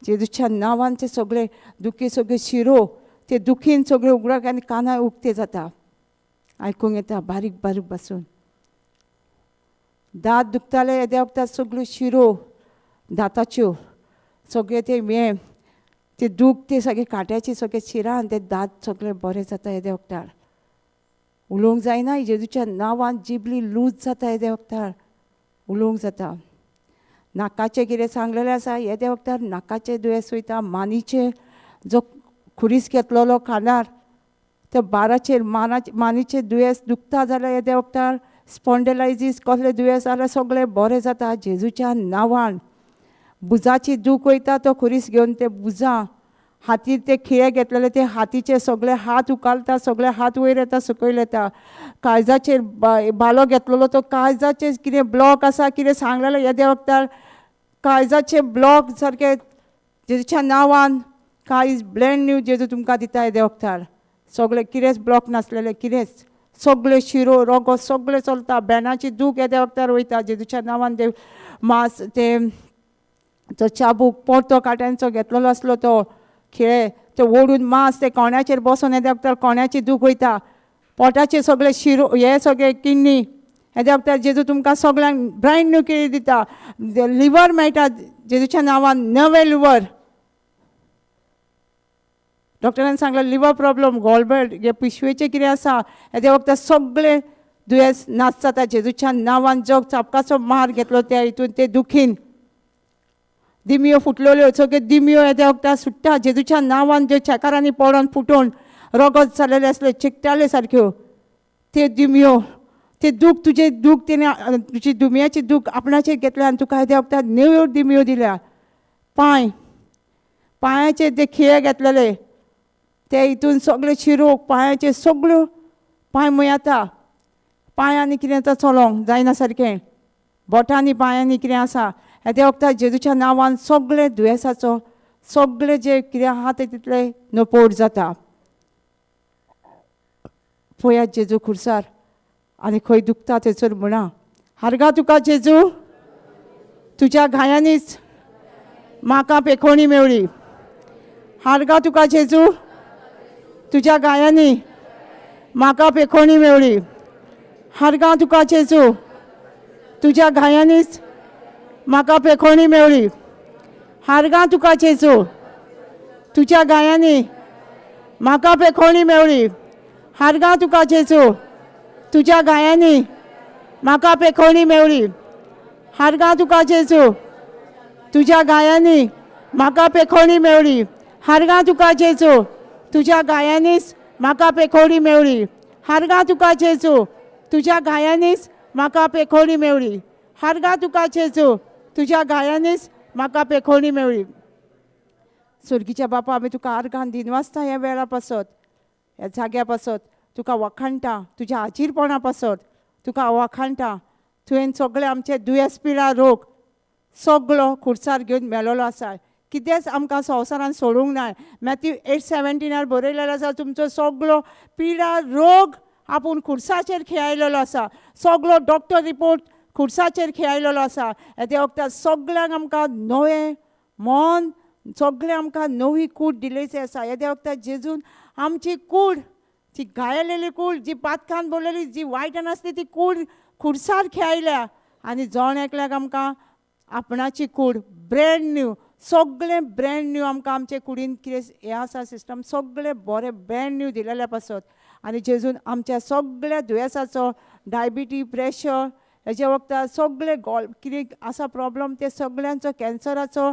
जेजूच्या नांवान ते सगळे दुखी सगळे शिरो ते दुखीन सगळे उगडाक आनी कानार उक्ते जाता, आयकूंक येता बारीक बारीक बसून. दांत दुखताले येद्या वखदार सगळ्यो शिरो दांताच्यो सगळे ते हें ते दूख ते सगळे कांट्याचे सगळे शिरान ते दांत सगळे बरे जाता येद्या वखदार. उलोवंक जायना, जेजूच्या नांवान जिबली लूज जाता येद्या वखदार, उलोवंक जाता. नाकाचें कितें सांगलेलें आसा येद्या वखदार नाकाचें दुयेंस वयता. मानीचें जो खुरीस घेतलेलो खांदार त्या बाराचेर मानीचें दुयेंस दुखता जाल्यार येद्या वखदार स्पॉन्डलायजीस कसलें दुयेंस जाल्यार सगळें बरें जाता जेजूच्या नांवान. बुजाची दूख वयता तो खुरीस घेवन ते बुजां हातीर ते खिळे घेतलेले ते हातीचे सगळे हात उकालता, सगळे हात वयर येता, सकयल येता. काळजाचेर बालो घेतलेलो तो काळजाचेर कितें ब्लॉक आसा कितें सांगलेलें येद्या वखदार काळजाचे ब्लॉक सारके जेजूच्या नांवान काळीज ब्रँड न्यू जेजू तुमकां दिता येद्या वखदार. सगळे कितेंच ब्लॉक नासलेले, कितेंच सगळे शिरो रोगो सगळे चलता. बेणाची दूख येद्या वखदार वयता जेजूच्या नांवान. ते मास ते तो चाबूक पोरतो काट्यांचो घेतलेलो आसलो तो खिळे ते ओडून मास ते कोण्याचेर बसून येद्या वखदार कोण्याची दूख वयता. पोटाचे सगळे शिरो हे सगळे किडनी येद्या वखदार जेजू तुमकां सगळ्यांक ब्रँड न्यू किडनी दिता. लिवर मेळटा जेजूच्या नांवान, नवें लिवर. डॉक्टरान सांगलें लिवर प्रॉब्लम, गॉलब्लॅडर, हे पिशवेचें कितें आसा हेज्या वखदार सगळें दुयेंस नाश जाता जेजूच्या नांवान. जग चापकाचो मार घेतलो त्या हितून ते दुखीन दिमयो फुटलेल्यो सगळ्यो दिमयो हेज्या वखदार सुट्टा जेजूच्या नांवान. ज्यो चेकारांनी पडोन फुटोन रगत जालेले आसले चिकटाले सारक्यो त्यो दिमयो, ते दूख तुजे दूख तेणे तुजी दुमयाची दूख आपणाचेर घेतल्या आनी तुका हेज्या वखदार नव्यो दिमयो दिल्या. पांय पांयाचेर ते खिळे घेतलेले ते हितून सगळे शिरोग पांयाचे सगळ्यो पांय मुयाता. पांयांनी कितें आतां चलोंक जायना सारकें, बोटांनी पांयांनी कितें आसा हेद्या वखदार जेजूच्या नांवान सगळे दुयेंसाचो सगळे जे कितें आहा ते तितले नपोट जाता. पळयात जेजू खुर्सार आनी खंय दुखता थंयसर म्हणा, हारगा तुका जेजू, तुज्या घायांनीच म्हाका पेखोणी मेवळी. हारगा तुका जेजू, तुज्या घायांनी म्हाका पेखोणी मेवळी. हारगा तुका जेजू, तुज्या घायांनीच म्हाका पेखोणी मेवळी. हारगा तुका जेजू, तुज्या घायांनी म्हाका पेखोणी मेवळी. हारगा तुका जेजू, तुज्या घायांनी म्हाका पेखोणी मेवळी. हारगा तुका जेजू, तुज्या घायांनी म्हाका पेखोणी मेवळी. हारगा तुका जेजू, तुज्या घायांनीच म्हाका पेखोणी मेवळी. हारगा तुका जेजू, तुज्या घायांनीच म्हाका पेखोणी मेवळी. हारगा तुका जेजू, तुज्या घायांनीच म्हाका पेखोणी मेवळी. स्वर्गीच्या बापा, आमी तुका आर्गान दिनवासता ह्या वेळा पासत, ह्या जाग्या पासत. तुका वखाणटा तुज्या हाजीरपणा पासत, तुका वखाणटा. तुवें सगळे आमचे दुयेंस पिडा रोग सगळो खुर्सार घेवन मेलोलो आसा. कितेंच आमकां संवसारान सोडूंक ना. मॅथ्यू 8:17 बरयलेलो आसा, तुमचो सगळो पिडा रोग आपूण खुर्साचेर खेळयलेलो आसा. सगळो डॉक्टर रिपोर्ट खुर्साचेर खेळयलेलो आसा. त्या वखदार सगळ्यांक आमकां नवें मन, सगळें आमकां नवी कूड दिलेची आसा. ह्या वखदार जेजून आमची कूड, जी घायलेली कूड, जी पातकान भरलेली, जी वायटान आसली ती कूड खुर्सार खेळयल्या आनी जण एकल्याक आमकां आपणाची कूड ब्रँड न्यू, सगळें ब्रँड न्यू आमकां आमचे कुडीन कितें हें आसा सिस्टम सगळें बरें ब्रँड न्यू दिलेलें पासत. आनी जेजून आमच्या सगळ्या दुयेंसाचो, डायबिटी, प्रेशर, हेजे वखदां सगळे गॉल कितें आसा प्रॉब्लम ते सगळ्यांचो, कॅन्सराचो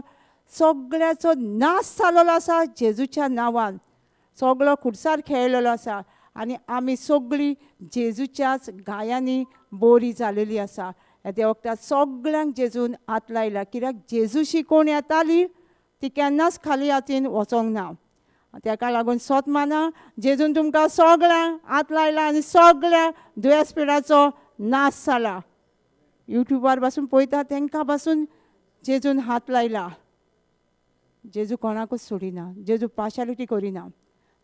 सगळ्याचो नाश जालोलो आसा जेजूच्या नांवान. सगळो खुर्सार खेळलेलो आसा आनी आमी सगळीं जेजूच्याच घायांनी बरी जालेली आसा. त्या वखदार सगळ्यांक जेजून हात लायला, कित्याक जेजूशी कोण येताली ती केन्नाच खाली हातीन वचोंक ना. तेका लागून सोत माना, जेजून तुमकां सगळ्यांक हात लायला आनी सगळ्या दुयेंस पिडाचो नाश जाला. युट्यूबार पासून पळयता तांकां पासून जेजून हात लायला. जेजू कोणाकूच सोडिना, जेजू पार्शालिटी करिना.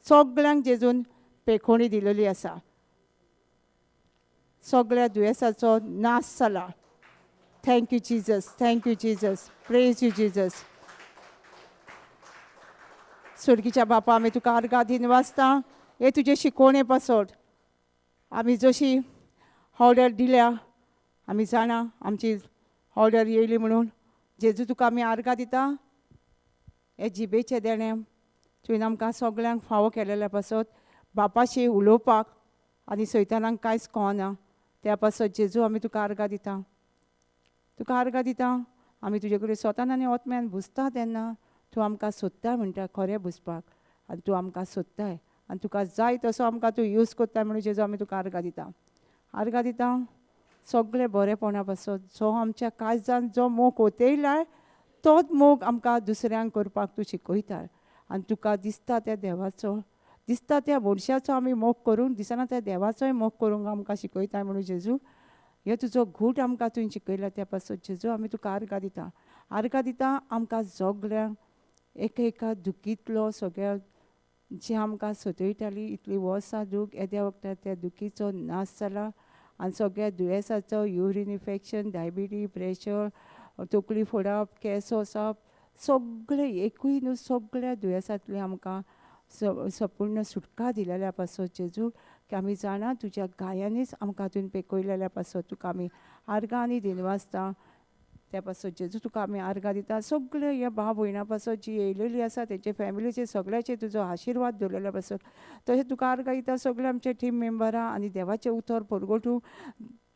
सगळ्यांक जेजून पेखोणी दिलेली आसा. सगळ्या दुयेंसाचो नाश जाला. Thank you Jesus, thank you Jesus, praise you Jesus. स्वर्गीच्या बापा, आमी तुका आर्गां दिनवासता हे तुजे शिकोवणे पासत. आमी जशी ऑर्डर दिल्या, आमी जाणा आमची ऑर्डर येयली म्हणून. जेजू, तुका आमी आर्गां दिता हे जिबेचें देणें तुवें आमकां सगळ्यांक फावो केलेल्या पासत, बापाशी उलोवपाक आनी सैतानाक कांयच कळना त्या पासत. जेजू, आमी तुका आर्गां दिता, तुका आर्गां दिता. आमी तुजे कडेन स्वतान आनी ओतम्यान भुजता तेन्ना तूं आमकां सोदता म्हणटा खरें भुजपाक, आनी तूं आमकां सोदताय आनी तुका जाय तसो आमकां तूं यूज करताय. म्हणून जेजू, आमी तुका आर्गां दिता, आर्गां दिता सगळें बरेपणा पासत. जो आमच्या काळजान जो मोग ओतयलाय तोच मोग आमकां दुसऱ्यांक करपाक तूं शिकयता. आनी तुका दिसता त्या देवाचो, दिसता त्या मनशाचो आमी मोग करूंक, दिसना त्या देवाचोय मोग करूंक आमकां शिकयता म्हणून जेजू हे तुजो घूट आमकां तुवें शिकयला. त्या पासत जेजू आमी तुका आर्गां दिता, आर्गां दिता. आमकां सगळ्यांक एक एका दुखींतलो सगळ्या जी आमकां सतयताली इतली वर्सां दूख, येद्या वखदार त्या दुखीचो नाश जाला आनी सगळ्या दुयेंसाचो, युरीन इन्फेक्शन, डायबिटीज, प्रेशर, तकली फोडप, केंस वचप, सगळे एकूय न्हू सगळ्या दुयेंसांतले आमकां संपूर्ण सुटका दिलेल्या पासत जेजू की आमी जाणा तुज्या गायांनीच आमकां तुवें पेकयलेल्या पासत तुका आमी आर्गां आनी दिनवासता. त्या पासत जेजू तुका आमी आर्गां दिता. सगळे ह्या भाव भयणां पासत जी येयलेली आसा तेंचे फॅमिलीचे सगळ्याचे तुजो आशिर्वाद दवरलेल्या पासत तशें तुका आर्गां दिता. सगळे आमचे टीम मेंबरां आनी देवाचें उतर परगटूं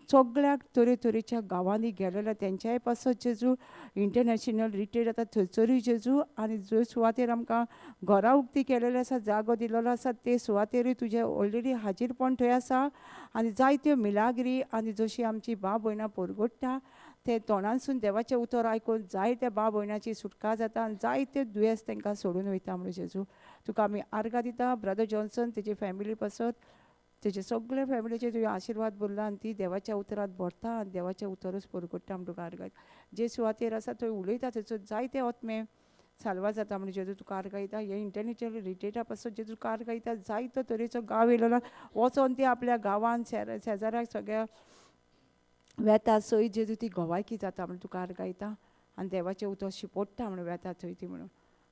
सगळ्याक तरेतरेच्या गांवांनी गेलेल्या तेंच्याय पासत जेजू, इंटरनॅशनल रिट्रीट जाता थंयसरूय जेजू, आनी ज्यो सुवातेर आमकां घरां उक्ती केलेली आसा, जागो दिलेलो आसा ते सुवातेरूय तुजें ऑलरेडी हाजीरपण थंय आसा. आनी जायत्यो मिलाग्री आनी जशी आमची भाव भयणां परगट्टा ते तोंडांसून देवाचें उतर आयकून जायत्या भाव भयणाची सुटका जाता आनी जायते दुयेंस तांकां सोडून वयता म्हणून जेजू तुका आमी आर्गां दिता. ब्रदर जॉन्सन तेजे फॅमिली पासत, तेजे सगळे फॅमिलीचे तुवें आशिर्वाद भरला आनी ती देवाच्या उतरांत भरता आनी देवाचें उतरूच परगट्टा म्हण तुका आर्गां. जे सुवातेर आसा थंय उलयता थंयसर जायते आत्मे साल्वार जाता म्हणून जेजू तुका आर्गां दिता. हे इंटरनॅशनल रिट्रीटा पासून जेजू तुका आर्गां दिता. जायतो तरेचो गांव येयलेलो वचोन ती आपल्या गांवान शेजाऱ्याक सगळ्या वेता सयत जेजू ती गोवायकी जाता म्हणून तुका आर्गां दिता. आनी देवाचें उतर शिपोडटा म्हणून वेता थंय ती म्हणून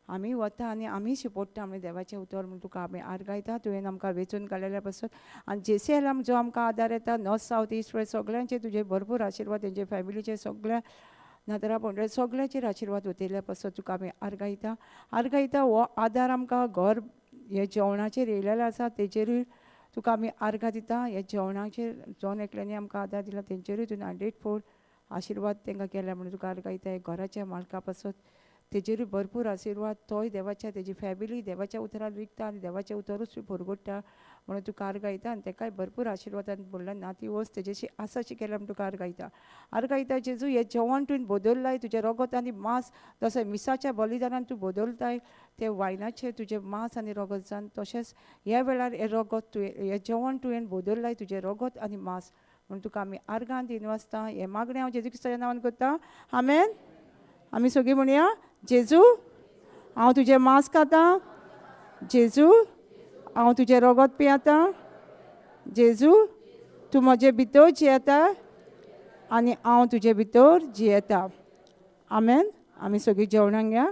आमी वता आनी आमी शिपोडटा म्हणून देवाचें उतर म्हणून तुका आमी आर्गां दिता. तुवें आमकां वेंचून काडलेल्या पासून आनी जेसीएल जो आमकां आदार येता नॉर्थ सावथ इस्ट वेस्ट सगळ्यांचे तुजे भरपूर आशिर्वाद, तेंचे फॅमिलीचे सगळ्या नातरा पंडळ सगळ्याचेर आशिर्वाद वतयल्या पासून तुका आमी आर्गां दिता, आर्गां दिता. हो आदार आमकां घर हे जेवणाचेर येयलेलें आसा तेजेरूय तुका आमी आर्गां दिता. हे जेवणाचेर जण एकल्यांनी आमकां आदार दिला तेंचेरूय तुवें 100 आशिर्वाद तांकां केल्या म्हणून तुका आर्गां दिता. हे घराच्या मालका पासून तेजेरूय भरपूर आशिर्वाद, तोय देवाच्या तेजी फॅमिली देवाच्या उतरान विकता आनी देवाच्या उतरूच भरगोडटा म्हणून तुका आर्गां दिता. आनी तेकाय भरपूर आशिर्वादान भरला नाती वस तेजेशी आसा अशी केल्या म्हणून तुका आर्गां दिता, आर्गां दिता. जेजू हें जेवण तुवें बदललाय तुजें रगत आनी मांस, जशें मिसाच्या बलिदानान तूं बदलताय तें वायनाचें तुजें मांस आनी रगत जावन, तशेंच ह्या वेळार हें रगत तुवें हें जेवण तुवें बदललाय तुजें रगत आनी मांस म्हणून तुका आमी आर्गां दिनवासता. हें मागणें हांव जेजू क्रिस्ताच्या नांवान करता, आमेन. आमी सगळीं म्हणया, जेजू हांव तुजें मांस खाता, जेजू हांव तुजें रगत पियेता, जेजू तूं म्हजे भितर जियेता आनी हांव तुजे भितर जियेता, आमेन. आमी सगळीं जेवणाक या.